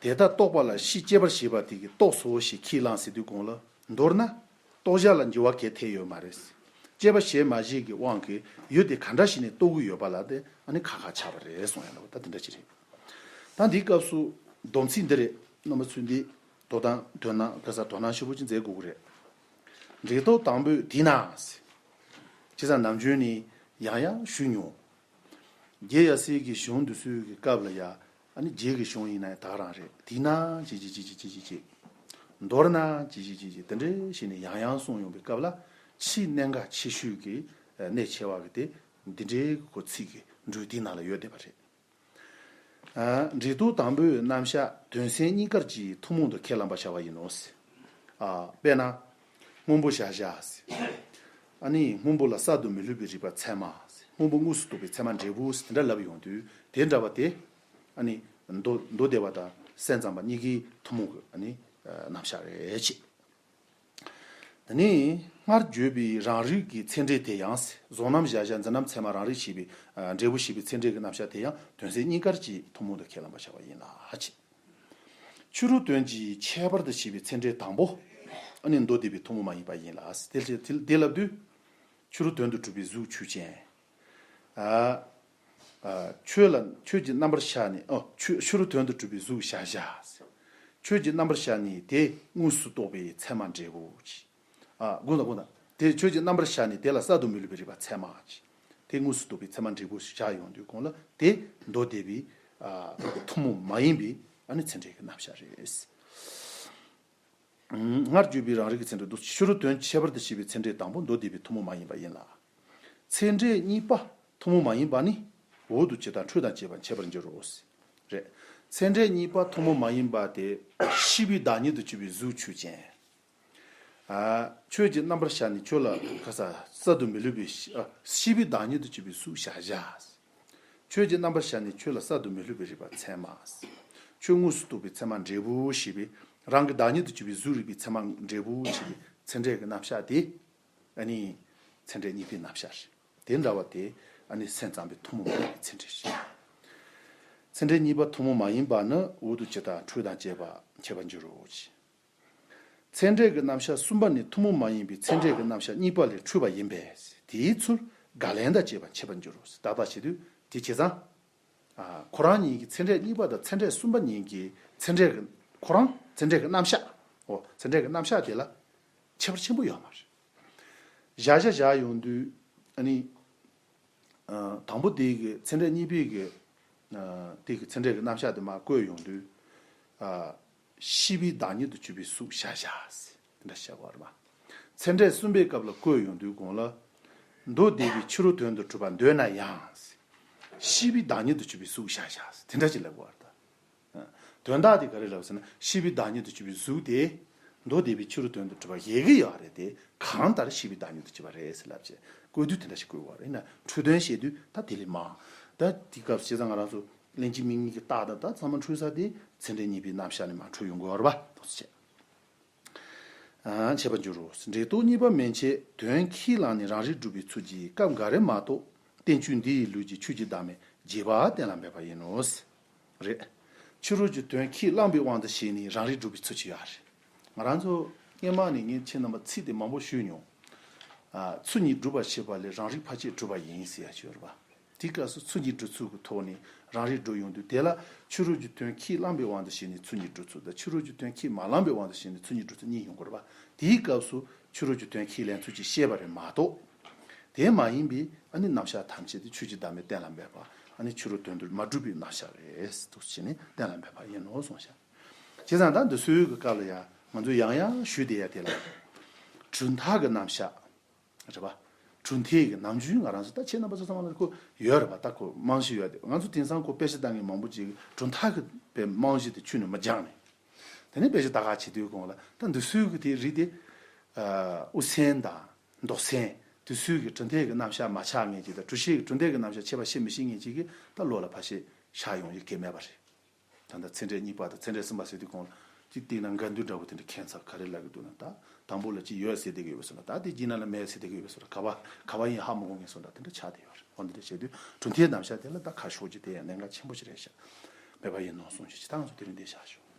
དེ་ལྟར་རྟོགས་པ་ལ་ཕྱིས་དཔྱད་པར་བྱས་པ་དེ་གིས་རྟོགས་སོ་ཞེས་ཁས་བླངས་ཟེར་དུས་གོང་ལ། མདོར་ན། རྟོགས་བྱ་ལ་འགྱུར་བ་གང་ཡང་ཐེབས་ཡོད་མ་རེད། དཔྱད་པ་བྱས་མ་བྱས་ཀྱི་དབང་གིས་ཡུལ་དེ་ག་འདྲ་ཞིག་ནས་རྟོགས་ཀྱི་ཡོད་པ་ལ་དེ་ཨ་ནི་ཁ་ཁ་ཆགས་པ་རེད་གསུངས་ཡ་ལ། ད་དེ་འདྲ་ཅིག་རེད། ད་འདིའི་སྐབས་སུ་སྡོམ་ཚིག་འདི་རེད། རྣམ་པ་ཚོས་འདི་དོ་སྣང་དོ་སྣང་ག་ས་དོ་སྣང་ཞིབ་པོ་ཅིག་མཛད་དགོས་ཀྱི་རེད། འགྲེལ་ཐོག་དང་པོས་དེས་ན། བྱས་ཙང་ནམ་རྒྱུན་ནས་ཡང་ཡང་ཞུས་མྱོང་། རྒྱལ་ཡབ་སྲས་ཀྱི་གཞུང་འདི་ཚོའི་གི་སྐབས་ལ་ཡ། ཨ་ནི་རྗེ་གི་གཞུང་ཡིན་ན་ཡང་ད་ག་རང་རེད། དེས་ན་ཅི་ཅི་ཅི་ཅི་ཅི་ཅི་ཅི། མདོར་ན་ཅི་ཅི་ཅི་ཅི་དེ་འདྲའི་ཞིག་ནས་ཡང་ཡང་གསུངས་ཡོང་པའི་སྐབས་ལ། ཆེས་གནད་འགག་ཆེ་ཤོས་ཀྱི་གནད་ཆེ་བ་གི་དེ་འདི་འདྲའི་གི་གོ་ཚིག་གི་འགྲོས་དེའི་ནང་ལ་ཡོད་བསྡད་པ་རེད། ཨ། འགྲེལ་ཐོག་དང་པོའི་རྣམ་གཞག་དོན་ཚན་གཉིས་ཀར་གྱི་ཐུན་མོང་དུ་ཁས་བླངས་པ་བྱ་བ་ཡིན་ནོ། ཨ། དཔེར་ན། སྔོན་པོ་གཞལ་བྱ། ཨ་ནི་སྔོན་པོ་ལ་གསར་དུ་མི་སླུ་བའི་རིག་པ་ཚད་མ། སྔོན་པོ་དངོས་སུ་རྟོགས་པའི་ཚད་མ་འབྲས་བུ་དེ་འདྲ་ལབ་ཡོང་དུས་དེ་འདྲ་བ་དེ། ཨ་ནི་མདོ་མདོ་སྡེ་པ་དང་སེམས་ཙམ་པ་གཉིས་ཀའི་ཐུན་མོང་གི་ཨ་ནི་རྣམ་གཞག་རེད་ཅེས། དེ་ནས་སྔར་བརྗོད་པའི་རང་རིག་གི་ཚད་འབྲས་དེ་ཡང་། གཟུང་རྣམ་གཞལ་བྱ་འཛིན་རྣམ་ཚད་མ་རང་རིག་ཞེས་པའི་འབྲས་བུ་ཞེས་པའི་ཚད་འབྲས་ཀྱི་རྣམ་གཞག་དེ་ཡང་དོན་ཚན་གཉིས་ཀར་གྱི་ཐུན་མོང་དུ་ཁས་བླངས་པ་བྱ་བ་ཡིན་ལ་ཅེས། ཕྱི་རོལ་དོན་གྱི་ཁྱད་པར་དུ་བྱས་པའི་ཚད་འབྲས་དང་པོ། ཨ་ནི་མདོ་སྡེ་པའི་ཐུན་མོང་མ་ཡིན་པ་ཡིན་ལ། དེ་དེ་དེ་ལབ་དུས། ཕྱི་རོལ་དོན་དུ་གྲུབ་པའི་གཟུགས་ཆོས་ཅན། ཨ། ཨ། ཆོས་ལ་ཆོས་ཀྱི་རྣམ་པར་ཤར་ནས། ཨ། ཆོས་ཕྱི་རོལ་དོན་དུ་གྲུབ་པའི་གཟུགས་གཞལ་བྱ། ཆོས་ཀྱི་རྣམ་པར་ཤར་ནས་དེ་དངོས་སུ་རྟོགས་པའི་ཚད་མ་འབྲས་བུ། ཨ། དགོངས་དག་དགོངས་དག་དེ་ཆོས་ཀྱི་རྣམ་པར་ཤར་ནས་དེ་ལ་གསར་དུ་མི་སླུ་བའི་རིག་པ་ཚད་མ། དེ་དངོས་སུ་རྟོགས་པའི་ཚད་མ་འབྲས་བུ་ཞིག་བཞག་ཡོང་དུས་གོང་ལ་དེ་མདོ་སྡེ་པའི། ཨ། ཐུན་མོང་མ་ཡིན་པའི་ཨ་ནི་ཚད་འབྲས་ཀྱི་རྣམ་གཞག་རེད། སྔར་བརྗོད་པའི་རང་རིག་གི་ཚད་འབྲས་དུ་ཕྱི་རོལ་དོན་ཁྱད་པར་དུ་བྱས་པའི་ཚད་འབྲས་དང་པོ་མདོ་སྡེ་པའི་ཐུན་མོང་མ་ཡིན་པ་ཡིན་ལ། ཚད་འབྲས་གཉིས་པ་ཐུན་མོང་མ་ཡིན་པ་ནི། འོག་ཏུ་ཇི་ལྟར་འཕྲོས་དང་བཅས་པ་འཆད་པར་འགྱུར་རོ། རེད། ཚད་འབྲས་གཉིས་པ་ཐུན་མོང་མ་ཡིན་པ་དེ། ཤེས་པའི་བདག་ཉིད་དུ་གྱུར་པའི་གཟུགས་ཆོས་ཅན། ཨ། ཆོས་ཀྱི་རྣམ་པར་ཤར་ནས་ཁྱོད་ལ་ག་ས་གསར་དུ་མི་སླུ་བའི་ཤེས་པའི་བདག་ཉིད་དུ་གྱུར་པའི་གཟུགས་གཞལ་བྱ། ཆོས་ཀྱི་རྣམ་པར་ཤར་ནས་ཁྱོད་ལ་གསར་དུ་མི་སླུ་བའི་རིག་པ་ཚད་མ། ཆོས་དངོས་སུ་རྟོགས་པའི་ཚད་མ་འབྲས་བུ་ཞེས་པའི་རང་གི་བདག་ཉིད་དུ་གྱུར་པའི་གཟུགས་རིག་པའི་ཚད་མ་འབྲས་བུ་ཞེས་པའི་ཚད་འབྲས་ཀྱི་རྣམ་གཞག་དེ། ཨ་ནི་ཚད་འབྲས་གཉིས་པའི་རྣམ་གཞག་རེད། དེ་འདྲ་བ་དེ་ཨ་ནི་སེམས་ཙམ་པའི་ཐུན་མོང་མ་ཡིན་པའི་ཚད་འབྲས་རེད། ཚད་འབྲས་གཉིས་པ་ཐུན་མོང་མ་ཡིན་པ་ནི་འོག་ཏུ་ཇི་ལྟར་འཕྲོས་དང་བཅས་པ་འཆད་པར་འགྱུར་རོ། ཚད་འབྲས་ཀྱི་རྣམ་གཞག་གསུམ་པ་ནི་ཐུན་མོང་མ་ཡིན་པའི་ཚད་འབྲས་ཀྱི་རྣམ་གཞག་གཉིས་པ་ལས་འཕྲོས་པ་ཡིན་པས་དེའི་ཚུལ་དགག་ལན་དང་བཅས་པ་འཆད་པར་འགྱུར་རོ། ཏག་ཏག་བྱེད་དུས་དེ་བྱས་ཙང་། ཨ། ཁོ་རང་གཉིས་ཀྱི་ཚད་འབྲས་གཉིས་པ་དང་ཚད་འབྲས་གསུམ་པ་གཉིས་ཀྱི་ཚད་འབྲས་ཀྱི་ཁོ་རང་ཚད་འབྲས་ཀྱི་རྣམ་གཞག་འོ། ཚད་འབྲས་ཀྱི་རྣམ་གཞག་དེ་ལ་ཁྱད་པར་ཆེན་པོ་ཡོད་མ་རེད། གཞལ་བྱ་བཞག་ཡོང་དུས་ཨ་ནི། ཨ། དང་པོ་དེ་གི་ཚད་འབྲས་གཉིས་པའི་གི། ཨ། དེ་གི་ཚད་འབྲས་ཀྱི་རྣམ་གཞག་དེ་མར་བཀོད་ཡོང་དུས། ཨ། ཤེས་པའི་བདག་ཉིད་དུ་གྱུར་པའི་གཟུགས་གཞལ་བྱ། དེ་འདྲ་བཤད་པ་རེད་པ། ཚད་འབྲས་གསུམ་པའི་སྐབས་ལ་བཀོད་ཡོང་དུས་གོང་ལ། མདོ་སྡེ་པའི་ཕྱི་རོལ་དོན་དུ་གྲུབ་པ་འདོད་ན་ཡང་། ཤེས་པའི་བདག་ཉིད་དུ་གྱུར་པའི་གཟུགས་གཞལ་བྱ། དེ་འདྲ་ཅིག་ལབ་པ་རེད་ད། དོན་དག་དེ་ག་རེ་ལབ་ཟེར་ན་ཤེས་པའི་བདག་ཉིད་དུ་གྱུར་པའི་གཟུགས་དེ། མདོ་སྡེ་པའི་ཕྱི་རོལ་དོན་དུ་གྲུབ་པ་ཡོད་ཀྱི་ཡོད་རེད་དེ། གང་ལྟར་ཤེས་པའི་བདག་ཉིད་དུ་གྱུར་པ་རེད་ཟེར་ལབ་བྱས། བཀོད་དུས་དེ་འདྲ་ཞིག་བཀོད་དགོས་རེད་ན། འཕྲོས་དོན་བཤད་དུས་ད་དེ་ལས་མང་། ད་དེ་སྐབས་བྱས་ཙང་ང་རང་ཚོ་ལན་གཅིག་མིང་གཉིས་ཀྱི་རྟགས་དང་ད་ཚང་མ་འཕྲོས་ས་དེ་ཚད་འབྲས་གཉིས་པའི་རྣམ་གཞག་ནས་མར་འཕྲོས་ཡོང་དགོས་རེད་པ། དོགས་སེ་བྱས། ཨ། འཆད་པར་འགྱུར་རོ། འབྲས་རྟོག་གཉིས་པ་མན་ཆད་དོན་ཁས་བླངས་ནས་རང་རིག་སྒྲུབ་པའི་ཚུལ་གྱིས་སྐབས་འགའ་རེ་མ་གཏོགས་བསྟན་བཅོས་འདི་ཡི་ལུགས་ཀྱི་ཆོས་ཀྱི་བདག་མེད་རྒྱས་པ་གཏན་ལ་འབེབས་པ་ཡིན་ནོ། རེད། ཕྱི་རོལ་གྱི་དོན་ཁས་བླངས་པའི་དབང་དུ་བྱས་ནས་རང་རིག་སྒྲུབ་པའི་ཚུལ་གྱིས་ཡོད་རེད། ང་རང་ཚོ་སྔོན་མ་ནས་ངས་ཁྱེད་རྣམ་པ་ཚིག་དེ་མང་པོ་ཞུས་མྱོང་། ཨ། ཚུལ་གཉིས་སྒྲུབ་པར་བྱེད་པ་ལས་རང་རིག་ཕར་ཕྱིན་སྒྲུབ་པ་ཡིན་ཟེར་ཡ་ཅིག་ཡོད་རེད་པ། དེའི་སྐབས་སུ་ཚུལ་གཉིས་སྒྲུབ་ཚུལ་གྱི་ཐོག་ནས་རང་རིག་སྒྲུབ་ཡོང་དུས་དེ་ལ་ཕྱི་རོལ་གྱི་དོན་ཁས་བླངས་པའི་དབང་དུ་བྱས་ནས་ཚུལ་གཉིས་སྒྲུབ་ཚུལ་དང་ཕྱི་རོལ་གྱི་དོན་ཁས་མ་བླངས་པའི་དབང་དུ་བྱས་ནས་ཚུལ་གཉིས་སྒྲུབ་ཚུལ་གཉིས་ཡོང་གི་རེད་པ། དེའི་སྐབས་སུ་ཕྱི་རོལ་གྱི་དོན་ཁས་ལེན་ཚུལ་གྱིས་བཤད་པ་རེད་མ་གཏོགས། དེ་མ་ཡིན་པའི་ཨ་ནི་རྣམ་གཞག་ཐམས་ཅད་དེ་ཆོས་ཀྱི་བདག་མེད་གཏན་ལ་འབེབས་པ། ཨ་ནི་ཕྱི་རོལ་དོན་དུ་མ་གྲུབ་པའི་རྣམ་གཞག་རེད་འདུག་བྱས་ནས་གཏན་ལ་འབེབས་པ་ཡིན་ནོ་གསུངས་ཤག་བྱས་ཙང་ད་འདི་སྲོལ་གྱི་སྐབས་ལ་ཡང་ང་ཚོས་ཡང་ཡང་ཞུས་བསྡད་ཡ་དེ་ལ། གྲུབ་མཐའ་གྱི་རྣམ་གཞག་རེད་པ། གྲུབ་མཐའི་གི་ནམ་རྒྱུན་ང་རང་ཚོ་ད་ཁྱེད་རྣམ་པ་ཚོ་ཚང་མ་ལ་ཁོ་ཡོད་རེད་པ། ད་ཁོ་རྨང་གཞི་ཡོད་དེ། ང་ཚོ་དེང་སང་ཁོ་དཔེ་ཆ་ལྟ་མཁན་མང་པོ་ཅིག་གྲུབ་མཐའ་གི་དཔེ་རྨང་གཞི་དེ་ཁྱོན་ནས་མ་སྦྱངས་ནས། དེ་ནས་དཔེ་ཆ་ལྟ་ག་བྱེད་དུས་གོང་ལ་ད་འདི་སྲོལ་གི་དེ་རིགས་དེ། ཨ། དབུ་སེམས་དང་མདོ་སེམས་དེ་ཚོའི་གི་གྲུབ་མཐའི་གི་རྣམ་གཞག་མ་ཆགས་མཁན་ཅིག་དང་། གྲུབ་ཆའི་གི་གྲུབ་མཐའི་གི་རྣམ་གཞག་ཁྱད་པར་ཤེས་མི་ཤེས་མཁན་ཅིག་གིས་ད་བློ་ལ་ཕར་ཞིག་ཤར་ཡོང་ཡི་གེ་མེད་པ་རེད། ད་ལྟ་ཚད་འབྲས་གཉིས་པ་དང་ཚད་འབྲས་གསུམ་པ་ཟེར་དུས་གོང་ལ་ཅིག་བལྟས་ན་འགལ་འདུ་འདྲ་བོ་དེ་འདྲ་ཁྱད་མཚར་ག་རེ་ལབ་ཀྱི་འདུག་ན། ད་དང་པོ་ལ་ཅིག་ཡོད་ཟེར་བསྡད་ཀྱི་ཡོད་པ་བཟོ་འདྲ། ད་དེ་རྗེས་ན་ལ་མེད་ཟེར་བསྡད་ཀྱི་ཡོད་པ་བཟོ་འདྲ། ག་བ་ག་བ་ཡིན་ཧ་མ་གོ་མཁན་བཟོ་འདྲ་དེ་འདྲ་ཆགས་བསྡད་ཡོད་རེད། འོ་འདི་འདྲ་བྱེད་དུས་གྲུབ་མཐའི་རྣམ་གཞག་དེ་ལ་ད་ཁ་ཕྱོགས་ཀྱི་དེ་ཡང་གནད་འགག་ཆེན་པོ་ཞིག་རེད་ཤག་མེད་པ་ཡིན་ནོ་གསུངས་ཤིག་ཅིག་ད་ང་ཚོ་དེ་རིང་འདིར་བཞག་ཞུ།